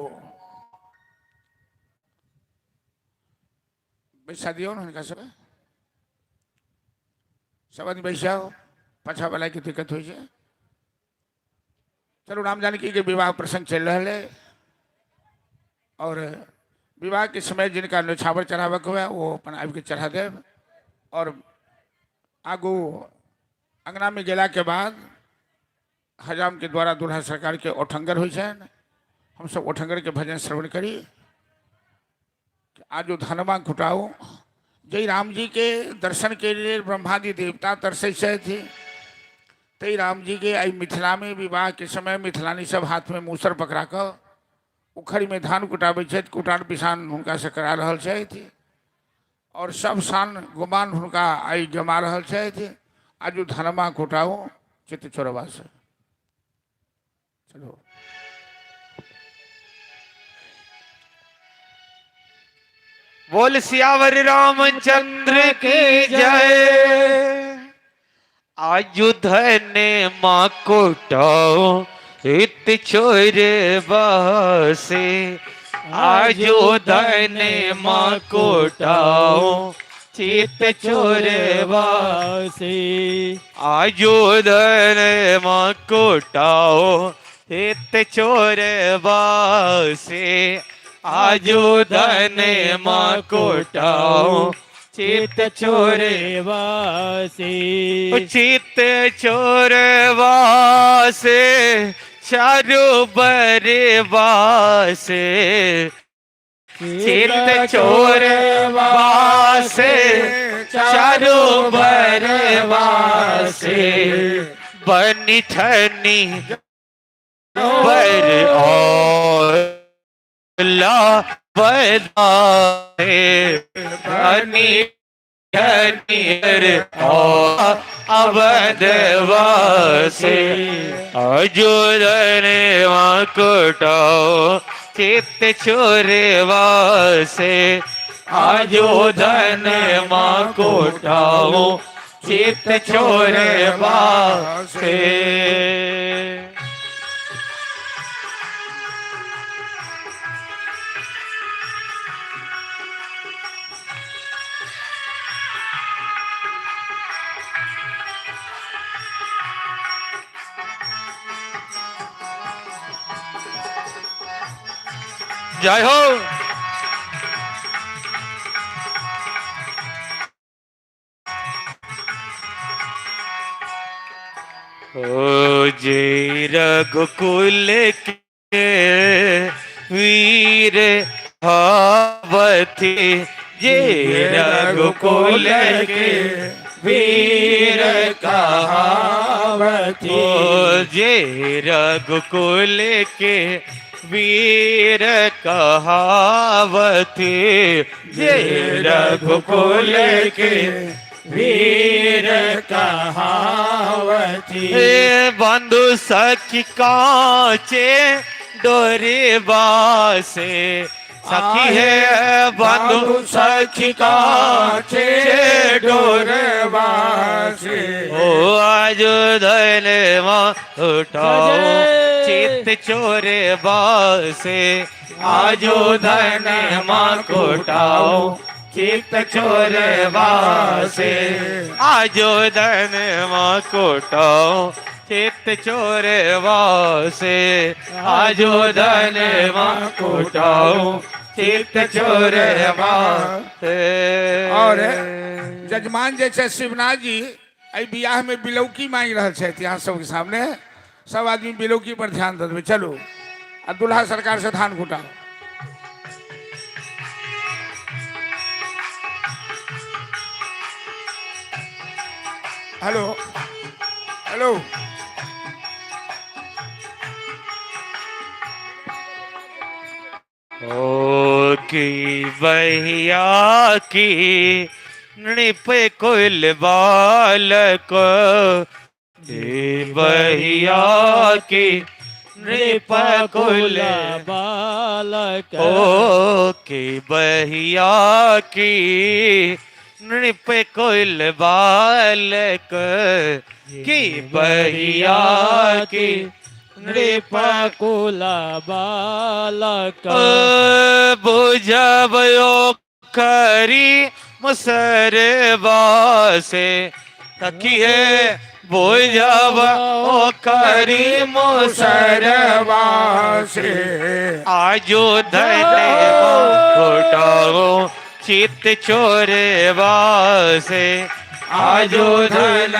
बैसा दियौ ने हुनका सब, सब आदमी बैस जाओ, पाछा वाला के दिक्कत होइ छै। चलू, राम जानकी के विवाह प्रसंग चलि रहल है और विवाह के समय जिनका न्योछावर चढ़ाबक हुए वो अपन आबि के चढ़ा देब। और आगू अंगना में गेला के बाद हजाम के द्वारा दूल्हा सरकार के ओठंगर होइ छनि। हमसब ओठंगर के भजन श्रवण करी। आज धनमा घुटाओ जय राम जी के दर्शन के लिए ब्रह्मादि देवता तरसै छथि, तै राम जी के आई मिथिला में विवाह के समय मिथिलानी सब हाथ में मूसर पकड़ा कऽ उखड़ि में धान कुटाबै छथि, कुटान पिसान हुनका से करा रहल छथि और सब शान गुमान हुनका आइ जमा रहल छथि। आजू धनमा कुटाओ चित्त चोरबा से। चलो बोल सियावर रामचंद्र की जय। आजु धने माँ कोटाओ इत छोरे बासे, आजु धने माँ कोटाओ चित छोरे वासे। आजु धने माँ कोटाओ चित छोरे बासे, आजु धने माँ कोटाओ चित छोरे वासे। चित चोर वासे, चारो बरे वासे, चित चोर वासे, चारो बरे वासे। बनी ठनी बर औला बदाए बनी ठनी बर अवध वासे। अजोदन कोटाओ चित्त छोरे वासे, आजोधन माँ कोटाओ चित्त छोरे वासे। जय हो। ओ जय रघुकुल के वीर हावती, जय रघुकुल के वीर कहावती, ओ जय रघुकुल के वीर कहावती, जय रघुकुल के वीर कहावती। हे बंधु सखी काचे डोरे बासे, सखी है बंधु सखी काचे डोरे बासे। ओ आज धन उठाओ चित्त चोरे बासे, आजो धन माँ कोटाओ चित्त चोरे बासे, आजो धन माँ कोटाओ चित्त चोरे वासे, आजो धन माँ कोटाओ चित्त चोरे वासे। और जजमान जे छै शिवनाथ जी एहि बियाह में बिलौकी मांगि रहल छथि, यहाँ सबके सामने सब आदमी बिलौकी पर ध्यान दे देबै। चलू आ दुल्हा सरकार से धान घुटाओ। हेलो हेलो, ओ की बहिया की नृप कुल बालक, बहिया की नृप कुल बालक, ओ की बहिया की नृप कुल बालक, की बहिया की नृप कुल बालक। बुझबयो खरी मुसर बासे, तकिए बुझब ओ खरी मुसर बासे। आजो धन घोटाओ चित्त चोरे वासे, आजो धन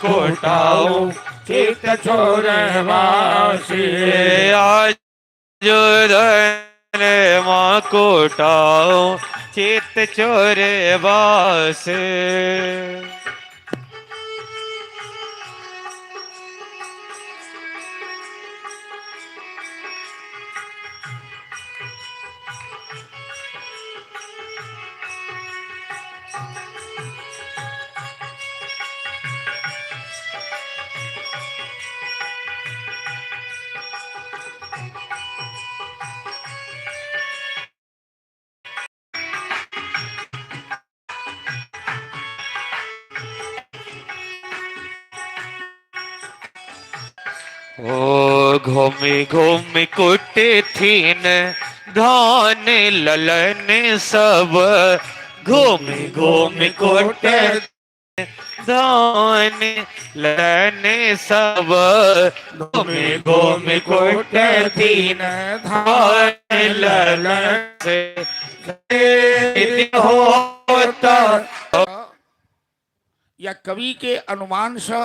कोटाओ चित्त चोरे वासे। आजो धन कोटाओ चित्त चोरे वासे। ओ घूमि घूमि कुटे थीन धान ललन सब, घूमि घूमि कुटे धान ललन सब, घूमि घूमि कुटे थीन धान ललन से होता। या कवि के अनुमान से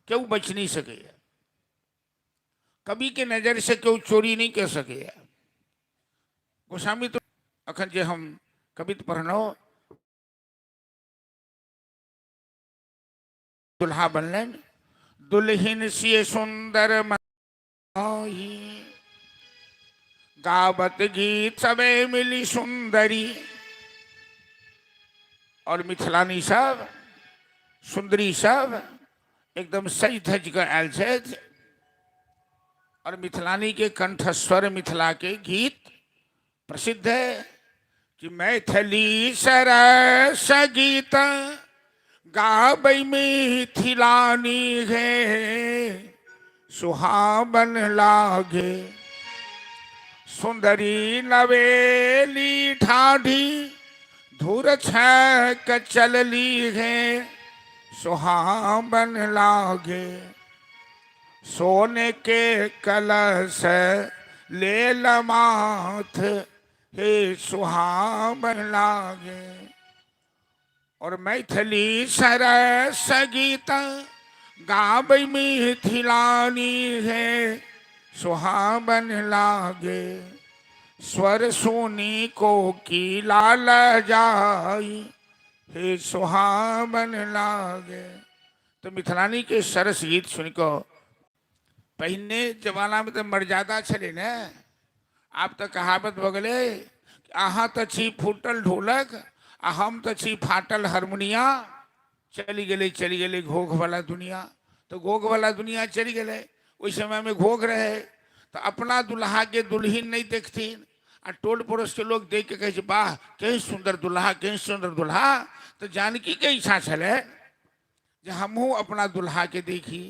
केओ बच नहीं सके, कवि के नजर से केओ चोरी नहीं कर सके। गोस्वामी तो अखन जे हम कवित पढ़लहुँ, दुल्हा बनलनि, दुल्हिन सिय सुंदर माही, गावत गीत सबे मिली सुंदरी। और मिथिलानी सब सुंदरी सब एकदम सज धज कऽ आयल छथि। और मिथिलानी के कंठस्वर मिथिला के गीत प्रसिद्ध है कि मैथिली सरस गीत गाबै मिथिलानी हे सुहावन लागे, सुंदरी नवेली ठाढ़ी धुर छक चलली है सुहावन लागे, सोने के कलश ले माथ हे सुहावन लागे। और मैथिली सरस गीत गाबै मिथिलानी है सुहावन लागे, स्वर सुनी को की लाल जाई हे सुहावन लागे। तो मिथिलानी के सरस गीत सुनिकऽ, पहिने जमानामे तऽ मर्यादा छलै ने, आब तऽ कहावत भऽ गेलै अहाँ तऽ छी फूटल ढोलक आ हम तऽ छी फाटल हारमोनिया। चलि गेलै, चलि गेलै घोघवला दुनिया। तऽ घोघवला दुनिया चलि गेलै। ओहि समयमे घोघ रहै तऽ अपना दुल्हाके दुल्हिन नहि देखथिन आ टोल पड़ोसके लोक देख के कहै छै वाह केहन सुन्दर दुल्हा, केहन सुन्दर दुल्हा। तऽ जानकीके इच्छा छलै जे हमहूँ अपना दुल्हाके देखी।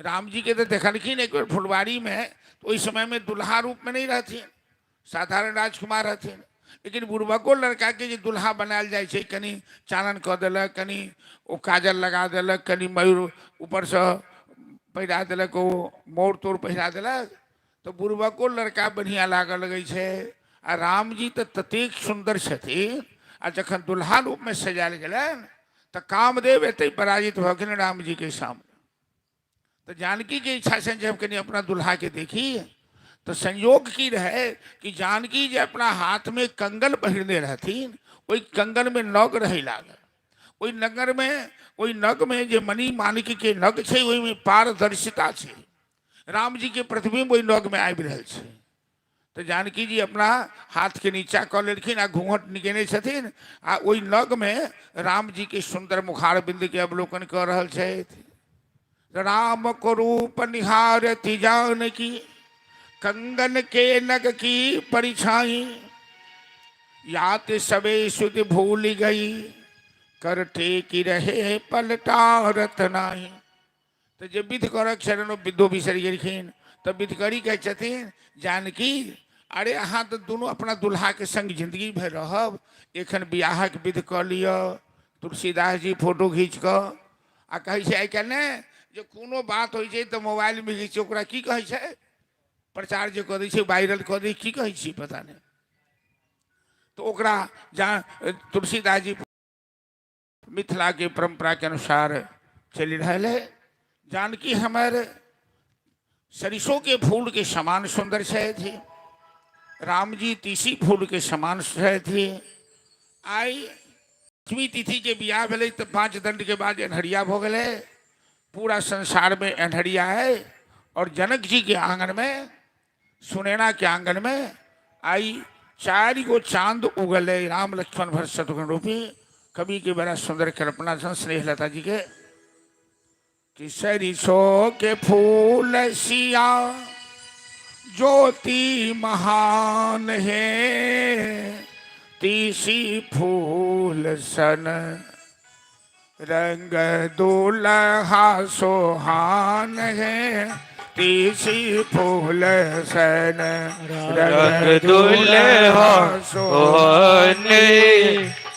रामजीके तऽ देखलखिन एक बेर फुलवारीमे, तऽ ओहि समयमे दुल्हा रूपमे नहि रहथिन, साधारण राजकुमार रहथिन। लेकिन बुढ़बको लड़काके जे दुल्हा बनायल जाइ छै, कनि चानन कऽ देलक, कनि ओ काजल लगा देलक, कनि मयूर ऊपरसँ पहिरा देलक, ओ मोर तोर पहिरा देलक, तऽ बुढ़बको लड़का बढ़िआँ लागऽ लगै छै। आ रामजी तऽ ततेक सुन्दर छथिन, आ जखन दुल्हा रूपमे सजायल गेलनि तऽ कामदेव एतै पराजित भऽ गेलनि रामजीके सामने। तऽ जानकीके इच्छा छनि जे हम कनि अपना दुल्हाके देखी। तऽ संयोग की रहै कि जानकी जे अपना हाथमे कंगन पहिरने रहथिन, ओहि कंगनमे नग रहै लागल। ओहि नगरमे, ओहि नगमे जे मणि माणिक्यके नग छै, ओहिमे पारदर्शिता छै। रामजीके प्रतिबिम्ब ओहि नगमे आबि रहल छै। तऽ जानकी जी अपना हाथके नीचा कऽ लेलखिन आ घूँघट निकेने छथिन आ ओहि नगमे रामजीके सुन्दर मुखार बिन्दके अवलोकन कऽ रहल छथि। राम को रूप निहारति जानकी, कंगन के नग की परिछाई, यात सबे सुध भूल गई, कर टेकी रहे पलटारत नाही। तऽ जे विध करक छलनि ओ विधो बिसरि गेलखिन। तऽ विधकरी कहै छथिन जानकी अरे अहाँ तऽ दुनू अपना दुल्हाके संग जिन्दगी भरि रहब, एखन बियाहक विध कऽ लिअ। तुलसीदास जी फोटो घीच कऽ आ कहै छै आइ काल्हि ने जे कोनो बात होइ छै तऽ मोबाइलमे घीच, ओकरा की कहै छै, प्रचार जे कऽ दै छै, वायरल कऽ दै, की कहै छियै पता नहि। तऽ ओकरा जहाँ तुलसीदास जी मिथिला के परंपरा के अनुसार चलि रहल है। जानकी हमर सरिसों के फूल के समान सुंदर छथि, राम जी तीसी फूल के समान छथि। आइ लक्ष्मी तिथि के बियाह भेलै तऽ 5 दंड के बाद अन्हरिया भऽ गेलै। पूरा संसार में अन्हरिया है और जनक जी के आंगन में, सुनैना के आंगन में आई 4 गो चांद उगल है, राम लक्ष्मण भरत शत्रुघ्न रूपी। कवि के बड़ा सुंदर कल्पना छन स्नेहलता जी के कि सरिसो के फूल सिया ज्योति महान है, तीसी फूल सन रंग दुल्हा सोहान है, तीसी फूल सन रंग दुल्हा सोहान,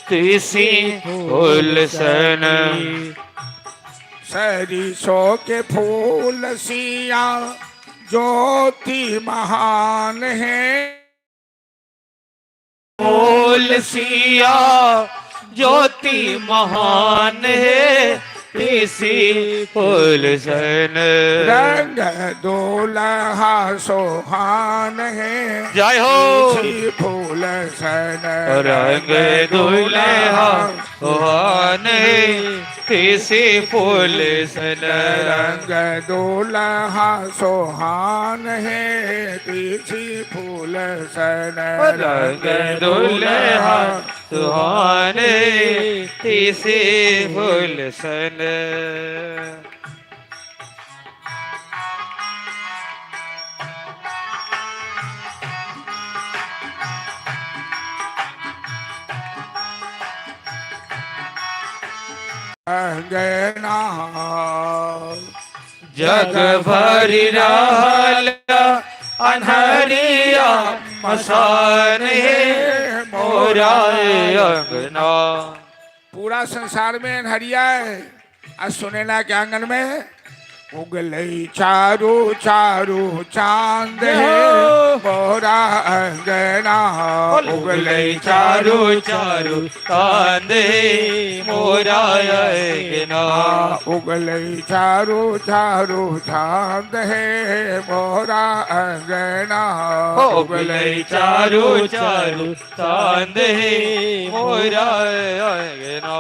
तीसी फूल सन। सरिसों के फूल सिया ज्योति महान है, फूल सिया ज्योति महान है, तीसी फूल सन रंग दुल्हा सोहान है, जय हो। तीसी फूल सन रंग दुल्हा सोहान है, तीसी फूल सन। रंग दुल्हा सोहान है तीसी फूल सन। रंग दुल्हा सुहाने तीसी फूल सन। अंगना। जग भरि रहल अन्हरिया मसान हे मोरा अंगना। पूरा संसार में अनहरिया है आ सुनैना के आंगन में उगलै चारू चारू चांद है मोरा अंगना। उगलै चारू चारू चांद हे मोरा अंगना। उगलै चारू चारू चांद है मोरा अंगना। उगलै चारू चारू चांद हे मोरा अंगना।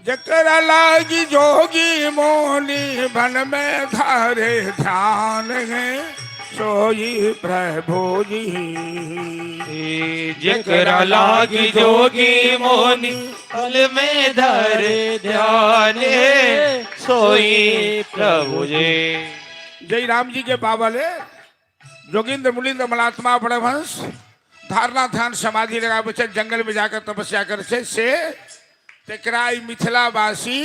जकरा लागी जोगी मोनी बन में धारे ध्यान है सोई प्रभु जी। जकरा लागी जोगी मोनी पल में धर ध्यान हे सोई प्रभु जी। जय राम जी के बाबल है जोगिंद्र मुलिंद्र मलात्मा परमहंस धारणा ध्यान समाधि लगा छै, जंगल में जाकर तपस्या कर छै से तकरा ई मिथिलावासी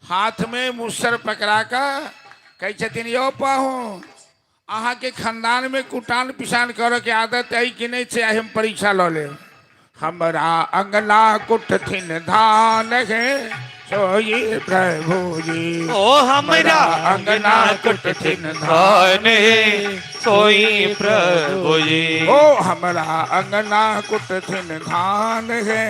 हाथ में मुसर पकड़ा कऽ कहै छथिन, यौ पाहु, अहाँके खानदान में कुटान पिसान करऽ के आदत अइ कि नहि छै? आइ हम परीक्षा लऽ लेब। हमरा अंगना कुटथिन धान हे सोई प्रभु जी। ओ हमरा अंगना कुटथिन धान हे सोई प्रभु जी। ओ हमरा अंगना कुटथिन धान हे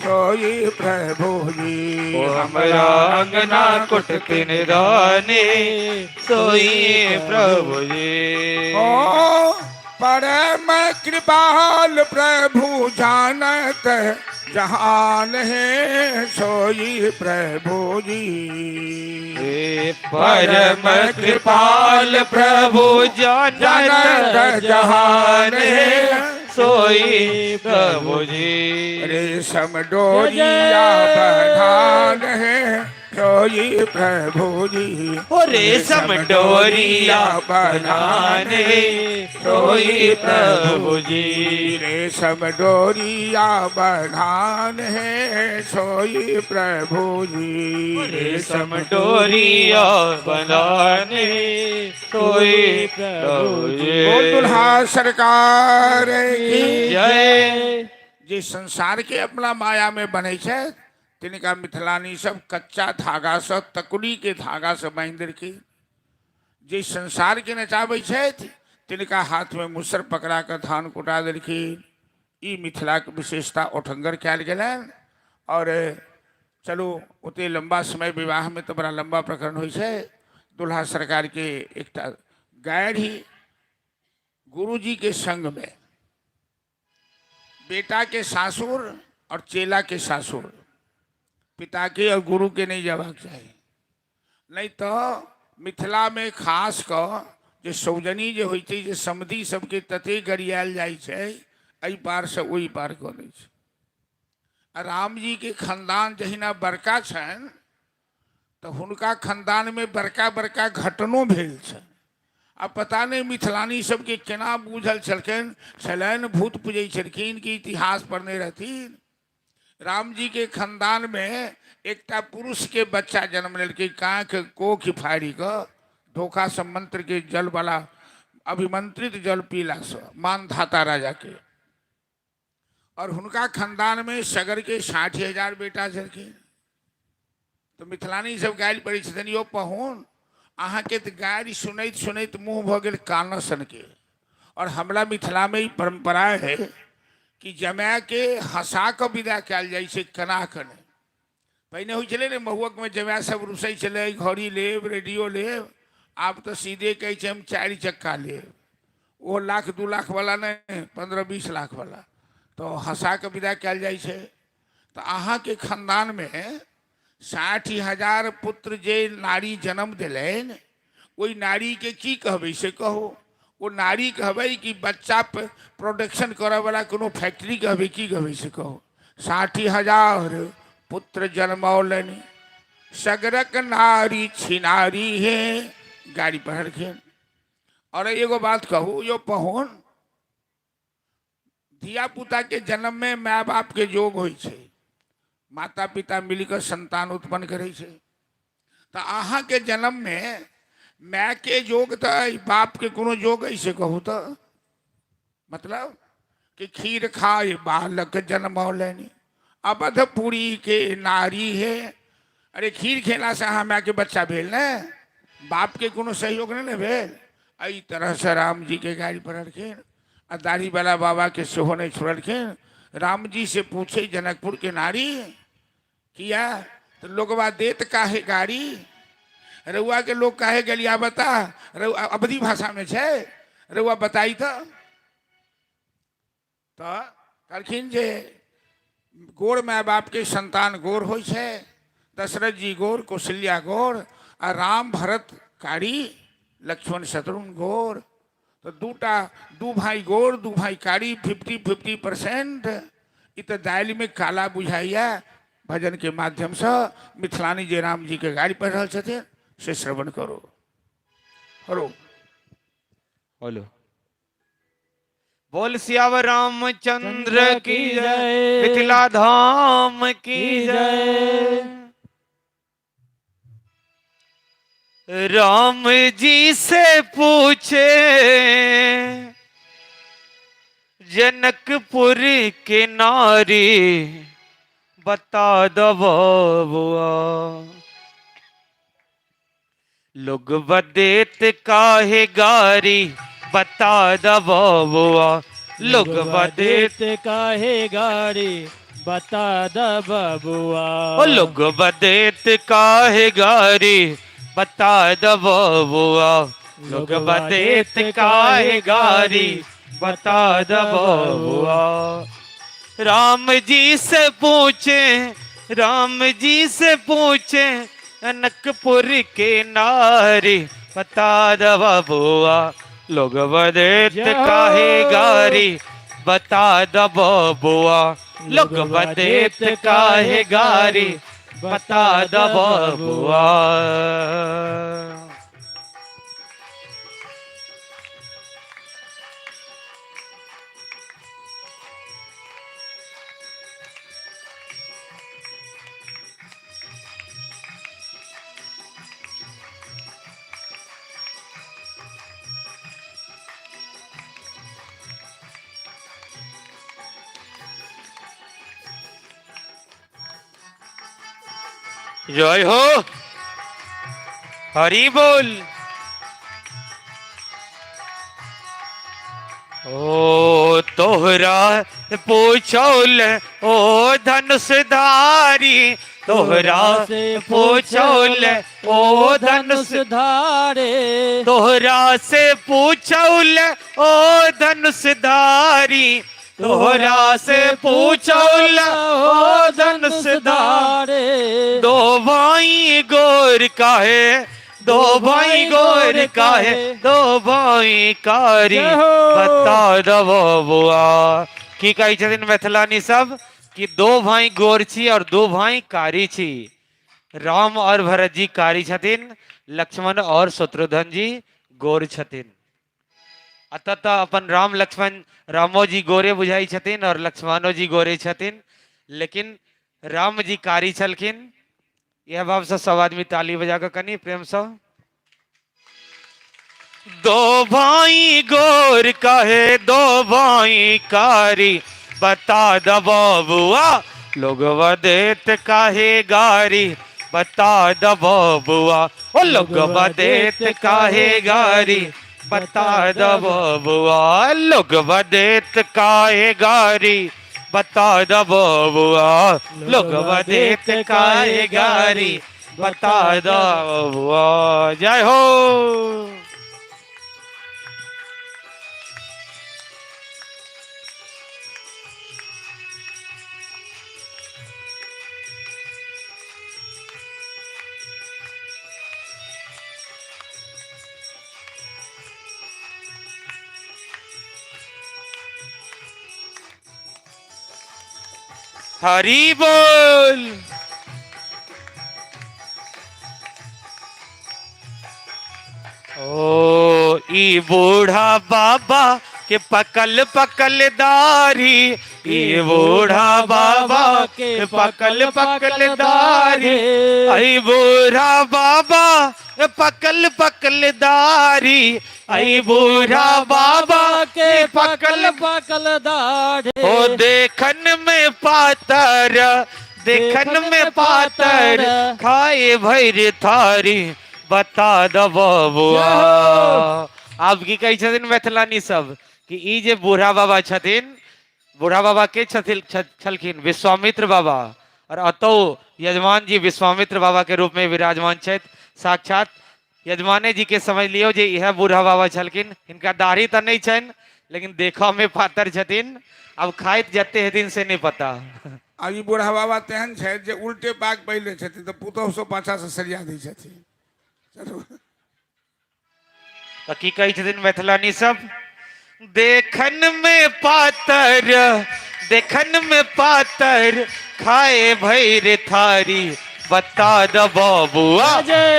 सोई प्रभु जी। ओ हमरा अंगना कुटथिन धान हे सोई प्रभु जी। ओ परम कृपाल प्रभु जानत जहान है सोई प्रभु जी। हे परम कृपाल प्रभु जानत जहान हे सोई प्रभु जी। रेशम डोरिया बधान है सोई प्रभु जी। ओ रेशम डोरिया बधान हे सोई प्रभु जी। रेशम डोरिया बधान है सोई प्रभु जी। रेशम डोरिया बधान हे सोई प्रभु जी। बोल दुल्हा सरकार की जय। जे संसार के अपना माया में बनै छै तिनका मिथिलानी सब कच्चा धागा से तकुरी के धागा से बांधि देलखिन। जे संसार के नचाबै छथि तिनका हाथ में मुसर पकड़ा कऽ धान कुटा देलखिन। ई मिथिलाके विशेषता ओठंगर कयल गेलनि। और चलू, ओते लम्बा समय विवाहमे तऽ बड़ा लम्बा प्रकरण होइ छै। दुल्हा सरकारके एकटा गारि गुरुजी के संग में बेटा के सासुर और चेला के सासुर, पिता के और गुरु के नहीं जबाक चाही। नहीं तो मिथिला में खास कऽ जे सौजनी जे होइ छै, जे समधि सबके तते गरियायल जाइ छै, एहि पारसँ ओहि पार कऽ दै छै। आ रामजी के खानदान जहिना बड़का छनि तऽ हुनका खानदानमे बड़का बड़का घटनो भेल छनि। आ पता नहि मिथिलानी सबके केना बूझल छलखिन छलनि, भूत पूजै छलखिन कि इतिहास पढ़ने रहथिन। रामजी के खानदान में एकटा पुरुष के बच्चा जन्म लेलकै काँख कोख फाड़ि कऽ धोखा से मंत्र के जल वाला अभिमंत्रित जल पीलासँ मानधाता राजा के। और हुनका खानदानमे सगरके 60,000 बेटा छलखिन। तऽ मिथिलानी सब गारि पड़ै छथिन, यौ पहुन, अहाँके तऽ गारि सुनैत सुनैत मुँह भऽ गेल कानऽ सनके। और हमरा मिथिलामे ई परम्परा है कि जमायके हँसा कऽ विदा कयल जाइ छै, कना कऽ नहि। पहिने होइ छलै ने महुअकमे जमाय सब रुसै छलै, घड़ी लेब, रेडियो लेब। आब तऽ सीधे कहै छै हम 4 चक्का लेब, ओहो लाख 2 लाख वाला नहि, 15-20 लाख वाला। तऽ हँसा कऽ विदा कयल जाइ छै। तऽ अहाँके खानदानमे 60,000 पुत्र जे नारी जन्म देलनि, ओहि नारीके की कहबै से कहू? ओ नारी कहबै कि बच्चा प्रोडक्शन करऽवला कोनो फैक्ट्री कहबै, की कहबै से कहू? 60,000 पुत्र जन्मौलनि सगरक नारी छिनारी हे, गाड़ी पढ़लखिन। और एगो बात कहू यो पहुन, धिया पुता के जन्म में माय बाप के जोग होइ छै, माता पिता मिलकर संतान उत्पन्न करै छै। तऽ अहाँके जन्म में माय के जोग तऽ अइ, बाप के कोनो जोग अइ से कहू? तऽ मतलब कि खीर खाय बालक जन्मौलनि अवधपुरी के नारी हे। अरे खीर खेला से अहाँ माय के बच्चा भेल ने, बाप के कोनो सहयोग नहि ने भेल। एहि तरहसँ राम जी के गारि पढ़लखिन आ दाढ़ी वाला बाबा के सेहो नहि छोड़लखिन। राम जी से पूछे जनकपुर के नारी, किया तो लोगवा देत काहे गाड़ी, रउआ के लोग काहे गलिया बता, रउआ अवधि भाषा में छै, रउआ बताई। तऽ कहलखिन जे गोर माय बाप के संतान गोर होइ छै, दशरथ जी गोर, कौशल्या गोर, आ राम भरत कारी, लक्ष्मण शत्रुघ्न गोर। तऽ दूटा दू भाई गोर, दू भाई कारी, 50-50%। ई तऽ दालिमे काला बुझाइया। भजन के माध्यमसँ मिथिलानी जे राम जी के गाड़ी पढ़ि रहल छथिन से श्रवण करू। हेलो। बोलो बोल सियावर रामचंद्र की जय, मिथिला धाम की जय। राम जी से पूछे जनकपुर के नारी, बता दो बबुआ, लोग बदेत काहे गारी, बता द बबुआ, लोग बदेत काहे गारी, बता द बबुआ। ओ लोग बदेत काहे गारी, बता द बबुआ, लोग बदेत काहे गारी, बता द बबुआ। राम जी से पूछे, राम जी से पूछे जनकपुर के नारी, बता द बबुआ, लोग बदेत काहे गारी, बता द बबुआ, लोग बदेत काहे गारी, बता द बबुआ। जय हो, हरि बोल। ओ तोहरा पूछौल ओ धनुषधारी, तोहरा से पूछौल ओ धनुष धारे, तोहरा से पूछौल ओ धनुषधारी, तोहरा से पूछौल ओ धनुषधारे, दो भाई गोर काहे, दो भाई गोर काहे, दो भाई कारी, बता दबो बुआ। की कहै छथिन मैथिलानी सब कि दो भाई गोर छी और दो भाई कारी छी। राम और भरत जी कारी छथिन, लक्ष्मण और शत्रुघ्न जी गोर छथिन। अतः तऽ अपन राम लक्ष्मण, रामो जी गोरे बुझाइ छथिन और लक्ष्मणो जी गोरे छथिन, लेकिन राम जी कारी छलखिन। इएह भावसँ सब आदमी ताली बजा कऽ कनि प्रेमसँ। दो भाई गोर काहे, दो भाई कारी, बता द बबुआ, लोगवा देत काहे गारी बता द बबुआ, ओ लोगवा देत काहे गारी बता द बबुआ, लोगवा देत काहे गारी बता द बबुआ, लोगवा देत काहे गारी बता द बबुआ। जय हो। हरि बोल। ओ ई बूढ़ा बाबा के पकल पकल दारी, ई बूढ़ा बाबा के पकल पकल दारी, आई बूढ़ा बाबा के पकल पकल दारी, आई बूढ़ा बाबा के पकल पकल दाढ़े। ओ देखन में पातर, देखन में पातर, खाए भैर थारी बता द बबुआ। आब की कहै छथिन मैथिलानी सब कि ई जे बूढ़ा बाबा छथिन, बूढ़ा बाबा के छथिन छलखिन विश्वामित्र बाबा, और अतौ यजमान जी विश्वामित्र बाबा के रूप में विराजमान छथि। साक्षात यजमाने जी के समझ लियौ जे इएह बूढ़ा बाबा छलखिन। हिनका दाढ़ी तऽ नहि छनि, लेकिन देखऽ में पातर छथिन। आब खाइत जते हेथिन से नहि पता। आ ई बूढ़ा बाबा तेहन छथि जे उल्टे पाग पहिरने छथिन तऽ पुतोहु सब पाछाँ से सरिया दै छथिन। चलू। तऽ की कहै छथिन मैथिलानी सब? देखन में पातर, देखन में पातर, खाए भैर थारी बता द बबुआ,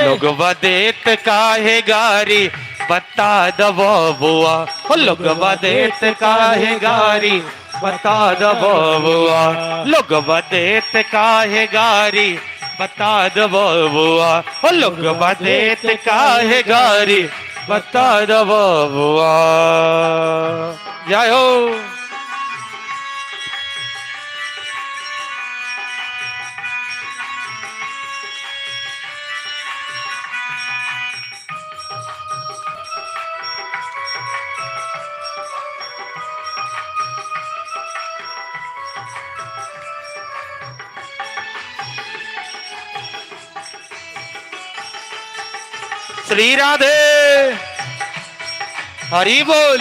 लोगवा देत काहे गारी बता द बबुआ, ओ लोगवा देत काहे गारी बता द बबुआ, लोगवा देत काहे गारी बता द बबुआ, ओ लोगवा देत काहे गारी बता द बबुआ। जय हो। श्री राधे हरि बोल।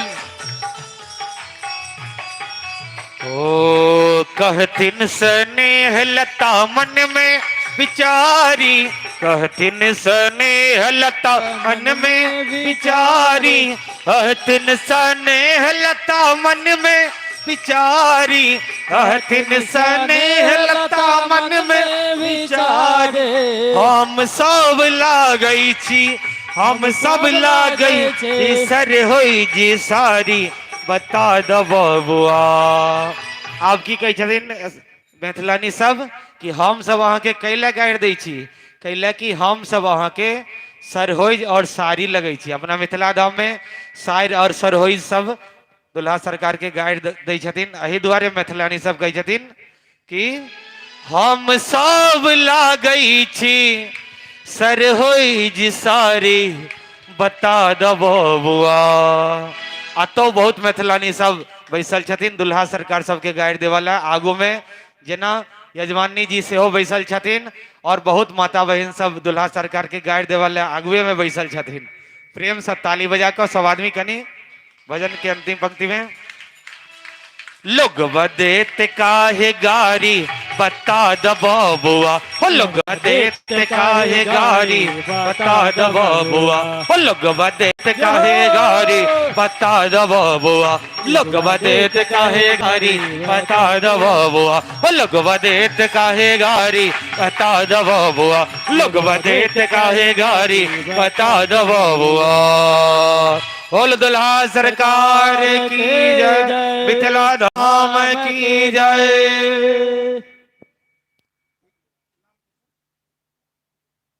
ओ कहथिन स्नेह लता मन में विचारी, कहथिन स्नेह लता मन में विचारी, कहथिन स्नेह लता मन में विचारी, कहथिन स्नेह लता मन में विचारी, हम सब लागै छी, हम सब लागै छी सर होई जी सारी बता द बबुआ। आब की कहै छथिन मैथिलानी सब कि हम सब अहाँके कैला गारि दै छी, कैला कि हम सब अहाँके सरहोइज और साड़ी लगै छी। अपना मिथिला धाम में साड़ि और सरहोइज सब दुल्हा सरकार के गारि दै छथिन। एहि दुआरे मैथिलानी सब कहै छथिन कि हम सब लागै छी सरहोइज साड़ी बता द बबुआ। अतौ बहुत मैथिलानी सब बैसल छथिन दुल्हा सरकार सबके गारि देवला आगू में, जेना यजमानी जी सेहो बैसल छथिन और बहुत माता बहिन सब दुल्हा सरकार के गारि देवला आगुए में बैसल छथिन। प्रेम से ताली बजा कऽ सब आदमी कनी भजन के अंतिम पंक्ति में लोग देत काहे गारी बता द बबुआ, हो लोग देत काहे गारी बता द बबुआ, हो लोग देत काहे गारी बता द बबुआ, लोग देत काहे गारी बता द बबुआ, हो लोग देत काहे गारी बता द बबुआ, लोग देत काहे गारी बता द बबुआ। बोल दुल्हा सरकार की जय, मिथिला धाम की जय।